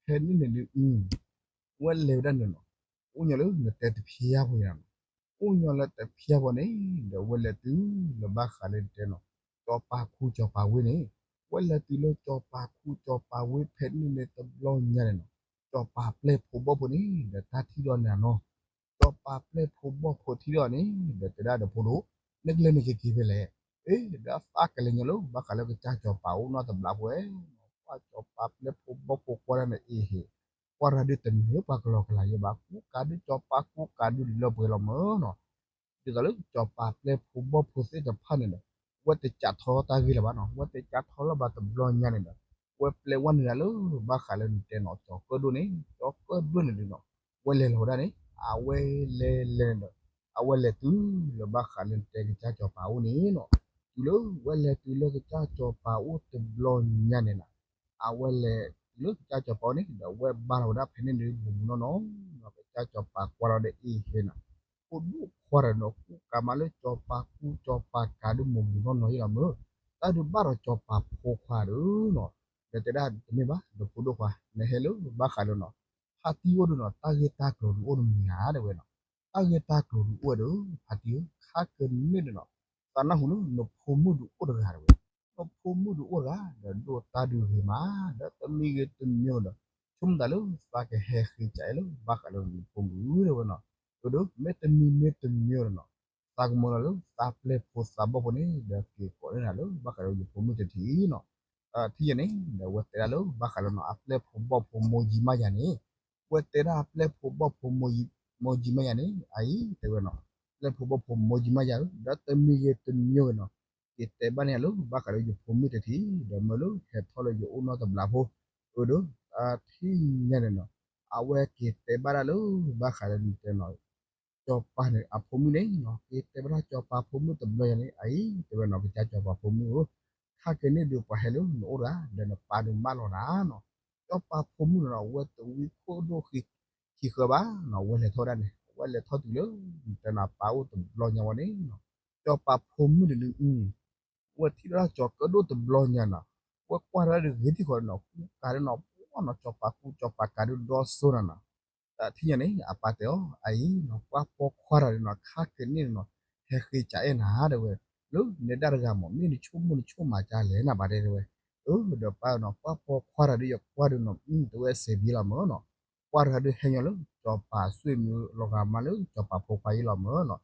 ဖဲန့ၣ်န့ၣ်ဒုး ဝဲလဲၤဝဲဒၣ်န့ၣ်နီၤ, အိၣ်ညီလၢနတဲတဖျါဖိယါနီၤ, အိၣ်ညီလၢတဖျါဖိန့ၣ် ဒီးဝဲလဲၤတုၤလၢဘၣ်ဃးလၢတဲနီၤ, စီၤပၤကူစီၤပၤဝံန့ၣ်, ဝဲလဲၤတုၤလၢစီၤပၤကူစီၤပၤဝံဖဲန့ၣ်န့ၣ်တဘျီညါန့ၣ်နီၤ, စီၤပၤပျဲၢ်ဖိဘီၣ်ဖိန့ၣ် ဒီးတၢ်ထံၣ်ဒီးန့ၣ်နီၤ, စီၤပၤပျဲၢ်ဖိဘီၣ်ဖိထံၣ်ဒီးန့ၣ် ဒီးတဲဒၣ်ဒီးဖိဒိၣ်, နကလဲၤန့ၣ်ကက့ၤဖဲလဲၣ်, အ့ ဒီးသးကလဲၤညီလၢဘၣ်ဃးလၢကစၢ်စီၤပၤအိၣ်နီတဘျီဖိဝဲ, ကွၢ်စီၤပၤပျဲၢ်ဖိဘီၣ်ဖိကွၢ်ဒၣ်န့ၣ်အ့ဟ့ၣ်, ကွၢ်ရၤဒုးတမ့ၢ်ပှၤကလီကလီယဲဘၣ်, ကူကၤဒုးစီၤပၤကူကၤဒုးလၢပှဲၤလီၤမၢ်နီၤ, ဒ်သိးလၢစီၤပၤပျဲၢ်ဖိဘီၣ်ဖိသ့ၣ်တဖၣ်န့ၣ်ဒီး ဝဲတကးထီတၢ်ဂ့ၢ်လၢၤဘၣ်နီၤ, ဝဲတကးထီလၢၤဘၣ်တဘျီညါန့ၣ်ဒီး ဝဲပျဲဝဲန့ၣ်ဒၣ်လၢဘၣ်ဃးလၢနတဲနီၤ စီၤကၢၣ်ဒိၣ်န့ၣ်, စီၤကၢၣ်ဒိၣ်န့ၣ်ဒုးနီၤ, ဝဲလဲၤလီၤဝဲဒၣ်န့ၣ် အဝဲလဲၤလဲၤန့ၣ်ဒီး အဝဲလဲၤတုၤလၢဘၣ်ဃးလၢနတဲကစၢ်စီၤပၤအိၣ်န့ၣ်နီၤ, တုၤလၢဝဲလဲၤတုၤလၢကစၢ်စီၤပၤအိၣ်တဘျီညါန့ၣ်နီၤ, အဝဲလဲၤတုၤလၢကစၢ်စီၤပၤအိၣ်န့ၣ် ဒီးဝဲဘါလီၤဝဲဒၣ်ဖဲန့ၣ်ဒုးမုၢ်မုၢ်နီၢ်နီၢ်နီၤ, ကစၢ်စီၤပၤကွၢ်လီၤဒီးအ့ဟ့ၣ်နီၤ, ဖိဒိၣ်ခွါဒီးနီၤ ကူကၤမးလၢစီၤပၤကူစီၤပၤကၤဒုးမုၢ်မုၢ်နီၢ်နီၢ်ယဲလီၤမၢ်, တၢ်ဒုးဘၣ်ဒီးစီၤပၤဖိခွါဒီးနီၤ, ဒီးတဲဒၣ်တမ့ၢ်ဘၣ် ဒီးဖိဒိၣ်ခွါ နဟဲလၢဘၣ်ဃးလၢနီၤ, ဖါတံၢ်အိၣ်ဒုးနီၤ တၢ်ဂ့ၢ်တၢ်ကျိၤဒုးအိၣ်တမံၤဧါတဲဝဲနီၤ, တၢ်ဂ့ၢ်တၢ်ကျိၤဒုးအိၣ်ဝဲဒီး ဖါတံၢ်ဧၢ ခါကန့ၣ်ဒီးနီၤ, သးနၢ်ဟူလၢနဖိမုၣ်ဒုးအိၣ်တဂၤတဲဝဲ, နဖိမုၣ်ဒုးအိၣ်တဂၤ ဒီးဒိၣ်တၢ်ဒုးဂ့ၤမး ဒီးတမံၤဂ့ၤတမံၤဒီး ဆိကမိၣ်သးလၢ သးကဟဲဃ့ကးအဲၣ်လၢဘၣ်ဃးလၢနဖိမုၣ်တဲဝဲနီၤ, အဒုး မ့ၢ်တမံၤမ့ၢ်တမံၤဒီးနီၤ, သးကမၢလီၤလၢသးပျဲၢ်ဖိသးဘီၣ်ဖိန့ၣ် ဒီးက့ၤကိးန့ၢ်နၤလၢဘၣ်ဃးလၢယဖိမုၣ်တထံၣ်နီၤ, ထံၣ်ယဲန့ၣ် ဒီးဝဲတဲဒၣ်လၢဘၣ်ဃးလၢနီၤ အပျဲၢ်ဖိဘီၣ်ဖိမိၢ်ယံၤမးယၤန့ၣ်, ဝဲတဲဒၣ်အပျဲၢ်ဖိဘီၣ်ဖိမိၢ်ယံၤမးယၤန့ၣ် အအံၤတဲဝဲနီၤ, ပျဲၢ်ဖိဘီၣ်ဖိမိၢ်ယံၤမးယၤဧၢ ဒီးတမံၤဂ့ၤတမံၤဂ့ၤနီၤ, က့ၤတဲဘၣ်န့ၢ်ယၤလၢဘၣ်ဃးလၢယဖိမုၣ်တထံၣ် ဒီးမၢလၢဟဲထီၣ်လၢယအိၣ်နီတဘျီဖိ, အဒုး ထံၣ်ညါန့ၣ်နီၤ, အဝဲက့ၤတဲဘၣ်ဒၣ်လၢဘၣ်ဃးလၢနတဲနီၤ စီၤပၤန့ၣ်အဖိမုၣ်န့ၣ်နီၤ, က့ၤတဲဘၣ်ဒၣ်စီၤပၤဖိမုၣ်တဘျီညါန့ၣ် အအံၤတဲဝဲနီၤ ကစၢ်စီၤပၤဖိမုၣ်ဧၢ, ခါကန့ၣ်ဒုးပှၤဟဲလၢနအိၣ်တဂၤ ဒီးနပၢ်ဒုးမၢလီၤနၤနီၤ, စီၤပၤဖိမုၣ်န့ၣ်နီၤ ဝဲတဝံခိၣ်ဒိၣ်ဃံခံဃၢဘၣ်နီၤ, ဝဲလဲၤထီၣ်ဝဲဒၣ်န့ၣ် ဝဲလဲၤထီၣ်တုၤလၢ တဲနီၤ ပၢ်အိၣ်တဘျီညါဝဲန့ၣ်နီၤ, စီၤပၤဖိမုၣ်န့ၣ်ဒုး ဝဲထံၣ်ဒၣ်စီၤကၢၣ်ဒိၣ်တဘျီညါနီၤ, ဝဲကွၢ်ဒၣ်ဒုးဂ့ၤထံၣ်ဃီနီၤ ကူကၤဒုးနီၤ ပှၤနီၤ စီၤပၤကူစီၤပၤကၤဒုးဒီစိနၤနီၤ, တထံၣ်ညါန့ၣ် အပၢ်တဲအီၤ အအံၤနီၤ ပှၤပိာ်ခွါတဂၤဒုးနီၤ ခါကန့ၣ်နီၤ ဟဲဃ့ကးအဲၣ်နၤတဲဝဲ, လၢနဲဒၣ်တဂၤမး မ့ၢ်နဆိကမိၣ်နဆိကမးကလဲၣ်နဘၣ်တဲတဲဝဲ, အၢ ဒီးပၢ်နီၤ ပှၤပိာ်ခွါတဂၤဒုး ယကွၢ်ဒုးနီၤ တဲဝဲစဲးဘံလီၤမၢ်နီၤ, ပှၤတဂၤဒုးဟဲညီလၢ စီၤပၤစွ့ၣ်မံၤလီၤဂာ်မးလၢ စီၤပၤဖိခွါအံၤလီၤမၢ်နီၤ,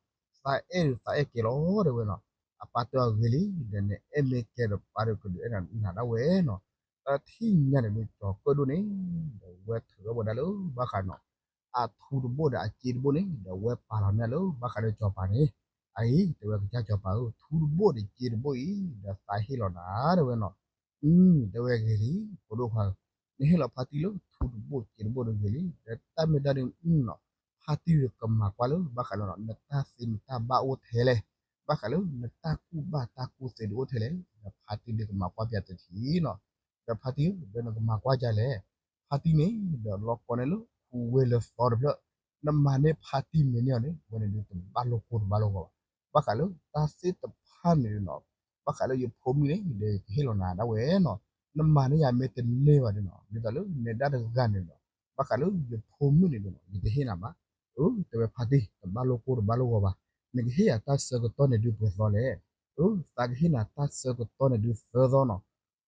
သးအဲၣ်ဒုးသးအဲၣ်ကဲလီၤတဲဝဲနီၤ, အပၢ်တဲအီၤဂ့ၤလံ ဒီးနအဲၣ်မ့ၢ်ကဲဒီးပၢ်ဒုးကဒုးအဲၣ်နၤဒၣ်ဝဲနီၤ, တထံၣ်ညါန့ၣ်ဒုး စီၤကၢၣ်ဒိၣ်န့ၣ် ဒီးဝဲထုးထီၣ်ဝဲဒၣ်လၢဘၣ်ဃးနီၤ အထူတဘိဒီးအစ့တဘိန့ၣ် ဒီးဝဲပာ်လီၤန့ၢ်လၢဘၣ်ဃးလၢစီၤပၤန့ၣ်, အအံၤ တဲဝဲကစၢ်စီၤပၤဧၢ ထူတဘိဒီးစ့တဘိအံၤ ဒီးသးဟ့ၣ်လီၤနၤတဲဝဲနီၤ, တဲဝဲဂ့ၤလံ ဖိဒိၣ်ခွါ, နဟ့ၣ်လီၤဖါတံၢ်လၢထူတဘိစ့တဘိဒီးဂ့ၤလံ, ဒီးတၢ်မ့ၢ်တၢ်ဒုးနီၤ ဖါတံၢ်ဒီးကမၤကွၢ်လၢဘၣ်ဃးလၢနီၤ နတၢ်သ့နတၢ်ဘၣ်အိၣ်ထဲလဲၣ်, ဘၣ်ဃးလၢနတၢ်ကူၣ်ဘၣ်တၢ်ကူၣ်သ့ဒုးအိၣ်ထဲလဲၣ်, ဒီးဖါတံၢ်ဒုးကမၤကွၢ်ပၠးတထံၣ်နီၤ, ဒီးဖါတံၢ်ဧၢ ဒီးနကမၤကွၢ်ဒ်လဲၣ်, ဖါတံၢ်န့ၣ် ဒီးလီၤကိးန့ၢ်လၢခူဝ့လၢသီတဖျၢၣ်, နမၤန့ၢ်ဖါတံၢ်မ့ၢ်န့ၢ်အီၤန့ၣ် ဝဲန့ၣ်ဒုးတဘၣ်လိာ်ကိၢ်တဘၣ်လိာ်ဂီၤဘၣ်, ဘၣ်ဃးလၢတၢ်သ့ၣ်တဖၣ်န့ၣ်နီၤ, ဘၣ်ဃးလၢယဖိမုၣ်န့ၣ် ဒီးယကဟ့ၣ်လီၤနၤဒၣ်ဝဲနီၤ, နမၤန့ၢ်ယၤမ့ၢ်တန့ၢ်ဘၣ်ဒုးနီၤ ဒ်သိးလၢနဲဒၣ်တဂၤန့ၣ်နီၤ, ဘၣ်ဃးလၢယဖိမုၣ်န့ၣ်ဒုးနီၤ ယတဟ့ၣ်နၤဘၣ်, အၢ တဲဝဲဖါတံၢ် တဘၣ်လိာ်ကိၢ်တဘၣ်လိာ်ဂီၤဘၣ်, နကဟ့ၣ်ယၤတၢ်ဆၢကတီၢ်န့ၣ်ဒုးပှဲၤသီလဲၣ်, အၢ သးကဟ့ၣ်နၤတၢ်ဆၢကတီၢ်န့ၣ်ဒုးသၢသီနီၤ,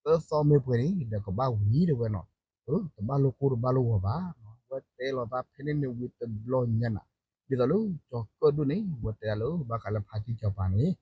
သၢသီမ့ၢ်ပှဲၤန့ၣ် ဒီးကဘၣ်ဝံၤတဲဝဲနီၤ, အၢ တဘၣ်လိာ်ကိၢ်တဘၣ်လိာ်ဂီၤဘၣ်, ဝဲတဲလီၤသးဖဲန့ၣ်န့ၣ်ဝံၤတဘျီညါနီၤ, ဒ်သိးလၢစီၤကၢၣ်ဒိၣ်န့ၣ် ဝဲတဲဒၣ်လၢဘၣ်ဃးလၢဖါတံၢ်စီၤပၤန့ၣ်,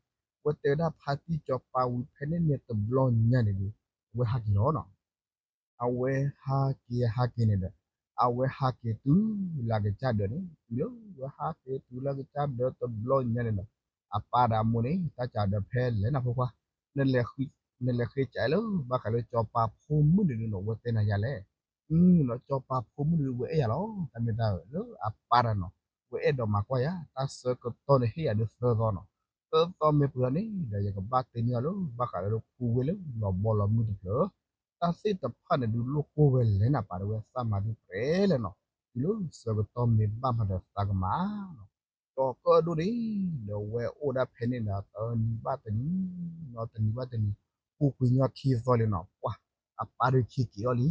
ဝဲတဲဝဲဒၣ်ဖါတံၢ်စီၤပၤဝံၤဖဲန့ၣ်န့ၣ်တဘျီညါန့ၣ်ဒုး ဝဲဟးက့ၤလီၤနီၤ အဝဲဟးက့ၤဟးက့ၤန့ၣ်ဒီး အဝဲဟးက့ၤတုၤလၢကစၢ်ဒၢးန့ၣ် တုၤလၢဝဲဟးက့ၤတုၤလၢကစၢ်ဒၢးတဘျီညါန့ၣ်ဒီး အပၢ်ဒီးအမိၢ်န့ၣ် တၢ်စၢ်ဒၢးဖဲလဲၣ်နၤဖိခွါ, နလဲၤဃ့ကးလၢဘၣ်ဃးလၢစီၤပၤဖိမုၣ်န့ၣ်ဒုးနီၤ ဝဲတဲနၤယၤလဲၣ်. နီၤ စီၤပၤဖိမုၣ်န့ၣ်ဒုး ဝဲအဲၣ်ယၤလီၤ တၢ်မ့ၢ်တၢ်လၢအပၢ်တၢ်နီၤ ဝဲအဲၣ်ဒိးမၤကွၢ်ယၤ တၢ်ဆၢကတီၢ်န့ၣ်ဟ့ၣ်ယၤဒုးသၢသီနီၤ, သၢသီမ့ၢ်ပှဲၤလီၤန့ၣ်ဒီး ယကဘၣ်တ့န့ၢ်အီၤလၢဘၣ်ဃးလၢခူဝ့ၢ်လၢလီၤဘီလီၤမုၢ်တဖျၢၣ်, တၢ်သ့ၣ်တဖၣ်န့ၣ်ဒုးလိၣ်ကိၢ်ဝဲလဲၣ်နၤ ပာ်ဒီးဝဲသးမၤဒုးပြဲလဲၣ်နီၤ, တုၤလၢဆၢကတီၢ်မ့ၢ်ဘၣ်မးဒီးသးကမၤနီၤ, စီၤကၢၣ်ဒိၣ်န့ၣ် ဒီးဝဲအိၣ်ဒၣ်ဖဲန့ၣ်ဒီး တနံၤဘၣ်တနံၤနီၤ တနံၤဘၣ်တနံၤ ပူၤကွံာ်ညီခံသီလံနီၤ ပှၢ် အပၢ်ဒုးခံက့ၤအီၤလံ,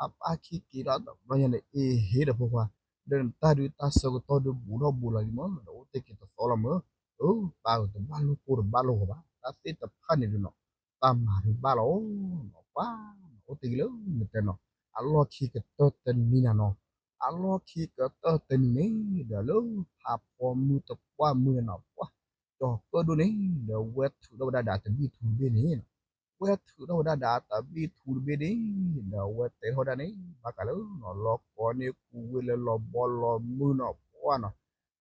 အပၢ်ခံက့ၤဒီးတဘျီညါန့ၣ် အ့ဟ့ဒီးဖိခွါ, ဒီးနတၢ်ဒုးတၢ်ဆၢကတီၢ်ဒုးဘူးထီၣ်ဘူးလီၤလံမး ဒီးအိၣ်တ့ၢ်က့ၤတသီလီၤမး, အၢ ပၢ်ဧၢ တဘၣ်လိၣ်ကိၢ်တဘၣ်လိၣ်ဂီၤဘၣ် တၢ်သ့ၣ်တဖၣ်န့ၣ်ဒုးနီၤ သးမၤဒုးဘၣ်လီၤနီၤ ပှၢ် အိၣ်တ့ၢ်က့ၤလၢနတဲနီၤ အလီၢ်ခံကတၢၢ်တနံၤနၤနီၤ, အလီၢ်ခံကတၢၢ်တနံၤန့ၣ် ဒီးလၢဖးဖီမုၢ်တပှၢ်မုၢ်န့ၣ်နီၤ ပှၢ် စီၤကၢၣ်ဒိၣ်န့ၣ် ဒီးဝဲထုးထီၣ်ဝဲဒၣ်ဒီးအတဘံၣ်ထူတဘ့ၣ်န့ၣ်, ဝဲထုးထီၣ်ဝဲဒၣ်ဒီးအတဘံၣ်ထူတဘ့ၣ်န့ၣ် ဒီးဝဲတဲထီၣ်ဝဲဒၣ်န့ၣ် ဘၣ်ဃးလၢနီၤ လီၤကီန့ၢ်ခူဝ့ၢ်လၢလီၤဘီလီၤမုၢ်နီၤ ပှၢ်နီၤ,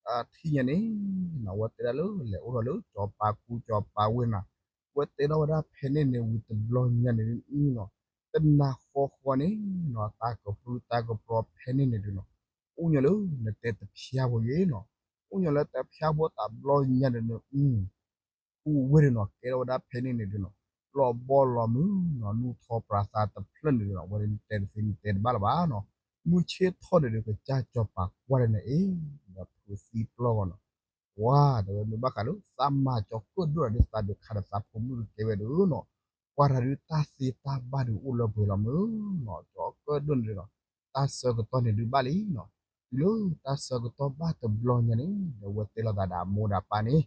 တထံၣ်ညါန့ၣ်နီၤ ဝဲတဲဒၣ်လၢလဲၤအိၣ်ထီၣ်လၢစီၤပၤခူစီၤပၤဝ့ၢ်နီၤ, ဝဲတဲထီၣ်ဝဲဒၣ်ဖဲန့ၣ်န့ၣ်ဝံၤတဘျီညါန့ၣ်နီၤ, တနၤဃီဃီန့ၣ်နီၤ တၢ်ကပြုၢ်တၢ်ကပြီၤဖဲန့ၣ်န့ၣ်ဒုးနီၤ အိၣ်ညီလၢနတဲတဖျါဖိယဲနီၤ, အိၣ်ညီလၢတဖျါဖိတဘျီညါန့ၣ်ဒုး ခူဝ့ၢ်န့ၣ်နီၤ ကဲထီၣ်ဝဲဒၣ်ဖဲန့ၣ်န့ၣ်ဒုးနီၤ လီၤဘီလီၤမုၢ်နီၤ လူၢ်ထီပြၤသးတဖျၢၣ်န့ၣ်ဒုးနီၤ ဝဲဒၣ်တဲတသ့န့ၣ်တဲတဘၣ်လၢၤဘၣ်နီၤ, မုၢ်ဆ့ၣ်ထီၣ်န့ၣ်ဒုး ကစၢ်စီၤပၤကွၢ်ဒီးန့ၣ်အ့ၣ် ဒီးဖုးသံပျီၢ်ဂီၤနီၤ, ပှၢ် တဲဝဲမ့ၢ်ဘၣ်ဃးလၢသးမၤစီၤကၢၣ်ဒိၣ်ဒီးသးဒုးခးဒီးသးဖိမုၣ်ဒုးကဲဝဲဒုးနီၤ, ပှၢ်တၢ်ဒုးတၢ်သ့တၢ်ဘၣ်ဒုးအိၣ်လၢပှဲၤလီၤမုၢ်နီၤ စီၤကၢၣ်ဒိၣ်န့ၣ်ဒုးနီၤ, တၢ်ဆၢကတီၢ်န့ၣ်ဒုးဘၣ်လံနီၤ, တုၤလၢတၢ်ဆၢကတီၢ်ဘၣ်တဘျီညါန့ၣ် ဒီးဝဲတဲလိာ်သးဒီးအမိၢ်ဒီးအပၢ်န့ၣ်,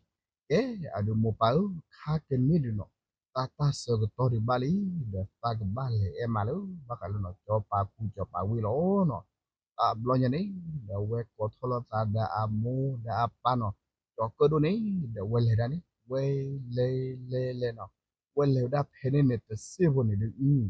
ကဲ အဒုးမိၢ်ပၢ်ဧၢ ခါကန့ၣ်ဒုးနီၤ, တၢ်တၢ်ဆၢကတီၢ်ဒုးဘၣ်လံ, ဒီးသးကဘၣ်လဲၤအဲၣ်မးလၢ ဘၣ်ဃးလၢနီၤ စီၤပၤခူစီၤပၤဝ့ၢ်လီၤနီၤ, တဘျီညါန့ၣ် ဒီးဝဲကိးထီၣ်လိာ်သးဒီးအမိၢ်ဒီးအပၢ်နီၤ, စီၤကၢၣ်ဒိၣ်န့ၣ် ဒီးဝဲလဲၤဒၣ်န့ၣ် ဝဲလဲၤလဲၤလဲၤနီၤ, ဝဲလဲၤဝဲဒၣ်ဖဲန့ၣ်န့ၣ်တစ့ၢ်ဖိန့ၣ်ဒုး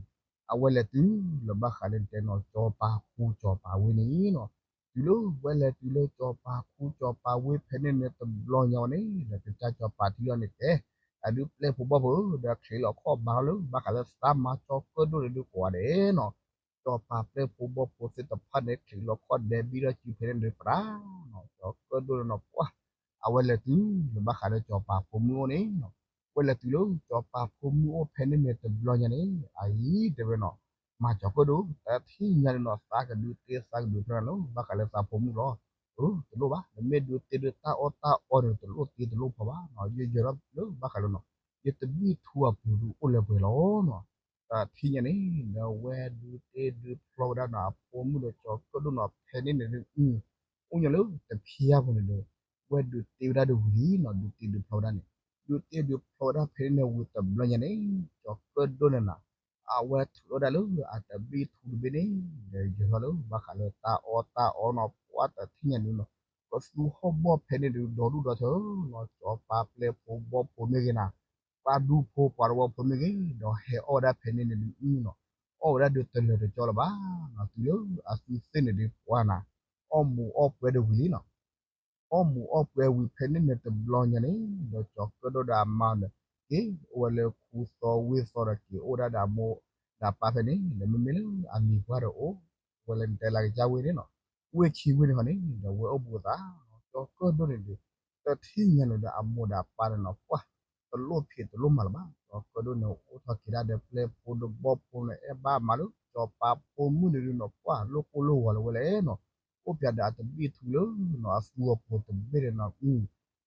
အဝဲလဲၤတုၤလၢဘၣ်ဃးလၢတဲနီၤ စီၤပၤခူစီၤပၤဝ့ၢ်န့ၣ်နီၤ, တုၤလၢဝဲလဲၤတုၤလၢစီၤပၤခူစီၤပၤဝ့ၢ်ဖဲန့ၣ်န့ၣ်တဘျီညါဝဲန့ၣ် ဒီးကစၢ်စီၤပၤထံၣ်အီၤန့ၣ်တဲ, အဒုးပျဲၢ်ဖိဘီၣ်ဖိဧၢ ဒီးချံးလီၤခီၣ်ဘါထီၣ်လၢ ဘၣ်ဃးလၢသးမၤစီၤကၢၣ်ဒိၣ်န့ၣ်ဒုးကိးဂၤဒဲးနီၤ, စီၤပၤပျဲၢ်ဖိဘီၣ်ဖိသ့ၣ်တဖၣ်န့ၣ် ချံးလီၤခီၣ်ဒဲးဘံထီၣ်စုဖဲန့ၣ်ဒုးပြးနီၤ, စီၤကၢၣ်ဒိၣ်န့ၣ်နီၤ ပှၢ် အဝဲလဲၤတုၤလၢဘၣ်ဃးလၢစီၤပၤဖိမုၣ်အိၣ်န့ၣ်နီၤ, ဝဲလဲၤတုၤလၢစီၤပၤဖိမုၣ်အိၣ်ဖဲန့ၣ်န့ၣ်တဘျီညါန့ၣ် အအံၤတဲဝဲနီၤ, မၤစီၤကၢၣ်ဒိၣ် တထံၣ်ညါန့ၣ်နီၤ သးကဒုးတ့သးကဒုးဖျီနၤလၢ ဘၣ်ဃးလၢသးဖိမုၣ်လီၤ, အၢ တလိၣ်ဘၣ် နမ့ၢ်ဒုးတ့ဒုးတၢ်အီၣ်တၢ်အီန့ၣ် တလိၣ်တ့တလိၣ်ဖျီဘၣ်နီၤ, ယယၢၤထီၣ်လၢဘၣ်ဃးလၢနီၤ, ယတဘံၣ်ထူအပူၤဒုးအိၣ်လၢပှဲၤလီၤနီၤ, တထံၣ်ညါန့ၣ် ဒီးဝဲဒုးတ့ဒုးဖျီဝဲဒၣ်နီၤ အဖိမုၣ်ဒီးစီၤကၢၣ်ဒိၣ်နီၤ ဖဲန့ၣ်န့ၣ်ဒုး အိၣ်ညီလၢတဖျါဖိန့ၣ်ဒီး ဝဲဒုးတ့ဝဲဒၣ်ဒုးဝံၤလံနီၤ ဒုးတ့ဒုးဖျီဝဲဒၣ်န့ၣ်, ဒုးတ့ဒုးဖျီဝဲဒၣ်ဖဲန့ၣ်န့ၣ်ဝံၤတဘျီညါန့ၣ် စီၤကၢၣ်ဒိၣ်န့ၣ်နီၤ, အဝဲထုးထီၣ်ဒၣ်လၢအတဘံၣ်ထူတဘ့ၣ်န့ၣ် ဒီးယၢၤထီၣ်လၢဘၣ်ဃးလၢတၢ်အီၣ်တၢ်အီနီၤ ပှၢ်တထံၣ်ညါန့ၣ်နီၤ, ကသူဟီၣ်ဘီၣ်ဖဲန့ၣ်ဒုးဒီဒူၣ်ဒီထၢနီၤ စီၤပၤပျဲၢ်ဖိဘီၣ်ဖိမ့ၢ်ဂ့ၤနီၤ, ပှၤဒူဖိပှၤတဝီဖိမ့ၢ်ဂ့ၤ ဒီးဟဲအီၣ်ဝဲဒၣ်ဖဲန့ၣ်န့ၣ်ဒုးနီၤ, အီၣ်ဝဲဒၣ်ဒုးတလၢာ်တကၠီလၢၤဘၣ်နီၤ, တုၤလၢအသူသ့ၣ်န့ၣ်ဒုးပှၢ်နၤ, အီၣ်မူၤအီၣ်ပှဲၤဒၣ်ဝံၤလံနီၤ, အီၣ်မူၤအီၣ်ပှဲၤဝံၤဖဲန့ၣ်န့ၣ်တဘျီညါန့ၣ် ဒီးစီၤကၢၣ်ဒိၣ်ဒီးအမါဒီး က့ၤအိၣ်ဝဲလၢခူသီဝ့ၢ်သီဒီးက့ၤအိၣ်ဒၣ်ဒီးအမိၢ်ဒီးအပၢ်ဖဲန့ၣ် ဒီးမ့မ့ၢ်လၢအမံၤပှၢ်ဒီးအိၣ်ဝဲလၢနတဲလၢကစၢ်ဝ့ၢ်န့ၣ်နီၤ, ဝ့ၢ်ခံဝ့ၢ်န့ၣ်ဃီန့ၣ် ဒီးဝဲအိၣ်ဘူးအသးနီၤ, စီၤကၢၣ်ဒိၣ်န့ၣ်ဒီး တထံၣ်ညါန့ၣ်ဒီးအမိၢ်ဒီးအပၢ်န့ၣ်နီၤ ပှၢ် တလိၣ်ဖံးတလိၣ်မၤလၢၤဘၣ်, စီၤကၢၣ်ဒိၣ်န့ၣ် အိၣ်ထီၣ်က့ၤဒၣ်ဒီးပျဲၢ်ဖိဒီးဘီၣ်ဖိန့ၣ် အဲၣ်ဘၣ်မၤလၢ စီၤပၤဖိမုၣ်န့ၣ်ဒုးနီၤ ပှၢ်လိၣ်ကိၢ်လိၣ်ဂီၤလၢၤဝဲလဲၣ်နီၤ, အိၣ်ပၠးဒီးအတဘံၣ်ထူလၢနီၤ အသူအပူၤတဘ့ၣ်န့ၣ်နီၤ,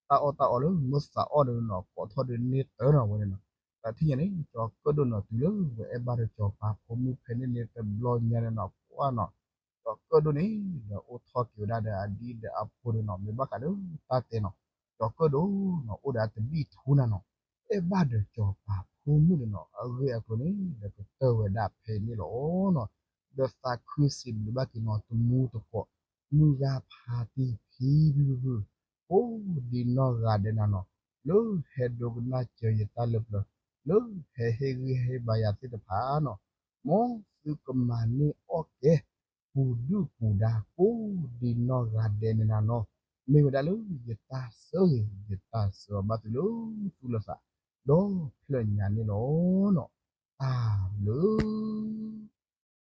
တၢ်အီၣ်တၢ်အီလၢမ့ၢ်သးအီၣ်န့ၣ်နီၤ ကိးထီၣ်ဒီးန့ၢ်တၢ်နီၤဝဲန့ၣ်နီၤ, တထံၣ်ညါန့ၣ် စီၤကၢၣ်ဒိၣ်န့ၣ်တုၤလၢဝဲအဲၣ်ဘၣ်ဒီးစီၤပၤဖိမုၣ်ဖဲန့ၣ်န့ၣ်တဘျီညါန့ၣ်နီၤ ပှၢ်နီၤ စီၤကၢၣ်ဒိၣ်န့ၣ် ဒီးအိၣ်ထီၣ်က့ၤဝဲဒၣ်ဒီးအဒံဒီးအဖိန့ၣ်နီၤ မ့ၢ်ဘၣ်ဃးလၢတၢ်တဲနီၤ, စီၤကၢၣ်ဒိၣ်နီၤ အိၣ်ဒီးအတဘံၣ်ထူနၤနီၤ, အဲၣ်ဘၣ်ဒီးစီၤပၤဖိမုၣ်န့ၣ်နီၤ အဂ့ၢ်အကျိၤန့ၣ် ဒီးကတၢၢ်ဝဲဒၣ်ဖဲန့ၣ်လီၤနီၤ, ဒီးသးခုစံးဘျုးဘၣ်က့ၤနီၤ တမူတကိး မုၢ်ဂၤဖးတံၢ်ဖံဖုဖု အိၣ်ဒံးနီၢ်ဂၤဒဲးနၤနီၤ, လၢဟဲဒိကနၣ်စၢၤယတၢ်လၢပျၢၤ, လၢဟဲဟ့ၣ်ဂံၢ်ဟ့ၣ်ဘါယၤသ့ၣ်တဖၣ်နီၤ, မ်သုကမၤန့ၢ်အီၣ်ကဲ ပူၤဒုၣ်ပူၤဒါကိးဒံနီၢ်ဂၤဒဲးန့ၣ်နၤနီၤ, မ့ၢ်ဝဲဒၣ်လၢယတၢ်ဆၢဂ့ၤ ယတၢ်ဆၢအီၤဘၣ်သုလၢသူၣ်လၢသး ဒီဖျၢၣ်ညါန့ၣ်လီၤ. တၢ်ဘျုး